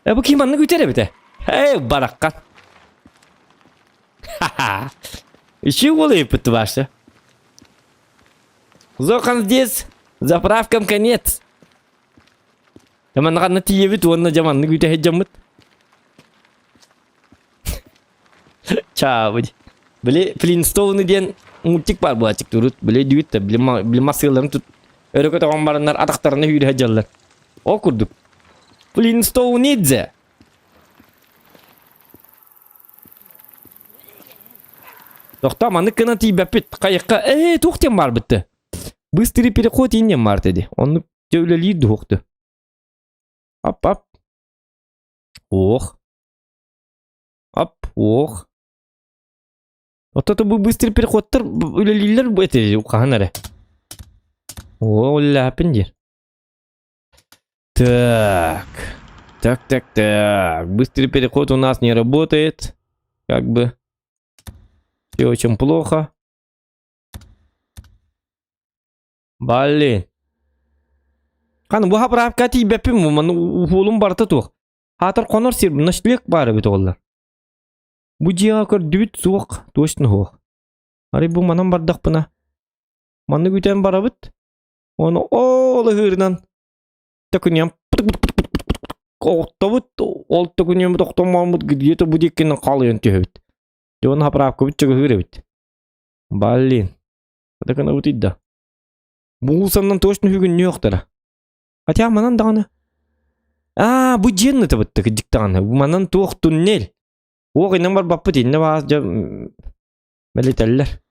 Э бу ким маннык үтэр эбитэ? Эй, баракка. Ха-ха. Еще уол ыйыппыт Вася. Зохан здесь, заправкам конец. Манна тиийэбит уонна дьэ маннык үтэ сылдьаммыт. Чаабыт. Били Флинстоуны диэн мультик баар буолааччык турут. Били дүүт да били били массыыларын тут өрө көтөҕөн бараннар атахтарына сүүрэ сылдьаллар. Ол курдук. Флинстоунидзе. Тохтоо маннык гынан тиийбэппит. Хайыкка ээ туох диэн баарбытты. Быстрый переход иннем баар диди. Оннук дьэ үлэлиир дуһукту. Ап-ап. Ох. Ап, ох. Вот бу быстрый переходтар үлэлииллэр бу эти хаһан эрэ. О, үлэлээппин диир. Так. Так, так, так. Быстрый переход у нас не работает. Как бы. Все очень плохо. Блин. Ханы бу заправка тиийбэппин маны уһуолум барыта туох. Аатар хонор сир ночлег баар эбит оҕолор. Бу дьиэҕэ көрдүбүт суох, точно суох. Арай бу манан бардахпына маннык үтэн барабыт. Ону ол ыһыырынан төкүнүйэн оҕоттобут, ол төкүнүйэммит охтоммоммут где-то бу диэкинэн халыйан түһэбит. Дьэ уонна заправкабыт чыгыһыыр эбит. Блин. Хата да. Бу точно үһүгүннүөхтэрэ. Хотя манан даҕаны. Аа, бу дьиэн ытыбыттык дьиктаҕаны. Манан туох туннель. Уох иннен барбаппыт инне баас дьэ мэлитэллэр.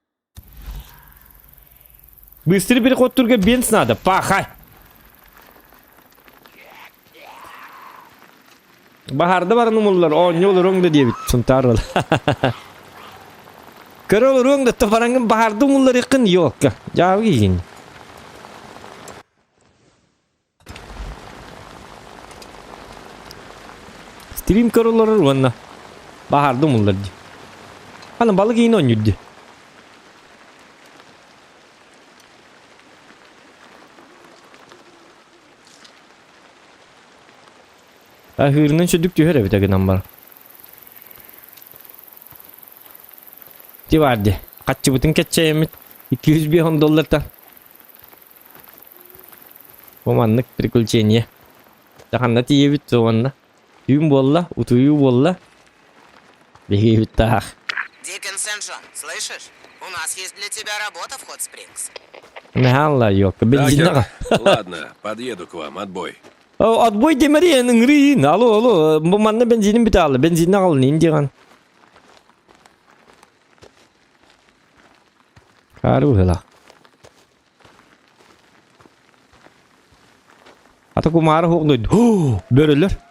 Быстрый переход турга бенз надо. Пахай. Баһарда баран умуллар, оонньуу олоруоҥ да диэбит Сунтаар уола. Көрө олоруоҥ да бараҥҥын баһарда умулларыаххын ёлка. Дьаабы киһигин. Стрим көрө олорор уонна баһарда умуллар дии. Аны балык иин оонньуур дии. Аһыырынан сүдүк түһэр эбитэ гынан баран. Ти бар ди. Хаччыбытын кэччэйэммит 205 доллартан. Бу маннык приключение. Ханна тиийэбит уонна түүн буолла, утуйуу буолла. Биһигибит таах. Дикон Сен-Джон, слышишь? У нас есть для тебя работа в Хот Спрингс. Мехалла ёлка, бензиннаҕа. Ладно, подъеду к вам, отбой. Отбой демери ыҥырыын. Алло, алло, бу манна бензинин бүтэ аалла. Бензинин аҕалын индиған. Хаары быһыылаах. Ата кумаары суох дойду. Бөрөлөр.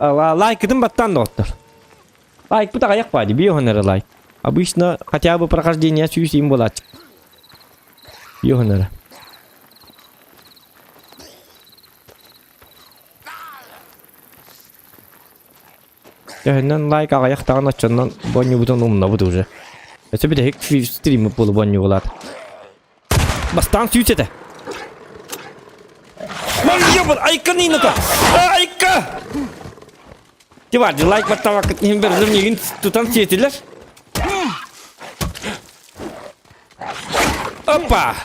Лайкытын баттаан доҕоттор. Лайкпыт аҕыйах баа дии, биэһон эрэ лайк. Обычно хотя бы прохождение сүүс им буолааччы. Биэһон эрэ. Төһөннөн лайк аҕыйах даҕаны оччоннон бонньубутун умнабыт уже. Өссө бүтэһик стриммит буолу бонньугулаат. Бастаан сүүс этэ. Ман айка нината! Айка! Ти бар, лайк баттавакыт иһин бердим миигин тутан сиэтилэр. Опа!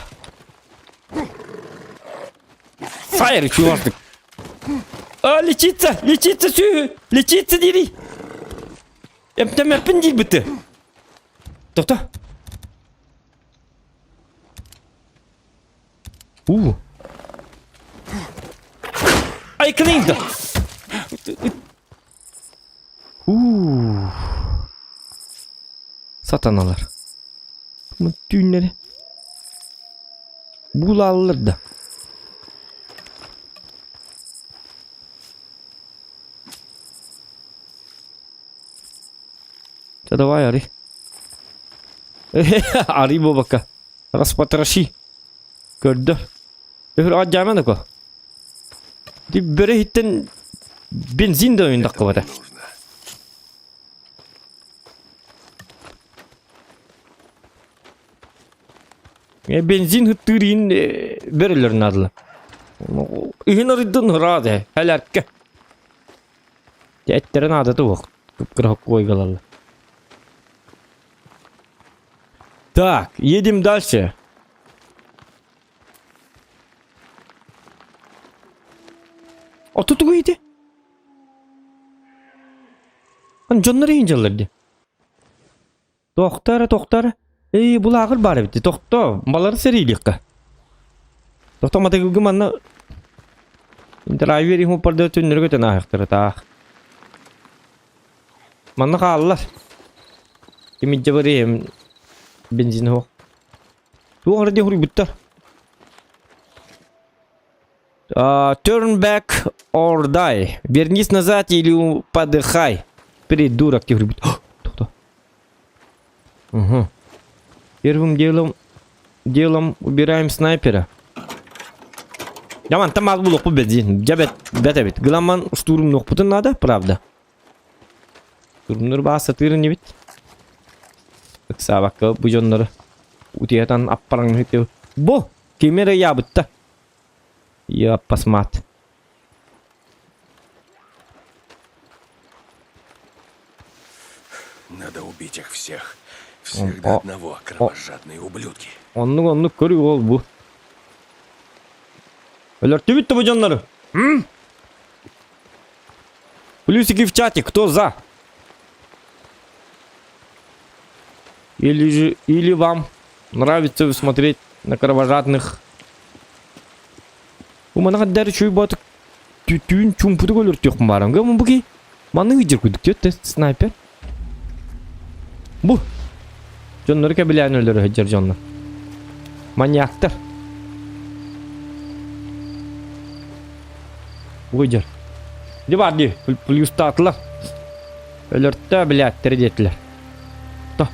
Фаер чувашдык. А, лечиться, лечиться сүү, лечиться дири. Эмтэмэппин диирбити. Тоқта. У. Айкалинда. У. Сатаналар. Түүннэри. Булаллар да. Да давай, Ари. Ари буолбакка. Распотроши. Көрдө. Өһөр аджааман око. Ди бөрө иһиттэн бензин да ойундакка Нужно. Бензин ыттыыр иин бөрөлөр наадалар. Иһин арыйдын ыраат хэлэркэ. Эттэрин аадата уох. Кып-кыра хоккуой галалла. Так, едем дальше. Ото тугу ити? Дьоннор иһин дьаллар ди. Тохтоо эрэ, тохтоо эрэ. Эй, бу лааҕыр баар эбит дии, тохтоо, балары сэриилиэххэ. Тохтоо матыгылгы манна драйвер иһин уппарда түннөргө көтөн ааһыахтара таах. Манна хааллар. Ким барыам бензин суох. Туох эрэ диэн суруйбуттар. Turn back or die. Вернись назад или подыхай. Придурок ты говорит. Кто? Угу. Первым делом делом убираем снайпера. Яман там аз булук бу бензин. Дьэ бэт эбит. Гыламан штурмнуохпутун надо, правда. Штурмнур баа сатыыр инибит. Ыксаабакка бу дьоннору утуйатан аппараҥныһыт Бу! Кими эрэ ыйаабытта. Яппасмаат. Надо убить их всех. Всех до одного, кровожадные ублюдки. Оннук оннук көрү ол бу. Өлөртүбүт бу дьоннору. Плюсики в чате, кто за? Или же, или вам нравится смотреть на кровожадных. Бу манаха дәр чуй батык түүн чумпутук өлөртүөхпүн баарым. Гы бу ки маннык ыдьыр кудук диэт снайпер. Бу дьоннору кэбилээн өлөрө сылдьар дьоннор. Маньяктар. Бу ыдьыр. Дьэ баар дии, плюстаатылар. Өлөртөө билээттери диэтилэр. То.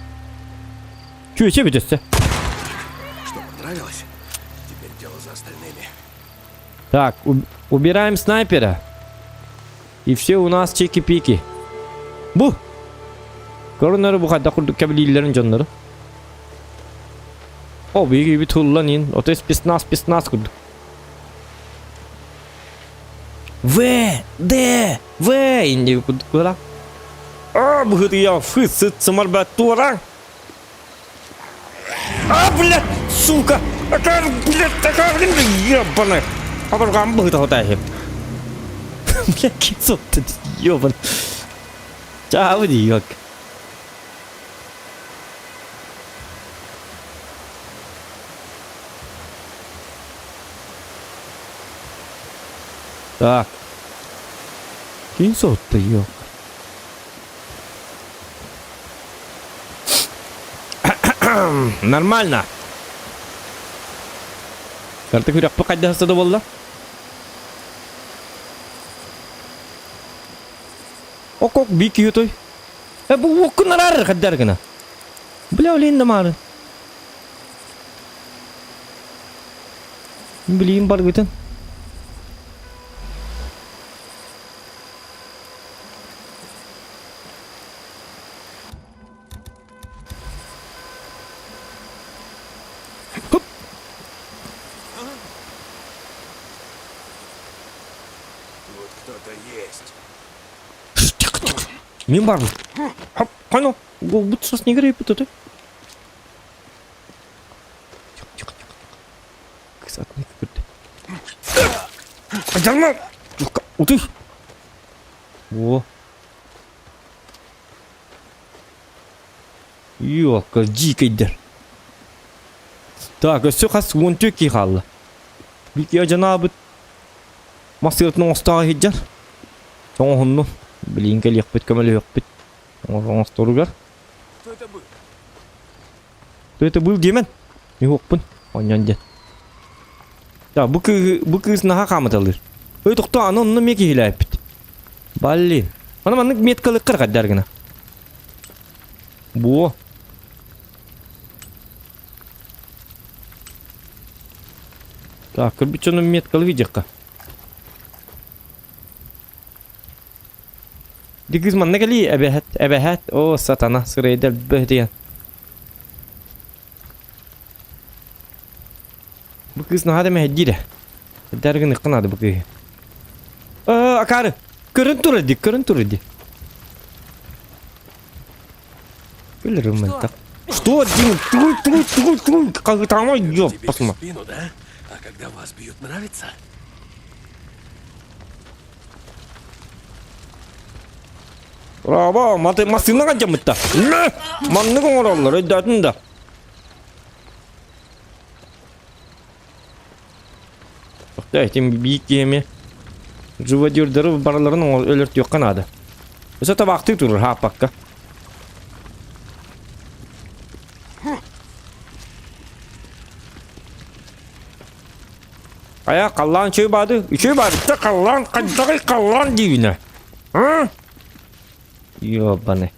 Чүөчэ бүтөссө. Что, понравилось? Теперь дело за остальными. Так, убираем снайпера. И все у нас чики-пики. Бу! Көрүнөрү бу хайдах курдук кэбилииллэрин дьоннору. О, биһиги туллан ин, ото спецназ спецназ курдук. В, Д, В инди курдук кура. А, быһытыйа, фы, сыт, сымар бәт туора. А, блядь, сука! Такая, блядь, такая, блин, ебаная! Абыргам быһыта хотайы. Бля, кисот ты, ебан. Чао, ёк. Так. Кин сотты, ёк. Нормально. Карта күрәкпе кайда да булды. Ок-ок бик ютой. Э бу оккунарар каддар гына. Бля олин да мары. Билиим бар гытын. Хоп! Тут кто-то есть. Мин барбын. Хоп, қайно. Бут сос не керек бут Тихо, тихо, тихо. Кысатный кірді. Жанма! Утый! О. Ёлка, дикийдер. Так, өссө хас уон түөрт киһи хаалла. Бикия дьанаабыт массыынатын оҥостоҕо сылдьар. Оҥоһунну. Билигин кэлиэхпит, көмөлөһүөхпүт. Оҥосторугар. Кто это был? Кто это был диэмэн? Миһуохпун. Онньон диэн. Так, бу кыыһы, бу кыыс наһаа хаамыталыыр. Ой, тохтоо, аны онно эмиэ киһилээппит. Блин. Аны маннык меткалыккар хайдар гына. Буо. Так, көрбүт дьонум меткалы видиэххэ. Дигиз манна кэлии эбэһэт, эбэһэт, о сатана сырайда бөһүтүйэн. Бу кыыс наһаа да мэһэйдиир ээ. Эрдээр гыныахха наада бу кыыһы. Э, акаары, көрөн тур дии, көрөн тур дии. Күлэрим мөлтөх. Что, Дима, тугуй, тугуй, тугуй, тугуй, хаһыытаама, Тебе ёп, в посма. спину, да? А когда вас бьют, нравится? Браво, маты массыына дьаммытта. Маннык оҥороллор, өйдөөтүн да. Тохтоо, этим биик киһими живодердары барыларын өлөртүөххэ наада. Өсө табаахтыы турар хааппакка. Хайа, халлаан үчүгэй баады? Үчүгэй баады. Тэ халлаан хайдаҕый халлаан диибинэ? А? Ёбаный.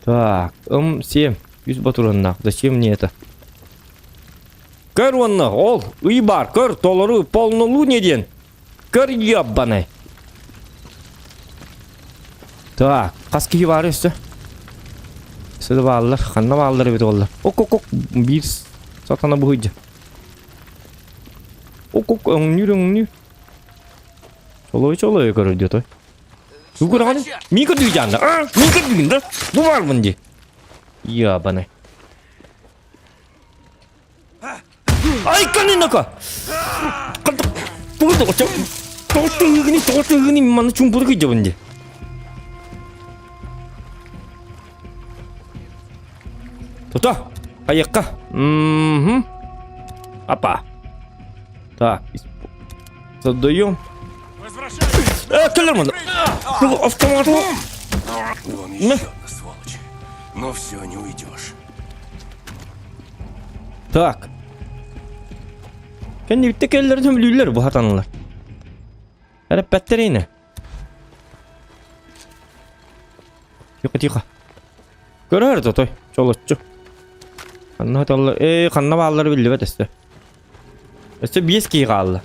Так, М7. Үс батураннаах. Зачем мне это? Көр уонна, ол, ый бар, көр, толору, полнолуние диэн. Көр ёбаный. Так, хас киһи баар өссө? Өссө да бааллар, ханна бааллар эбит оллар. Ок-ок-ок, биир сатана быһыйдьа. Ок-ок, өҥнүүр, өҥнүүр. Чолой-чолой көрөр диэтой. Тугу көрөҕүн? Мин көрдүү дьаанда. А, мин көрдүүгүн да? Бу баарбын дии. Ябаны. Ай, канинака! Тугу тоҕо тыгыгыны, тоҕо тыгыгыны манна чуумпута кыйдьабын дии. Тута, айыкка. Мгм. Апа. Так, создаем. Э, кэлэр маны. Автомат. Вон еще одна сволочь. Но все, не уйдешь. Так. Кэннибиттэ кэллэрин сөбүлүүллэр бу хатанылар. Эрэппэттэр ини. Тихо, тихо. Көрөр тотой, чолоччу. Ханна хаталлар, ээ, ханна бааллары биллибэт өстө. Өссө биэс киһи хаалла.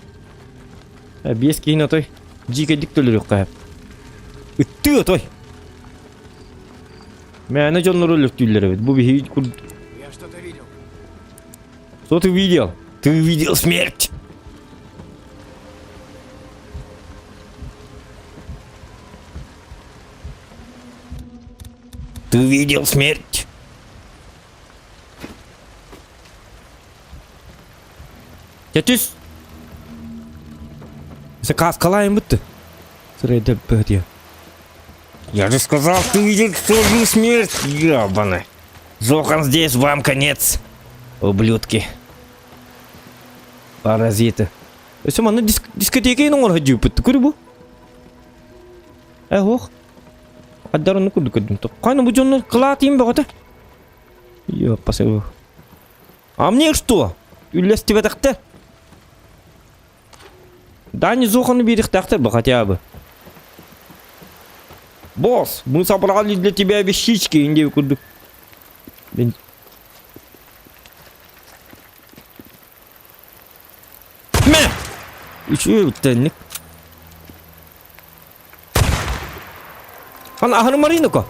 Э, биэс киһини отой дьиикэйдик төлөрүөххэ сөп. Ыттыы отой. Мээнэ дьоннору өлөртүүллэр эбит. Бу биһиги кур... Я что-то видел. Что ты видел? Ты увидел смерть! Ты увидел смерть! Дьэ түс! Кааскалаайын бытты. Сырайда бөтүө. Я же сказал, ты видел тоже смерть, ебаный. Зохан здесь, вам конец. Ублюдки. Паразиты. Өссө манна дискотека оҥоро сылдьыбыппыт көрү бу. Э ох. Хаддар онну курдук көрдүм. Хайна бу дьоннор кылаатыйым бөҕөтө. Ёппасы. А мне что? Үллэстибэтэхтэр. Дани Зохану биэриэхтээхтэр бы хотя бы. Босс, мы собрали для тебя вещички, индия курдук. Мэ! Үчүгэй бүттэнник. Ана аһары Мариноко.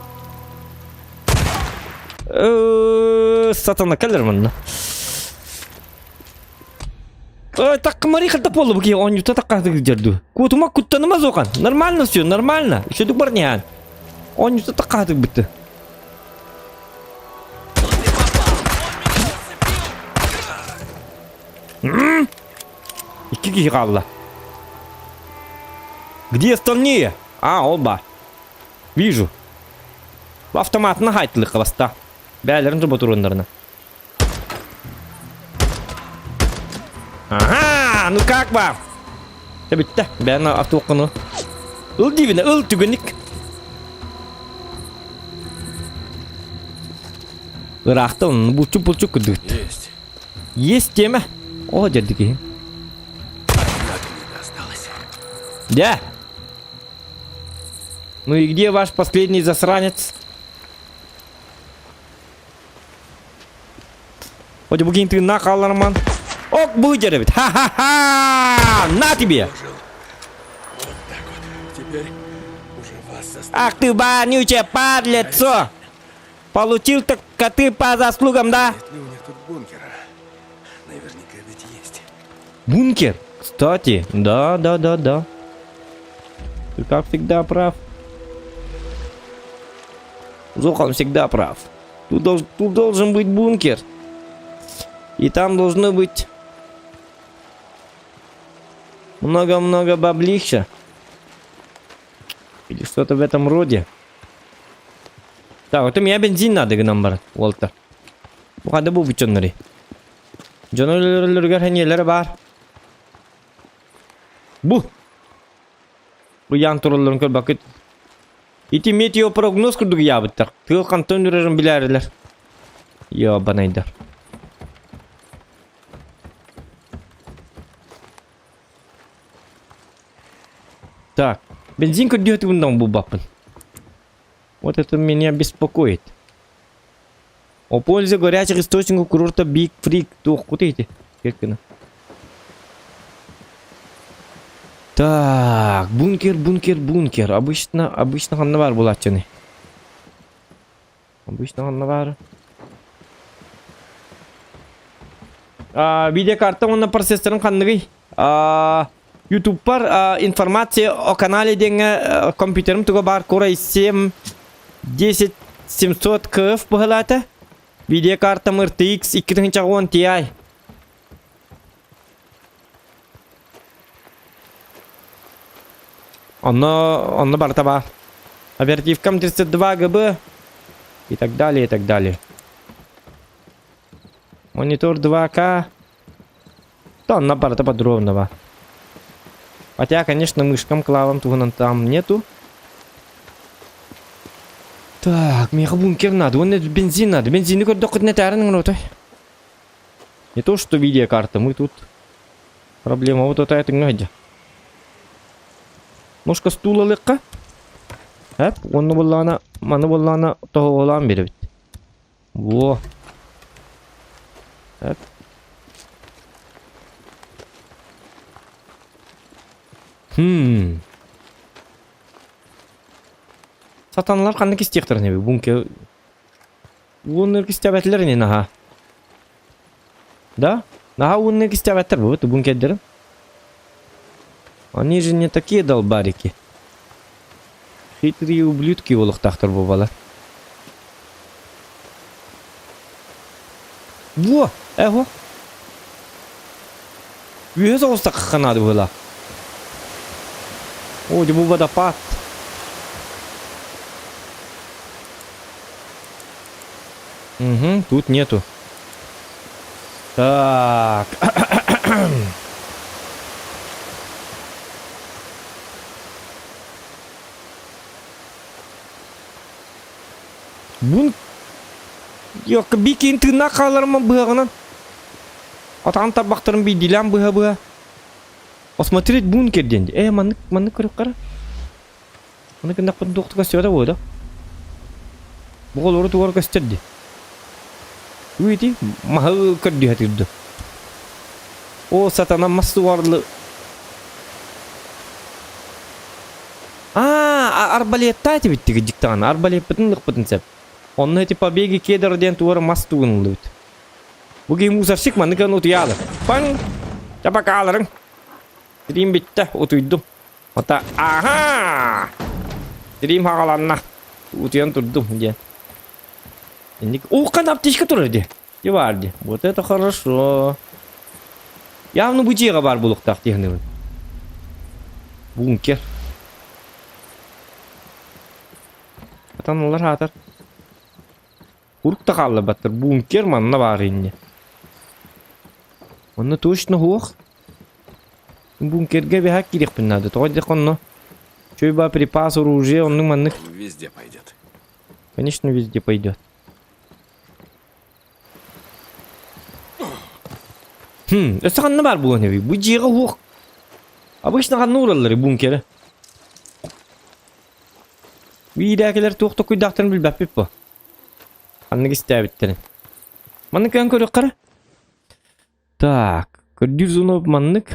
Сатана кэлэр манна. Так Мари хата полу бу оонньуута такка дьэрду. Куутума куттаныма зохан. Нормально все, нормально. Үчүдүк бар нехан. Оонньуута такка бытты. Икки киһи хаалла. Где остальные? А, оба. Вижу. Автоматына хайтылыкка баста. Бәлерин турундарына. Ага, ну как вам? Дьэ бүттэ. Бэйэн автуоххуну. Ыл диибинэ, ыл түгэнник. Ыраахта онно булчук-булчук курдук. Есть. Есть тема. О, дьэрдик киһи. Одна осталась. Да. Ну и где ваш последний засранец? Хоть бу тыыннаах хаалларман. Ок, бу дьэрэбит. Ха-ха-ха! На тебе! Вот так вот. Теперь уже вас заставят. Ах ты вонючая падлецо! Получил так ты по заслугам, да? Нет ли у них тут бункера? Наверняка ведь есть. Бункер? Кстати, да, да, да, да. Ты как всегда прав. Зохан всегда прав. Тут, долж, тут должен быть бункер. И там должно быть много-много баблища. Или что-то в этом роде. Так, вот у меня бензин надо гынан баран, уолта. Бу хада бу бучоннары. Дьону өлөрөллөрүгэр хэниэлэрэ баар. Бу! Бу ян туралларын көрбөккүт. Ити метеопрогноз курдук ыйаабыттар. Тыал хантан үрэрин билээрилэр. Ёбанайдар. Так, бензин көрдүһэтигин булбаппын. Вот это меня беспокоит. О пользе горячих источников курорта Биг Фрик. Туох кута ити? Кеккина. Так, бункер, бункер, бункер. Обычно, обычно ханна бар булааччыны. Обычно ханна бар. А, видеокарта уонна процессорын ханныгый? А, Ютубпар информация о канале диэҥҥэ компьютерым туга баар Core i7 10700 KF быһылаата. Видеокартам RTX 2010 Ti. Онно, онно барыта баар. Оперативкам 32 ГБ и так далее, и так далее. Монитор 2К. Да, онно барыта подробного. Хотя, конечно, мышкам, клавам туһунан там нету. Так, миэхэ бункер надо, уонна бензин надо. Бензини көрдөххүтүнэ этээрин оҥоруотай. Не то, что видеокарта, мы тут проблема вот это этиҥҥэ сылдьар. Ножка стула ылыахха. Эп, уонна буоллаҕына, маны буоллаҕына тоһоҕолоон биэрэбит. Во. Эп. Хм. Сатаналар ханнык истиэхтэрин эбит бункер Уонна кистээбэтилэр ини наһаа. Да? Наһаа уонна кистээбэттэр бу бункердэрин. Они же не такие долбарики. Хитрые ублюдки буолуохтаахтар буолбалар. Во! Эго! Үөһэ соҕустахха наада быһыылаах. О, дьэ бу водопад. Угу, тут нету. Так. Бун Йокка бикин тыыннаах хааларыма быһаҕынан. Атаҕын тарбахтарын биирдиилээн быһа-быһа. Осмотреть бункер диэн. Э, маннык маннык көрүөххэ Аны гыннахпын туохта көстүбэтэ буолуо да? Бу олору тугар көстөр дии. Уйти маһы көрдүһэ түрдү. О, сатана мас тугарлы. Аа, арбалеттаа этибиттиги дьиктаҕана. Арбалеппытын лыкпытын сеп. Онно эти побеги кедр диэн тугар мас тугунуллубут. Бу киһи мусорщик маннык утуйаалы. Паҥ! Чапакааларыҥ. Тириим бүттэ, утуйдум. Ата аха! Тириим хаҕаланна. Утуйан турдум диэн. Инник Ууккан аптечка турар дии. Ди бар дии. Вот это хорошо. Явно бу дьиэҕэ баар буолуохтаах дии саныыбын. Бункер. Атаналар аатар. Урук да хаалларбаттар. Бункер манна баар инньэ. Онно точно суох. Бункергэ бэһэ киириэхпин наада. Тоҕо диэххэ онно чуйба припас, оружие, оннук маннык. Он везде пойдет. Конечно, везде пойдет. Хм, өссө ханна баар буолуон эбий? Бу дьиэҕэ суох. Обычно ханна уураллар бункеры? Биирээкилэр туох токуйдаахтарын билбэппит бу. Ханнык истээбиттэрин. Маннык кэлэн көрүөххэ эрэ. Так, көрдүүр зона маннык.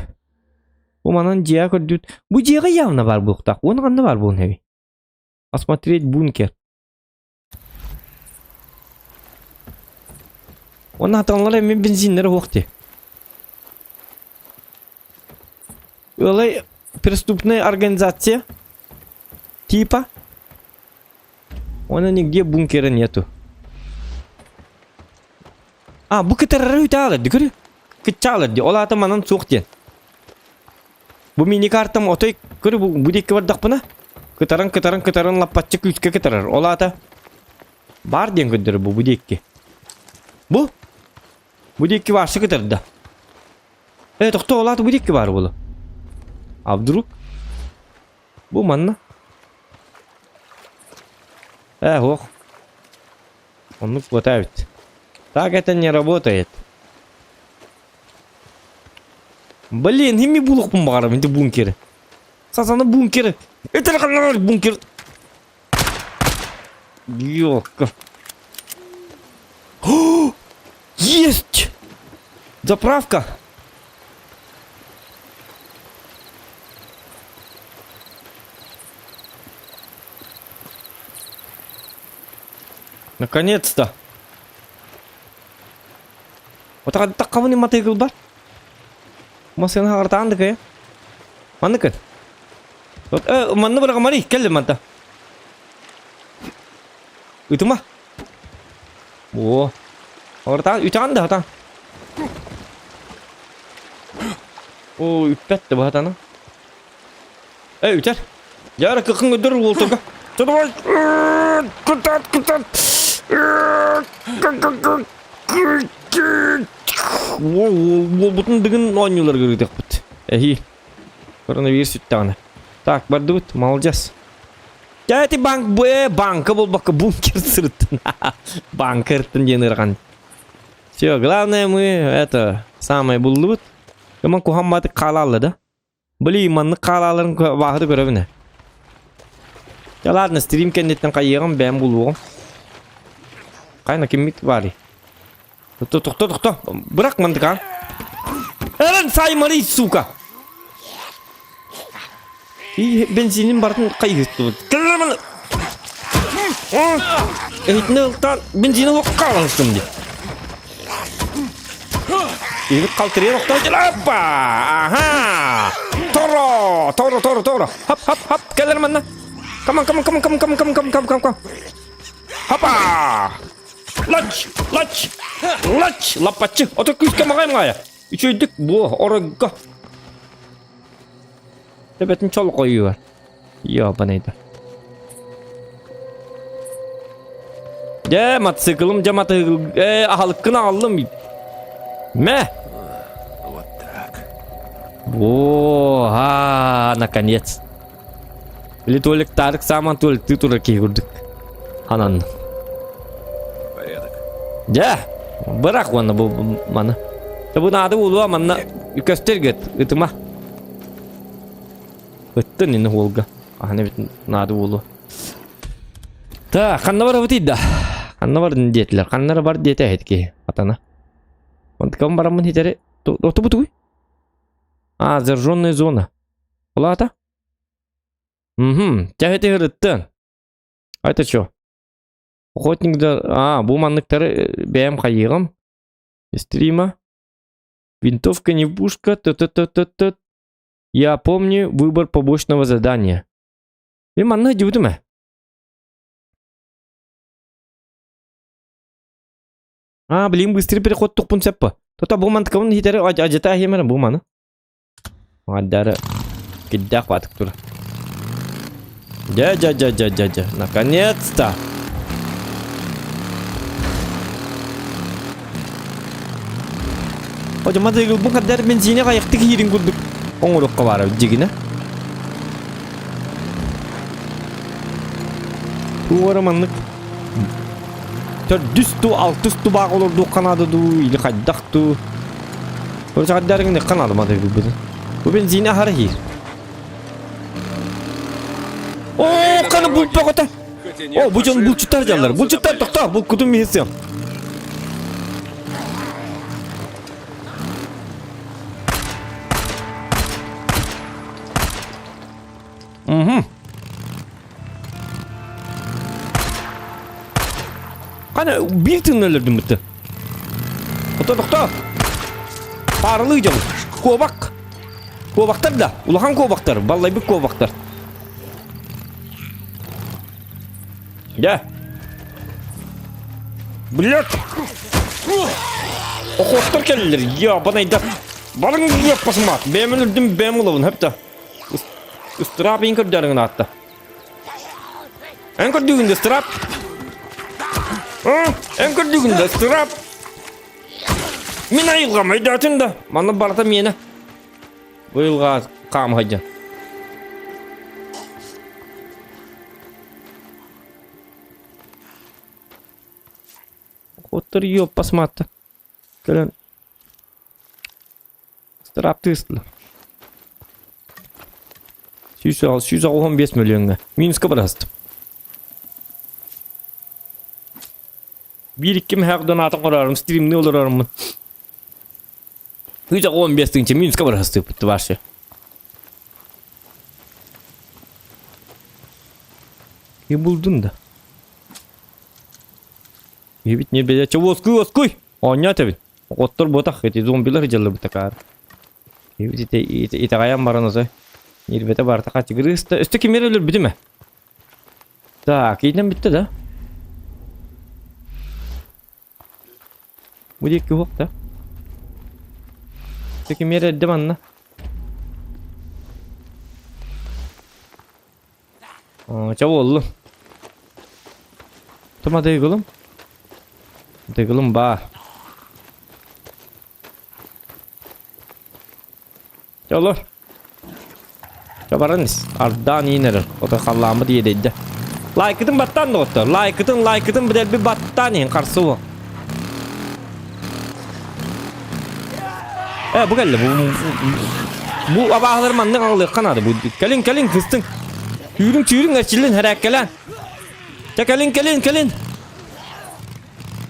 Бу манан дьиэҕэ көрдүүр. Бу дьиэҕэ явно баар буолуохтаах. Уонна ханна баар буолуон эбий? Осмотреть бункер. Уонна хатаналар эмиэ бензиннэрэ суох дии. Ыалай преступная организация типа Уонна нигде бункера нету. А, бу кытарары үтаалар ди көрү. Кытчаалар ди. Ол аата манан суох диэн. Бу мини-картам отой көрү бу, бу диэки бардахпына кытаран кытаран кытаран лаппаччы күүскэ кытарар. Ол аата баар диэн көрдөрөр бу бу диэки. Бу бу диэки баарсы кытарда. Э, тохтоо, ол аата бу диэки баар буолуо. А вдруг? Бу манна. Э, ох. Оннук хватает. Так это не работает. Блин, химми булуохпун баҕарабын ити бункеры. Сазаны бункеры. Это бункер. Ёлка. Есть! Заправка! Наконец-то! Вот таккабын матыгыл бар. Масына артаан дыкая. Манныкын. Вот, манны быраҕа Мари, кэллим манта. Ытыма. О. Ортаан, үтаан да хатан. О, үппэт да баһатана. Эй, үтэр. Яра кыкын өдөр уолтуга. Давай. Кутат, кутат. Уолбутун дыгын оонньуулар гырыытыахпыт. Эһи. Коронавирус сүттэҕинэ. Так, бардыбыт, молодец. Дьэ, ити банк бу банка буолбакка бункер сырыттын. Банка ырыттын диэн ырахан. Все, главное мы это самое буллубут. Кыман кухамматык хаалаалла да. Блин, маннык хаалааларын бааһыты көрөбүн. Дьэ, ладно, стрим кэнниттэн хайыаҕым бэйэм булуоҕум. Хайна киммит баарый? Тохто, тохто, тохто. Бырах мандыкаан. Эрэн саймарый, сука! И бензинин бартын хайыттыбыт. Кэллэмэн. Эһитини ылтаан бензини локка алыстым ди. Игит калтырыйан охтон Аппа! Аха! Торо! Торо, торо, торо! Хап, хап, хап! Кэлэр манна! Come on, come on, come on, come on, come on, come on, come on, come on. Хапа! Лач! Лач! Лач! Лаппаччы! Ото күүскэ маҕай маҕайа! Үчүгэйдик буо, оройго! Төбөтүн чолҕойугар. Ёбаный-да. Дьэ, мотоциклым, дьэ, мотоцикл, э, аһалыккын аҕаллым. Мэ! Вот так. О, а, наконец. Или Толик Тарык сааман туалеттыы турар киһи курдук. Анан. Порядок. Дьэ, бырах уонна бу маны. Бу наада буолуо манна көстөр ытыма. Ыттын ини уолга. Аһаны бит наада буолуо. Так, ханна барабытый да? Ханна бардын диэтилэр. Ханнара бар диэтэ эһит киһи. Атана. Онтукам бараммын хитэри. Оту бутугуй? А, зажженная зона. Улаата? Угу. Тяхети ырыттын. А это что? Охотник да... А, бу манныктары бэйэм хайыгым. Стрима. Винтовка не пушка. Т-т-т-т-т. Я помню выбор побочного задания. Мен манна дебутум э. А, блин, быстрый переход тукпун сеппа. Тота бу мантыкабын хитери ажата хемер бу маны. Аддары киддэх батык тур. Дя дя дя дя дя дя. Наконец-то! Hocam hadi bu kadar benzine kayıktık yerin kurduk. Оҥорукка баара дьигинэ. Туора маннык төрдүс ту алтыс тубаах олордуохха наада дуу или хайдах дуу Короче, надо модель будет. Бу бензин аһара иһиир. Оо, қаны булт бөҕөтө. О, бу дьон булчуттар дьаллар. Булчуттар тохтоо, булкутун миһисиэм. Угу. Қане биир тыынна өлөрдүм бытты. Тохто, тохто. Паарылыы дьон. Куобах. Куобахтар да. Улахан куобахтар. Баллайбыт куобахтар. Дьэ. Блядь! Охоттор кэллилэр. Ебаный да. Барың посмат. Бэйэм өлөрдүм, бэйэм улабын. Хөптө. Ыстыраап иин көрдөөрүҥ аатта. Эн көрдүүгүн да ыстыраап. Эн көрдүүгүн да ыстыраап. Мин айылҕам өйдөөтүн да. Манна барыта миэнэ. Бу айылҕа хаамыһайдьан. Оттор ёппас маатта. Кэлэн ыстырааптыы ыстылар. 185 мөлүйүөҥҥэ. Минуска барастым. Биир икки мөһөөх донатын корорум, стримни олороруммун. 115 тыынча минуска барастыппыт вообще. И булдун да. Ебит не бедя. Че, воскуй, воскуй! Оонньоо этэбин. Оттор буотах, эти зомбилар дьаллыбыт такаар. Ебит итэҕэйэн баран озой. Нирбете барта хачыгырыста. Өстө кимер өлөрбүтүм э? Так, итинэн бүттэ да? Бу диэки уһук да? Өстө кимер эрдэ манна? Ча буоллум. Тума дыгылым. Дыгылым баар. Чэ олор. Чэ баран ис. Ардаан иин эрэр. Ото халлааммыт иэдэйдэ. Лайкытын баттаан доҕоттор. Лайкытын, лайкытын быдэлби баттаан иһин харсы буол. Э, бу кэллэ. Бу, бу абааһылар маннык аҕалыахха наада. Бу кэлин, кэлин, кыстыҥ. Түүрүҥ, түүрүҥ, эрчиллин, хэрээккэлээн. Чэ, кэлин, кэлин, кэлин.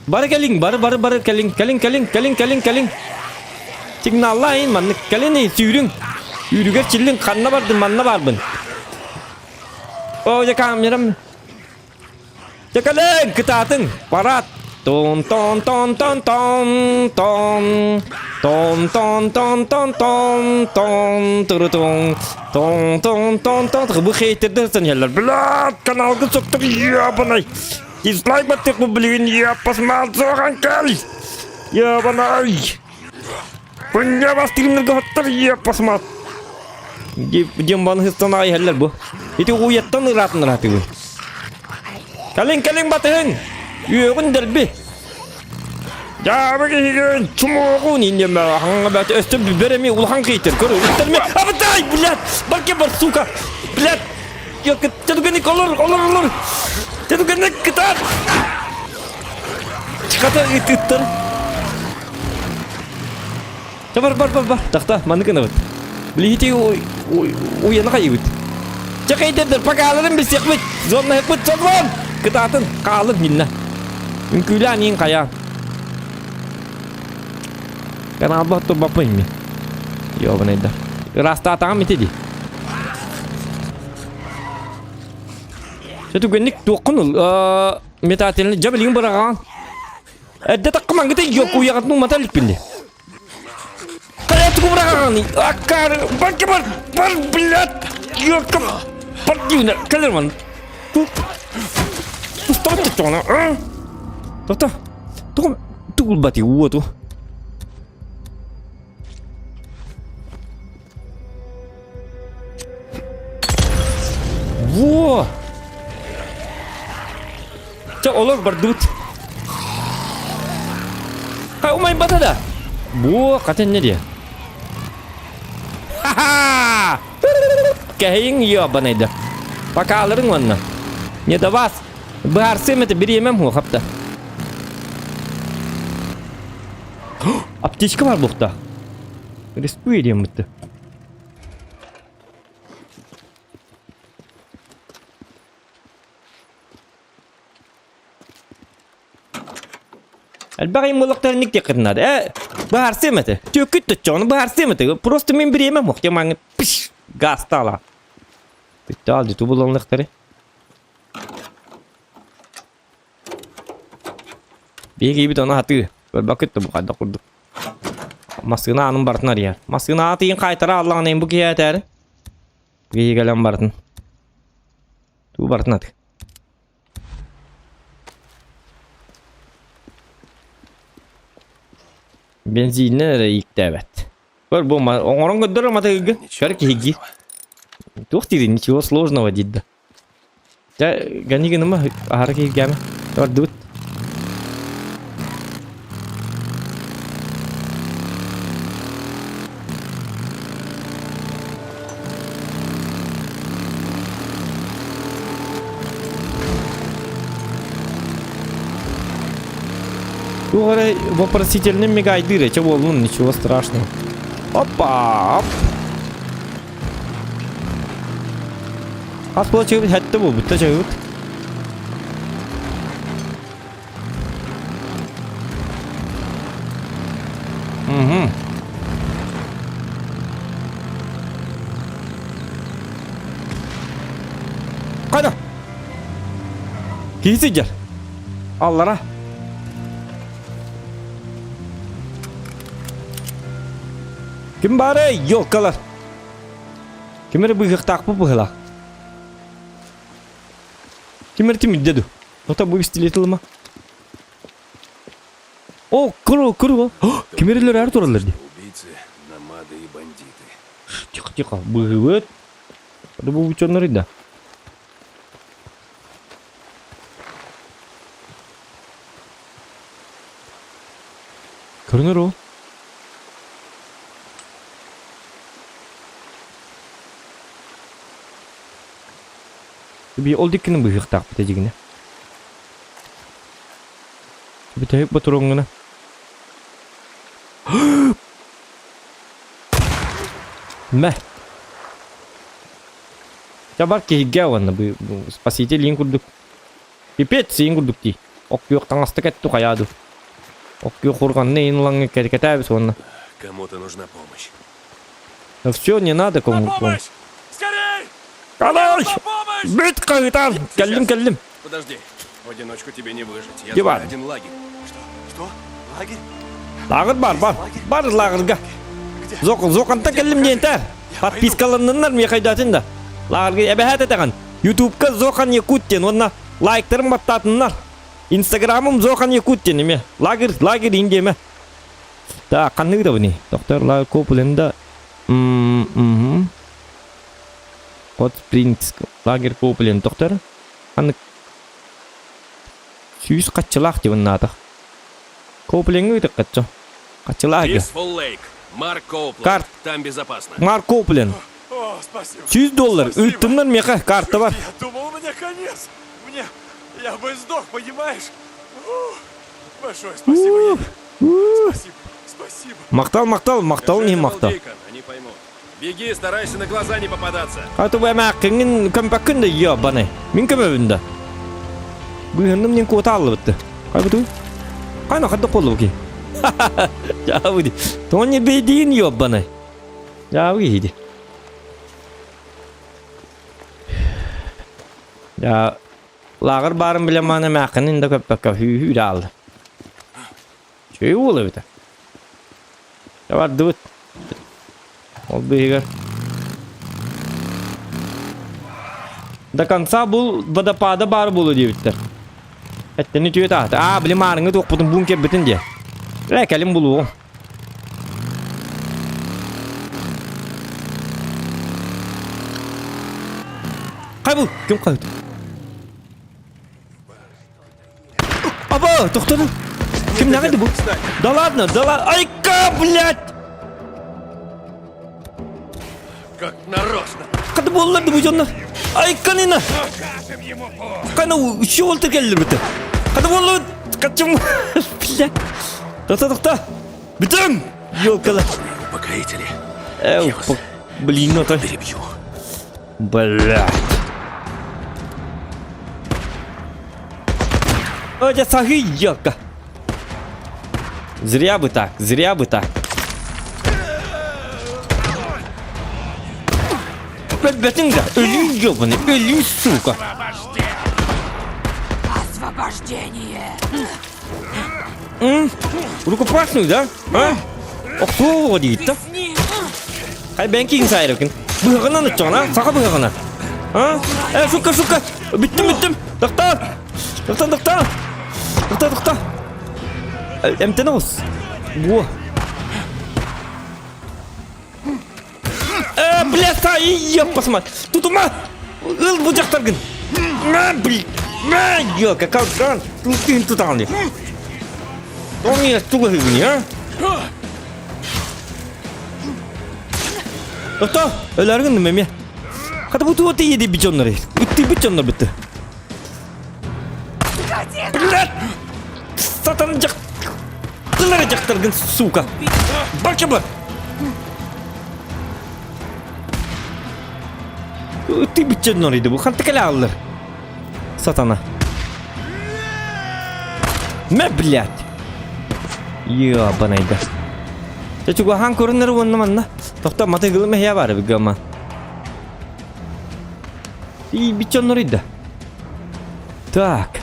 Бары кэлиҥ, бары, бары, бары кэлиҥ, кэлиҥ, кэлиҥ, кэлиҥ, кэлиҥ, кэлиҥ. Сигналлаайын маннык, кэлин эй, сүүрүҥ. Үүрүгэр чиллиҥ, ханна бардын, манна баарбын. Оо, дьэ камерам. Дьэ кэлиҥ, кытаатыҥ, парад. Тон тон тон тон тон тон тон тон тон тон тон тон турутуҥ тон тон тон тон бу хейтердер сыньалар. Блядь, каналгы соттук ебаный. Дизлайк баттык блин, я посмотрел, кэл! Ебаный! Күнне бастыгыннарга хоттор, я посмотрел. Дем банхыстан айхаллар бу. Ити уйаттан ыраатын ыраатыгын. Кэлин, кэлин батыһын! Үөҕүн дэрби! Дьаабы киһигин, чумуоҕун инньэмэ, хаҥа бәт өстө бер эми улахан кыйтыр, көр, үттерме, абытай, блядь, барке бар, сука, блядь, Тедугенник олор, олор, олор. Тедугенник кытаат. Чыката ыттар. Бар, бар, бар, бар. Тахта, маннык гынабыт. Билихити уйаны хайыбыт. Чакайдердер, покаларын билсиэхпит. Зоннаһыкпыт, созлон! Кытаатын, хаалын минна. Үҥкүүлээн иин хайаан. Каналба турбаппын ми. Ёбанайдар. Ыраастаатаҕым ити дии. Чэ түгэнник туоххун ыл метательный дьэ билигин быраҕаҕын. Эрдэ такка мангыта йокуйаҕытын умата иликпин дии. Хайа тугу быраҕаҕын? Аккаары бар бар бар блядь! Йокка бар дивна кэлэр ман. Тустабыт тоҕона. Тота. Тугу тугулбати уоту. Во! Чэ, олор бардыбыт. Хай, умайбата да. Бу, хатын не де? Ха-ха! Кэһэйиҥ ёбанайда. Покаларыҥ уонна. Не до вас. Быһаарсыам это бириэмэм хуо хапта. Аптечка бар буохта. Рискуй диэммитти. Элбэх иммулактарник диэххитин наада. Э, быһаарсыам этэ. Түөккүт төччөҕүнэ быһаарсыам этэ. Просто мин бириэмэм суох диэн маҥҥа пиш гаастаала. Бүттэ ал дьуту булаллахтары. Биһиги ону хатыы. Көрбөккүт да бу хайдах курдук. Массыына аанын барытын арыйар. Массыына аатыйын хаайтара аллаҕына бу киһи этээри. Киһи кэлэн барытын. Туу барытын аты. Бензиннэн эрэ ииктээбэт. Көр бу оҥорон көрдөрөр матыгы. Көр киһиги. Туох диир ничего сложного диир да. Дьэ, гани гыныма, аһара киһиргээмэ. Бардыбыт. Туох эрэ вопросительный мигайдыыр, эчэ буоллун, ничего страшного. Опа! Оп! Хас була чыгыбыт хэтте буолбут да чыгыбыт. Угу. Қайда? Киһи сылдьар. Аллара. Ким баарай, елкалар? Ким эрэ быыһыахтаахпыт быһыылаах. Ким эрэ тимирдэ ду? Ото бу пистолет ылыма. О, кыру, кыру. Ким эрэлэр эр тураллар дии. Убийцы, намады и бандиты. Тихо, тихо. Быһыыбыт. Бу ученнары да. Көрүнэр ол. Би ол диккини быһыахтаахпыт эдьигинэ. Бүтэһик ботуруоҥҥуна. Мэ. Дьэ бар киһигэ уонна бу спаситель иин курдук. Пипец иин курдук дии. Ок күөх таҥаста кэтту хайаа ду. Ок күөх хурҕанны иин ылаҥҥа кэтээбит уонна. Кому-то нужна помощь. Да все, не надо кому помощь. Скорей! Калай! Помощь! Бүт хаһытаан! Кэллим, кэллим. Подожди, в одиночку тебе не выжить. Я Где знаю бар? один лагерь. Что? Что? Лагерь? Лааҕыр бар, бар. Бар лааҕырга. Зок, зокантан кэллим диэн Подпискаланныннар миэхэ да. Лааҕырга эбэһээт этэҕин. Ютубка Зохан Якут диэн уонна лайктарын баттаатыннар. Инстаграмым Зохан Якут диэн эмиэ. Лагерь, лагерь индиэмэ. Так, ханнык да бұни? Доктор Лагерь Копленда. Мгм. Hot Springs лагерь Копленд доктор. Ханнык 100 қаччылаах деп наатах. Коплеңҥэ ыытык хачча. Хаччылаах Peaceful Lake. Марк Коупленд. Карт. Там безопасно. Марк Коупленд. О, спасибо. 100 доллар. Спасибо. Ыыттымнар миэхэ карта бар. Я думал, у меня конец. Мне... Я бы сдох, понимаешь? Ух, Большое спасибо. Я... Спасибо, спасибо. Махтал, махтал, махтал, не Скажи, это был махтал. Дикон, они поймут. Беги, старайся на глаза не попадаться. А то эмээххиҥҥин көмпөккүн да ёбаный. Мин көмөбүн да. Быһынным диэн куота аллыбытты. Хайбытый? Хайна хадда коллуки. Жаабыди. Тони бейдиин ёбаный. Жаабы киһиди. Я лааҕыр баарын билэн мааны эмээххинин да көппөккө хүүһүү да аалла. Чүй уол эбитэ. Бардыбыт. Ол быыһыгар. До конца бұл водопада бар болу диэбиттэр. Эттени түөт аата. Аа, били маарыҥы туохпутун буун кэлбитин диэ. Ээ, кэлин булуоҕум. Хайбыл, ким хаһыт? Аба, тохтону. Кимнээҕий бу? Да ладно, да ладно. Айка, блядь! Как нарочно. Хата буоллар да бу дьоннор. Айканина! Кана үчү уолта кэллибит. Хата буоллубут. Качым. Блядь. Тохта, тохта. Бүтүм! Ёлкала. Упокоители. Эу, блин, ну то. Перебью. Блядь. Ой, сахи, ёлка. Зря бы так, зря бы так. Өлбөтүҥ да, өлүү ёбаный, өлүү, сука. Освобождение! М? Рукопашную, да? А? Охсуо диит да? Хай бэнкиҥ сайрыкын. Быһаҕынан ыччаҕына, саха быһаҕына. А? Э, сука, сука! Бүттүм, бүттүм! Тохтоо! Тохтоо, тохтоо! Тохтоо, тохтоо! Эмтэн оҕус. Во. Э, блядь, ай, посмотри. Тутума! Ыл бу дьахтаргын. Мэ, блин. Мэ, ёлка, калкан. Тутын тутаҕын. Тоҥ тугуһугун, а? Тохтоо, өлөргүн эмиэ. Хата бу туох тиийди бичоннары. Үттүй бичоннор битти. Блядь! Сатан дьах... Тылары дьахтаргын, сука! Барча бар! Ты биччен норыйды бу. Ханта кэлэ аллар. Сатана. Мэ, блядь. Ёбанайда. Чэ чугаһаан көрүнэр уонна манна. Тохто матыгылы мэһиэ баар эбит гамма. И биччен норыйда. Так.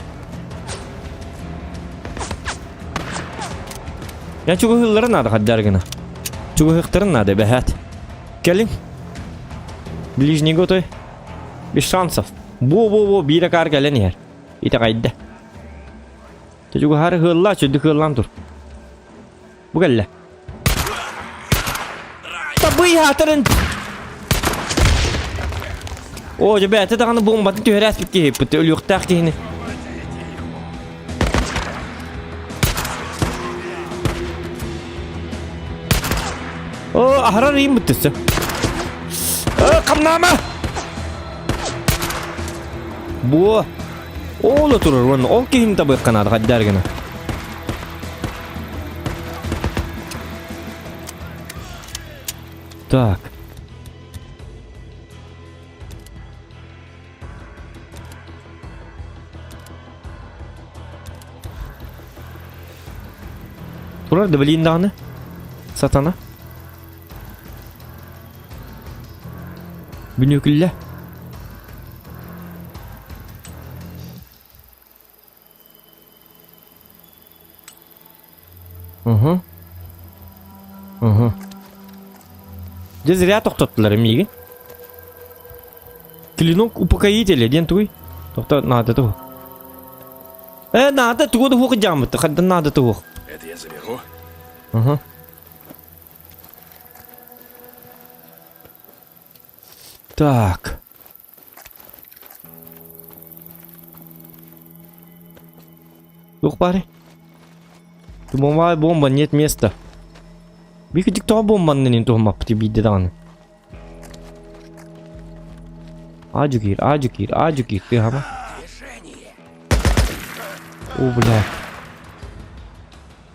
Я чугаһыыллара наада хаддаар гына. Чугаһыахтарын наада бэһээт. Кэлин. Ближний готой. Без шансов. Бу-бу-бу биир акаар кэлэн иһэр. Итэҕэйдэ. Чугаһаары хыаллаа, чөдү хыаллаан тур. Бу кэллэ. Табый хаатарын! О, дьэ бэйэтэ даҕаны буомбатын түһэрээспит киһи, өлүөхтээх киһини. О, аһарар ыйым бүттүсө. О, хамнаама! Бу ол отурар уонна ол киһини табыахха наада хайдаар гына. Так. Турар да билиин даҕаны. Сатана. Бүнүкүллэ. Угу. Угу. Дьэ зря тохтоттулар миигин. Клинок упокоителя диэн тугуй? Тохто наада тугу. Э, наада тугу да хуох дьааммыт. Хандан наада тугу. Это я заберу. Угу. Так. Туох баарый? Дымовая бомба, нет места. Биир тоҕо бомбаннын туһуммаппыт биирдэ даҕаны. Аадьу киир, аадьу киир, аадьу киир, тыаһама. О, бля.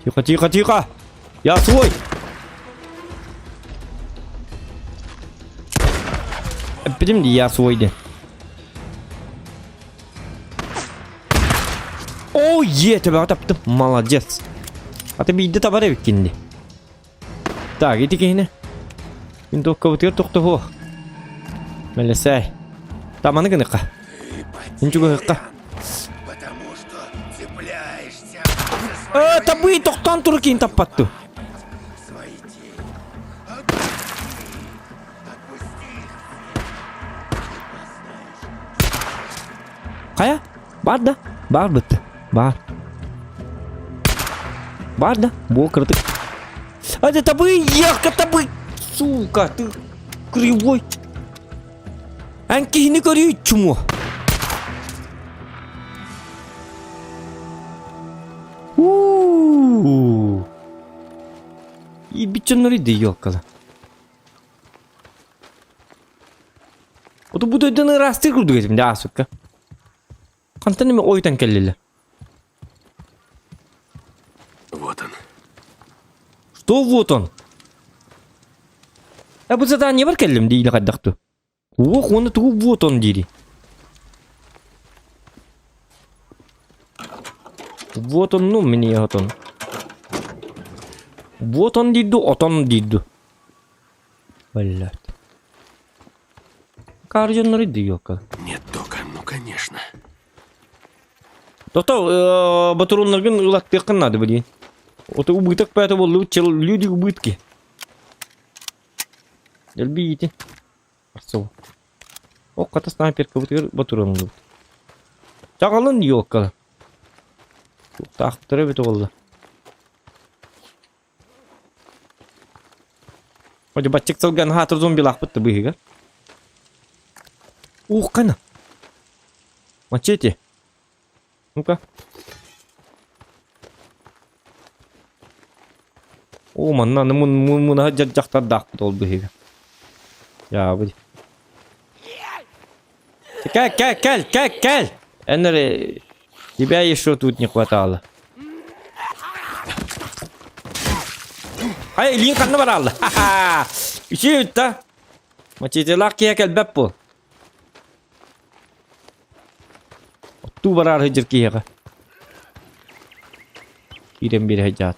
Тихо, тихо, тихо! Я свой! Эппитим дии, я свой диэн. О, е, төбөҕө таптым. Молодец. А ты биирдэ табар эбиккин дии. Так, ити киһини. Винтовкабытыгар тохтоһуох. Мэлэсээй. Таманы гыныхха. Инчугуһукка. Потому что цепляешься Э, табы тохтоон туру киин таппатту. свои тени. Отпусти! Отпусти их всех! Хайа? Бар да? Бар бытты. Бар. Бар да? Бу кырдык. А ты табы, ехка табы! Сука, ты кривой. Эн киһини көрүү чуму. У-у-у. И биччоннори дийоккала. Ото бу дойдуну ыраастыыр курдук этим да сука. Хантан эме ойутан кэллилэр. Вот он. Что вот он? Я бу задание бар кэллим диили хайдахту. Уох, уонна тугу вот он дири. Вот он, ну, мне вот он. Вот он диду, отон диду. Блядь. Кардионнары диёка. Нет тока, ну конечно. Тото батуруннаргын ылаттыаххын надо блин. Вот убыток поэтому лучше люди убытки. Дэлбиити. Арсыл. О, хата снайперкабытыгар батуруннубут. Чаҕалын ёлка. Туохтаахтара эбит буолла. Одь баччык сылган хаатыр зомбилаахпыт да быыһыгар. Ух, қана. Мачете. Ну-ка. О, манна аны мунаһа дьахтардаахпыт ол быһыыга. Дьаабы. Кэл, кэл, кэл, кэл, кэл! Эннери, тебя еще тут не хватало. Ай, илиин ханна бараалла. Ха-ха! Үчүгэй да. Мачетелаах киһи кэлбэт буол. Бултуу бараары сылдьар киһиэхэ. Киирэн биэрэ сылдьаат.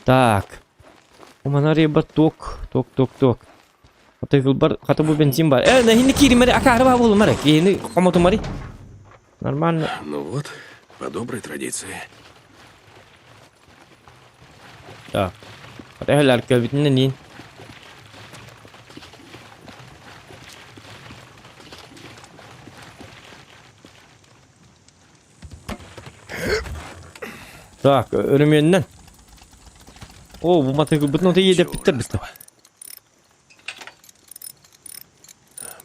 Так. Умана арыйбат ток, ток, ток, ток. Хатыгылбар, хата бу бензин бар. Э, нэһини кииримэри, акаары баа буолумары. Киһини хомотумари. Нормально. Ну вот, по доброй традиции. Так. Эһэлэр кэлбитинэн иин. Так, өрөмүөннэн. О, бу матыгылбытын отой иэдэппиттэр битэ.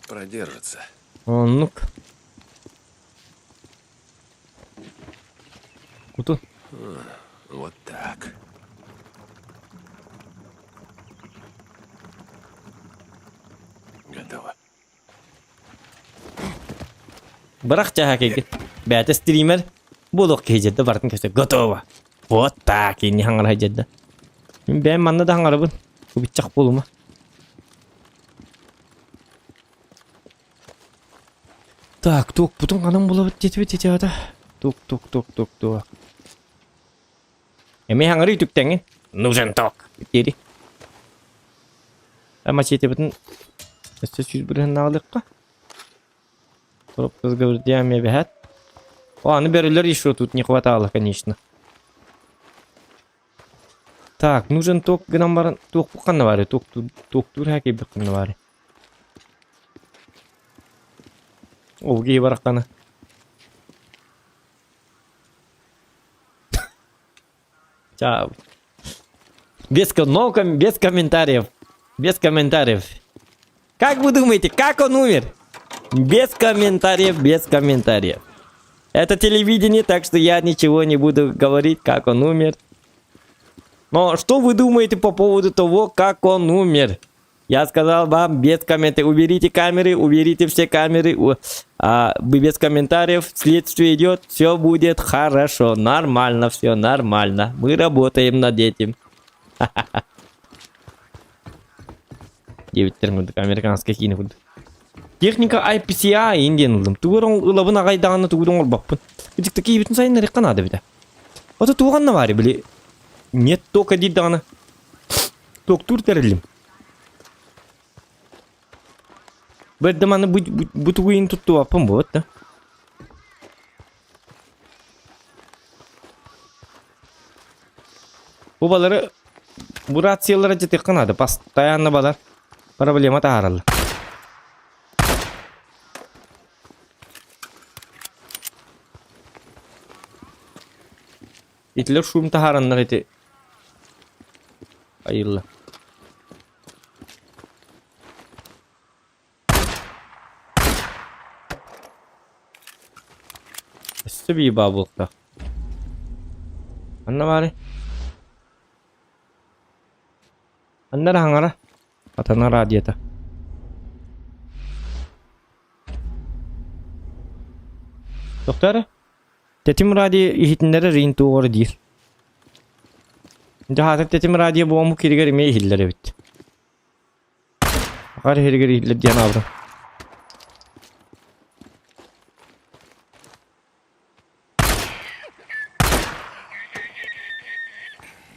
Продержится. Оннук. Кутун. Вот так. Готово. Бырах чаһа кэлгин. Бэйэтэ стример буолуох киһи дьэрдэ барытын кэпсэ готово. Вот так инни хаҥара дьэрдэ. Мин бэйэм манна да хаҥарабын. Кубиччах буолума. Так, туохпутун ханан булабыт диэтибит ити аата? Тук тук тук тук тук. Эмиэ хаҥарыы түктэҥин. Нужен ток. Диэри. Мачетебытын өссө сүүс бырыһыннаалыахха. Коробка с гвоздями эбэһээт. О, аны бөрөлөр еще тут не хватало, конечно. Так, нужен ток гынан баран туохпут ханна баарый? Туохтуур туохтуур һээ киирбит ханна баарый? Ол киһи барахтана. Чао. Без, но, без комментариев. Без комментариев. Как вы думаете, как он умер? Без комментариев, без комментариев. Это телевидение, так что я ничего не буду говорить, как он умер. Но что вы думаете по поводу того, как он умер? Я сказал вам без комментариев. Уберите камеры, уберите все камеры. А, без комментариев. Следствие идет. Все будет хорошо. Нормально все, нормально. Мы работаем над этим. Диэбиттэрин курдук американскай киинэ курдук. Техника IPCA иин диэн ыллым. Тугу эрэ ылабын аҕай даҕаны тугу да оҥорбоппун. Итик киһибитин сайыннарыахха наада эбитэ. Ото туох анна баары били нет тока диир даҕаны туохтуур тэрилим. Бэрдэ маны бу, бу, бу тугуйун туттубаппын буолбат да. Бу балары бу рациялары дьэтиэххэ наада. Постоянно балар проблема таһаараллар. Итилэр шум таһаараннар ити айылла. Өссө биир баа буолуохтаах. Ханна баарый? Ханна эрэ хаҥара? Атана радиота. Тохтоо эрэ. Тэтим радио иһитиннэрэр иин туоҕар диир. Дьаһаатар тэтим радио бу омук киригэр эмиэ иһиллэр эбит. Хаар иһэригэр иһиллэр диэн аабыта.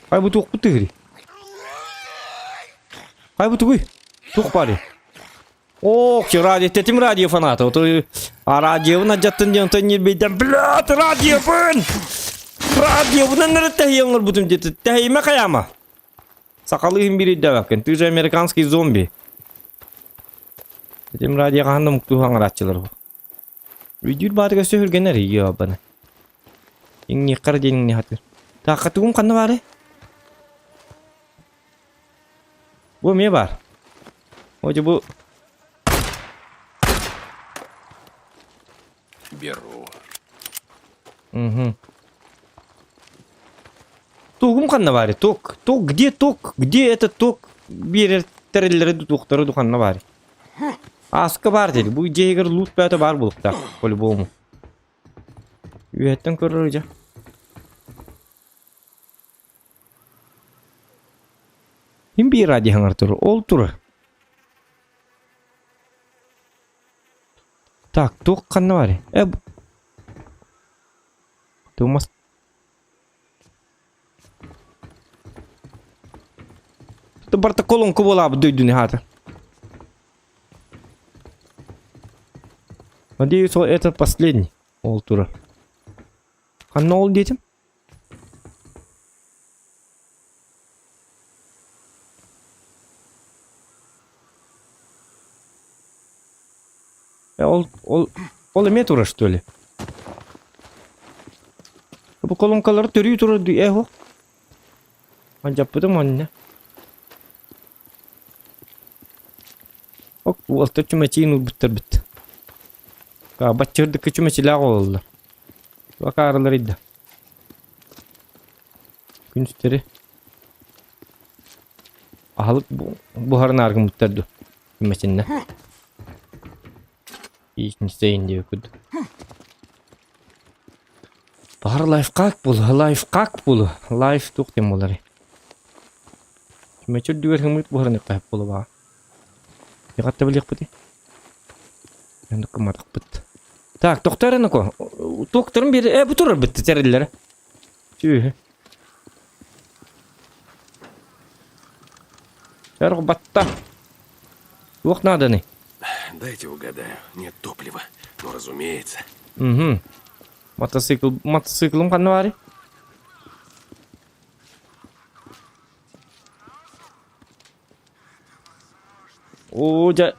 Хай бу туохпут тыгырый? Хай бу тугуй? Туох баарый? Ох, радио, тетим радио фаната. Вот а радиобун адьаттын диэн онтон ньирбэйдэн, блядь, радиобун! Радиобунан эрэ тэһийэ оҥорбутум диэтэ. Тэһийимэ хайаама. Сахалыы иһин биир өйдөөбөккүн. Ты же американский зомби. Этим радио хаһан да муктуу хаҥарааччылар бу. Өйдүүр баатыгар сөһүргэнэр ийэ Иҥниэххэр диэн иҥниэ хатыыр. Тааххатыгым ханна баарый? Бу эмиэ баар. О, бу Беру. Угу. Тугум ханна баарый? Ток, ток, где ток? Где этот ток? Биэрэр тэриллэри туохтары ду ханна баарый? Ааска баар диэри. Бу дьиэгэр лут бөтө баар буолуохтаах по-любому. Үөһэттэн көрөр дьэ. Ким биир радио хаҥар турар? Ол турар. Так, туох ханна баарый? Э, Тумас. Барта колонка буолаабыт дойдуну хаата. Надеюсь, это последний ол турар. Ханна ол диэтим? Ол, ол, ол эмиэ турар, что ли? Бу колонкалары төрүү турар дуу, э, Алдьаппытым онно. Ок, уолта чүмэчиин ылбыттарбыт. Баччырдыкка чүмэчилээх ололлор. Акаарылар ыйда. Күнүстэри аһылык буһарын ааргыммыттар дуо чүмэчиннэ. Иитинсэйин диэбит курдук. Баҕар лайфхак буолуо, лайфхак буолуо. Лайф туох диэн буоларый? Чүмэчи үрдүгэр хымыыт буһаран ыппаһап буолуо баҕар. Яҕатта билиэхпитий? Оннук гымматахпыт. Так, тохтоо эрэ Ноко. Туохтарын биэр... Э, бу турарбыт тэриллэрэ. Сүөһү. Эр батта. Туох нааданы? Дайте угадаю, нет топлива. Ну, разумеется. Угу. Мотоцикл, мотоциклым ханна баарый? Оо, дьэ.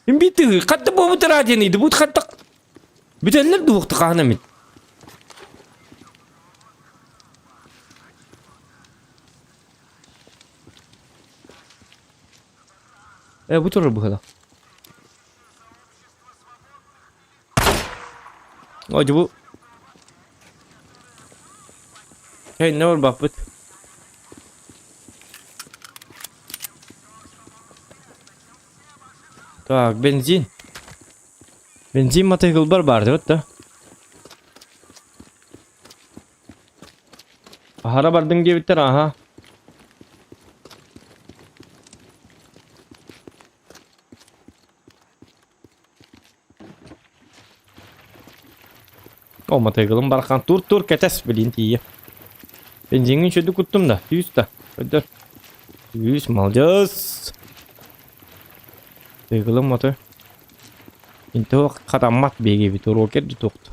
Имбитыгы, хатта буолбут радионы, бут хатта бүтэллэр дуохта хаһан эмит. Э, бу турар быһыла. О, бу. Hey, ne var bak Так, бензин. Бензин матыгылбар бар деп да. Аһара бардыҥ диэбиттэр, аха. О, матыгылым барахан тур-тур кэтэс билин тиийэ. Бензиҥин үчүгдүк куттум да, түүс да. Өйдөр. Түүс, молодец. Тыгылым ото. Интoo хатаммат биэгибит урокер дутуохту.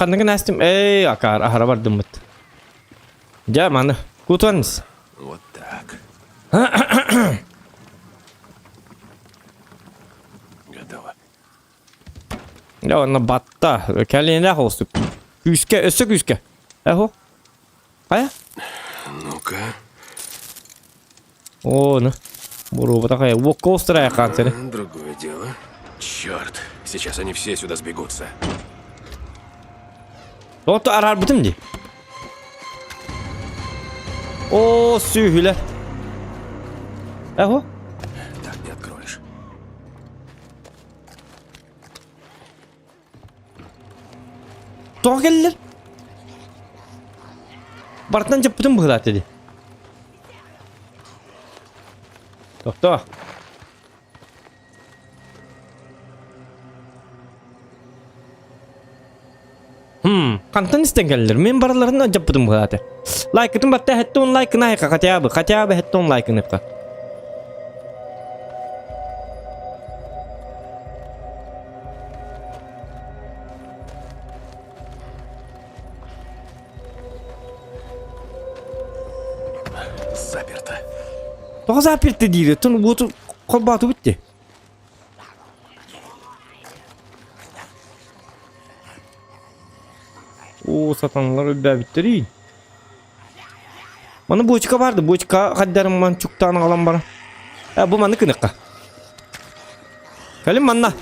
Ханныгын астым? Эй, акаар, аһара бардыммыт. Дьэ, маны, кутуанс. Вот так. Готово. Дьэ, онно батта. Кэлиэнээх оҕустук. Күүскэ, өссө күүскэ. Эхо. Хайа? Ну-ка. О, ну. Буруубата хайа. Уокка устарая хаансары. Другое дело. Черт, сейчас они все сюда сбегутся. Ото араарбытым дии. О, сүүһүлэр. Эхо. Так не откроешь. Тоҕо кэллэр? Бартан дьаппытым быһыылаах дии. Тохтоо. Хм, хантан истэн кэллэр? Мин барыларын дьаппытым быһыылаах Лайкытын батта хэттон лайкын айка хотя бы, хотя бы хэттон лайкын ыпка. Заперто. Тоҕо заперто диир? Тун уоту холбооту бүтте. Оо, сатаналар өлбөөбүттэрий. Маны бочка барды, бочка хаддарымман чуктаан аҕалан баран. Э, бу манны кыныкка. Кэлин манна.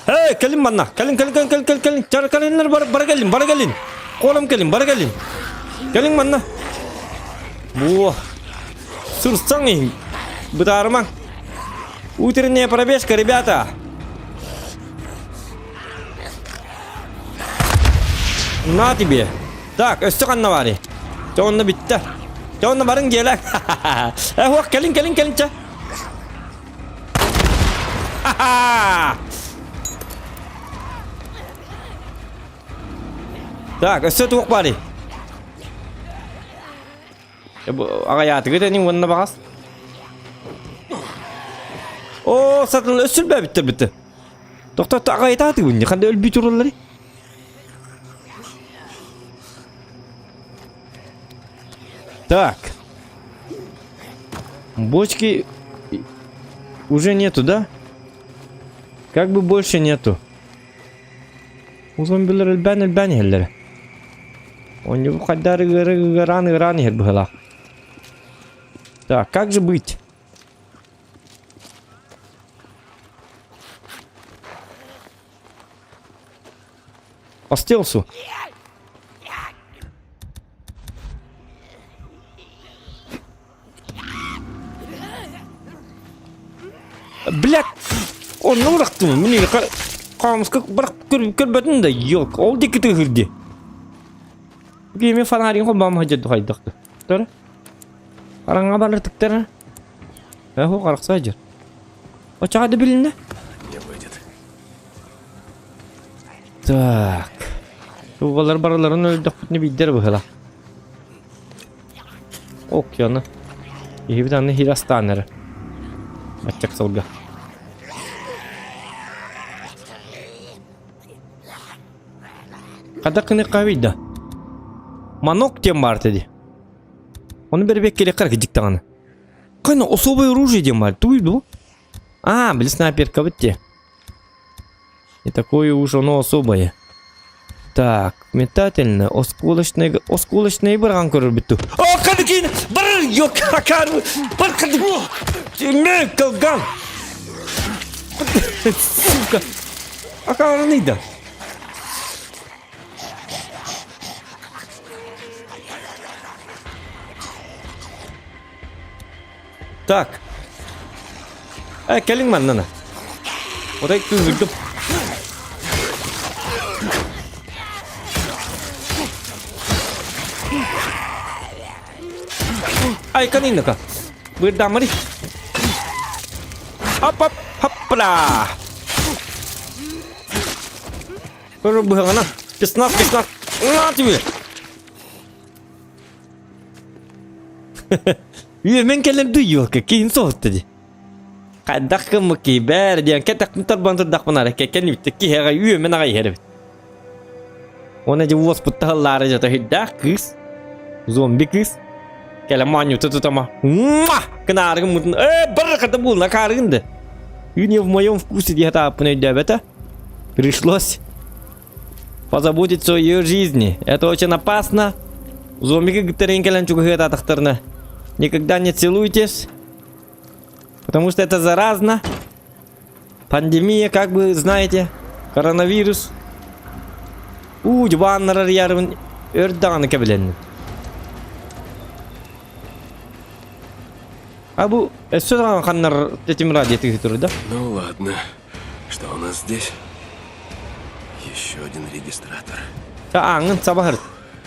Эй, кэлин манна. Кэлин, кэлин, кэлин, кэлин, кэлин, кэлин. Чар кэлиннэр бар, бара кэлин, бара кэлин. Колом кэлин, бара кэлин. Кэлин манна. Буо. Сырсаң иһин. Бытаарымаҥ. Утренняя пробежка, ребята. На тебе. Так, өссө ханна баарый? Чэ онно бүттэ. Чэ онно барыҥ дьиэлэ. Э, хуох, кэлин, кэлин, кэлин, чэ. Ха-ха! Так, өссө туох баарый? Аҕайаатыгыт эниҥ уонна баҕас. Оо, сатан өссүлбээбиттэр бүттэ. Тохтотто аҕайытаатыгын, ханда өлбүт тураллары? Так. Бочки уже нету, да? Как бы больше нету. Бу зомбилар элбээн-элбээн иһэллэрэ. Оонньуу хайдаар ыгыраан ыгыраан иһэр быһыылаах. Так, как же быть? По стелсу. Блядь! Онно бырахтым. Мин хаамыска бырах көрбөтүм да ёлк. Ол диэки тыһырди. Геме фонарин холбаам хадьа хайдах. Төр. Хараҥа барар тыктара. Эхо харахса дьэр. Очаға да билинне. Не выйдет. Так. Тугалар барыларын өлдөхпүтүнэ биирдэр быһыла. Океаны. Киһибит аны хир астаан эрэ. Аччак сылга. Хадах кынык да. Манок диэн баар диди. Оны бербек керек қар кедик даҕаны. Кайна особое оружие диэн баар. Туй ду? А, били снайперка битте. Не такое уж оно особое. Так, метательное, осколочное, осколочное бырған көрөр бүттү. О, кадыкин! Бар, yok, акар! Бар, кадык! Мен кылган! Сука! Акарыныйда. Так. Э, кэлиҥ маннана. Отой кыыһырдым. Айкан иннака. Бырдамари. Ап ап хаппла. Быһаҕына. Песнав, песнав. На тебе. Үөмэн кэлэн дуйуока киин соһутта дии. Хайдах гыммыккый бээр диэн кэтэхпин тарбан турдахпына эрэ кэкэн үттэ киһиэхэ үөмэн аҕай иһэр эбит. Уонна дьэ уоспут таһыллаары дьото хирдээх кыыс. Зомби кыыс. Кэлэ моонньута тутама. Муа! Кынаарыгын мутун. Э, бараката булна каарыгын да. И не в моем вкусе дии сатааппын өйдөөбөтө. Пришлось позаботиться о ее жизни. Это очень опасно. Зомбига кытта кэлэн чугаһыатаатахтарына никогда не целуйтесь, потому что это заразно. Пандемия, как бы знаете, коронавирус. Уу, дьыбааннарар ярыбын өр даҕаны кэбилэнним. А бу өссө даҕаны ханнар тэтим радио турар да? Ну ладно. Что у нас здесь? Еще один регистратор. Ааҥҥын сабаһыр.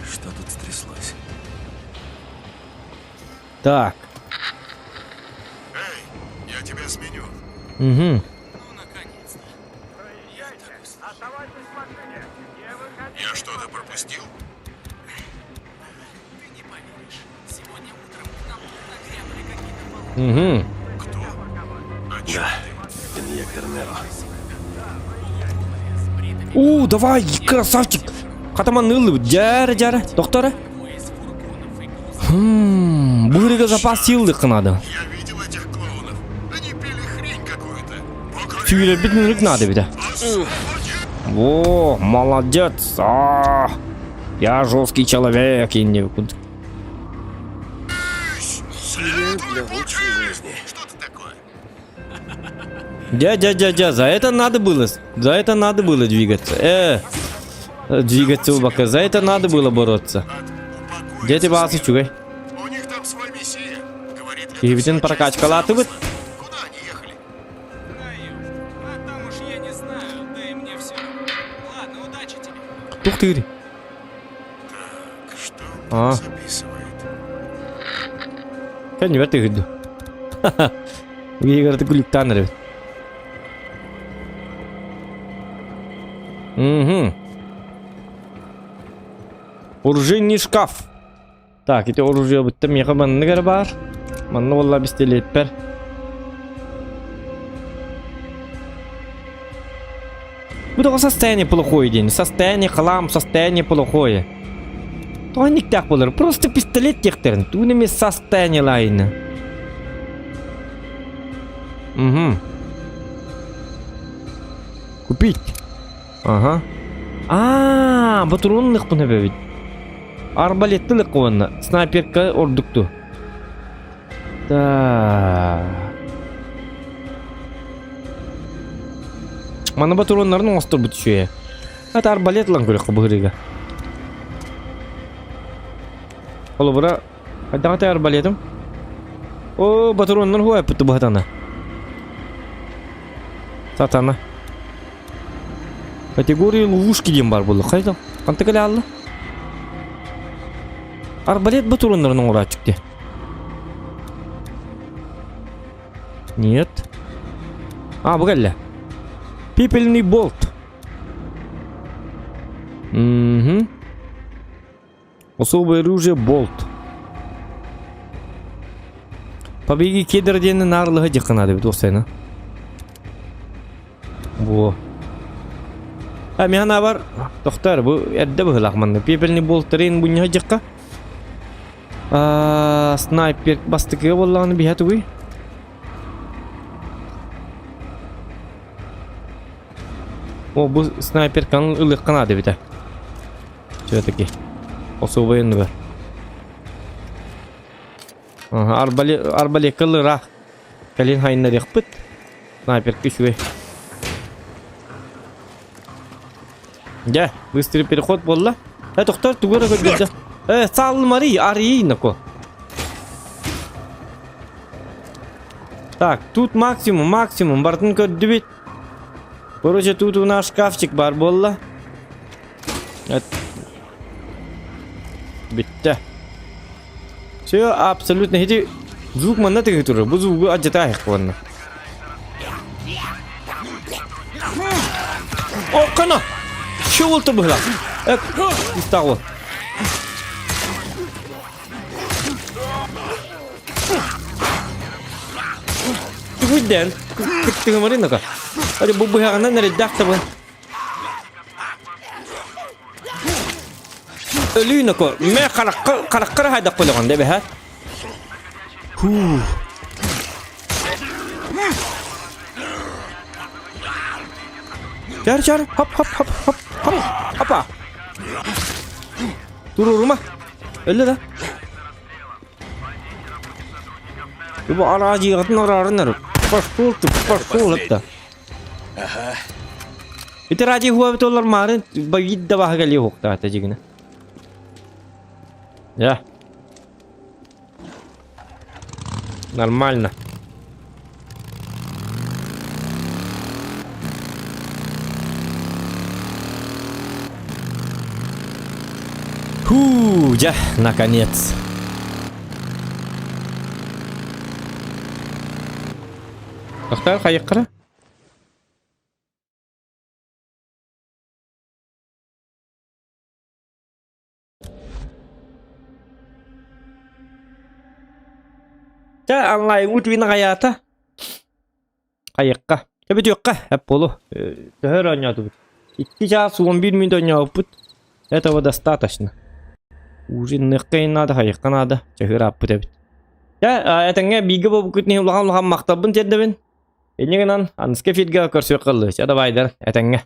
Что тут стряслось? Так. Эй, я тебя сменю. Угу. Я что-то пропустил? Угу. Кто? О чем Да, инъектор Неро. Уу, давай, красавчик! Хатаман ыллыбыт. Дьээрэ, дьээрэ. Доктора? Хм, бу запас силдык надо. Я видел этих клоунов. Они пили хрень какую-то. Сүүрэрбит мүнүк надо бит. Во, молодец. А, я жесткий человек. И не... Для лучшей жизни. Что-то такое. Дядя, дядя, за это надо было, за это надо было двигаться. Двигаться у бока, за это надо было бороться. От Дядя упокоиться баасы чугай. У них там свой мессия. Говорит, Киһибитин прокачкалаатыбыт. Куда они ехали? А там уж я не знаю, да и мне все. Ладно, удачи тебе. Тух ты. Так, что А. он там записывает? Кән бер тыгырды. Игорь күлүктан эрэ. Угу. Оружейный шкаф. Так, ити оружие бүттэ миэхэ маннык эрэ баар. Манна буолла пистолетпэр. Бу тоҕо состояние плохое диэн. Состояние хлам, состояние плохое. Тоҕо инниктээх буолар? Просто пистолет диэхтэрин. Тугун эмиэ состояние лайны. Угу. Купить. Ага. Аа, ботурууннукпун эбэбит. Арбалеттылык уонна снайперка ордукту. Так. Маны ботурууннарын оҥосторбут үчүгэйэ. Это арбалет ылан көрүөххэ быһырыыга. Холобура, хайдах этэй арбалетым? О, ботурууннар хуайппыт быһатана. Сатана. Категория ловушки диэн баар буолла. Хайда? Ханта кэлэ хаалла? Арбалет ботуруоннарын оҥорооччук дии. Нет. А, бу кэллэ. Пепельный болт. Угу. Особое оружие болт. Побеги кедр диэни наарлыһа диэххэ наада эбит уопсайынан. Во. А миһан бар тохтор бу эрдэ быһылаах манна пепельный болт трейн бунньаһа дьахха. А снайпер бастыкыга буоллаҕына биһэ тугуй? О бу снайперканы ылыахха наада эбитэ. Все-таки. Особый оннугар. Ага, арбалекка ылыраах. Кэлин хайыннарыахпыт. Снайперка үчүгэй. Дьэ, быстрый переход буолла. Э, тохтор, тугу эрэ көрдөрдө. Э, сааллымарый, арыйый нако. Так, тут максимум, максимум, бартын көрдүбүт. Короче, тут у нас шкафчик бар буолла. Бүттэ. Все абсолютно ити звук манна тыгы турар. Бу звугу адьатаах буолна. Оккана! Что болду быһыла? Эк, устагы. Тугуйден, кыттыгымарынака. Али бу быһаҕынан эрэйдээх табын. Өлүү ноко, мэ харахха хараххара хайдах колоҕон да бэһэ. Хуу. Чар чар хоп хоп хоп хоп хоп хопа. Турурума. Өллө да. Бу араадьыйатын араарын Пошел ты, пошел это. Ага. Ити радио хуа толлар маарын багид да баха кэлиэ хуктаата дьигинэ. Я. Нормально. Фу, дьэ, наконец. Тохтоор хайыккара? Чэ, онлайҥҥа утуйна хайаата? Хайыахха? Эбитиэххэ, эп буолуо. Төһө эрэ оонньоотубут? Икки чаас 11 минут оонньообуппут. Этого достаточно. Ужинныахха наада, хайыахха наада. Чаһыыр ааппыт эбит. Чэ, этэҥҥэ бииргэ буолбуккут иһин улахан-улахан махталбын тиэрдэбин. Инньэ гынан, аныгыскы эфиргэ көрсүөххэ ыллыы. Чэ, давайдар, этэҥҥэ.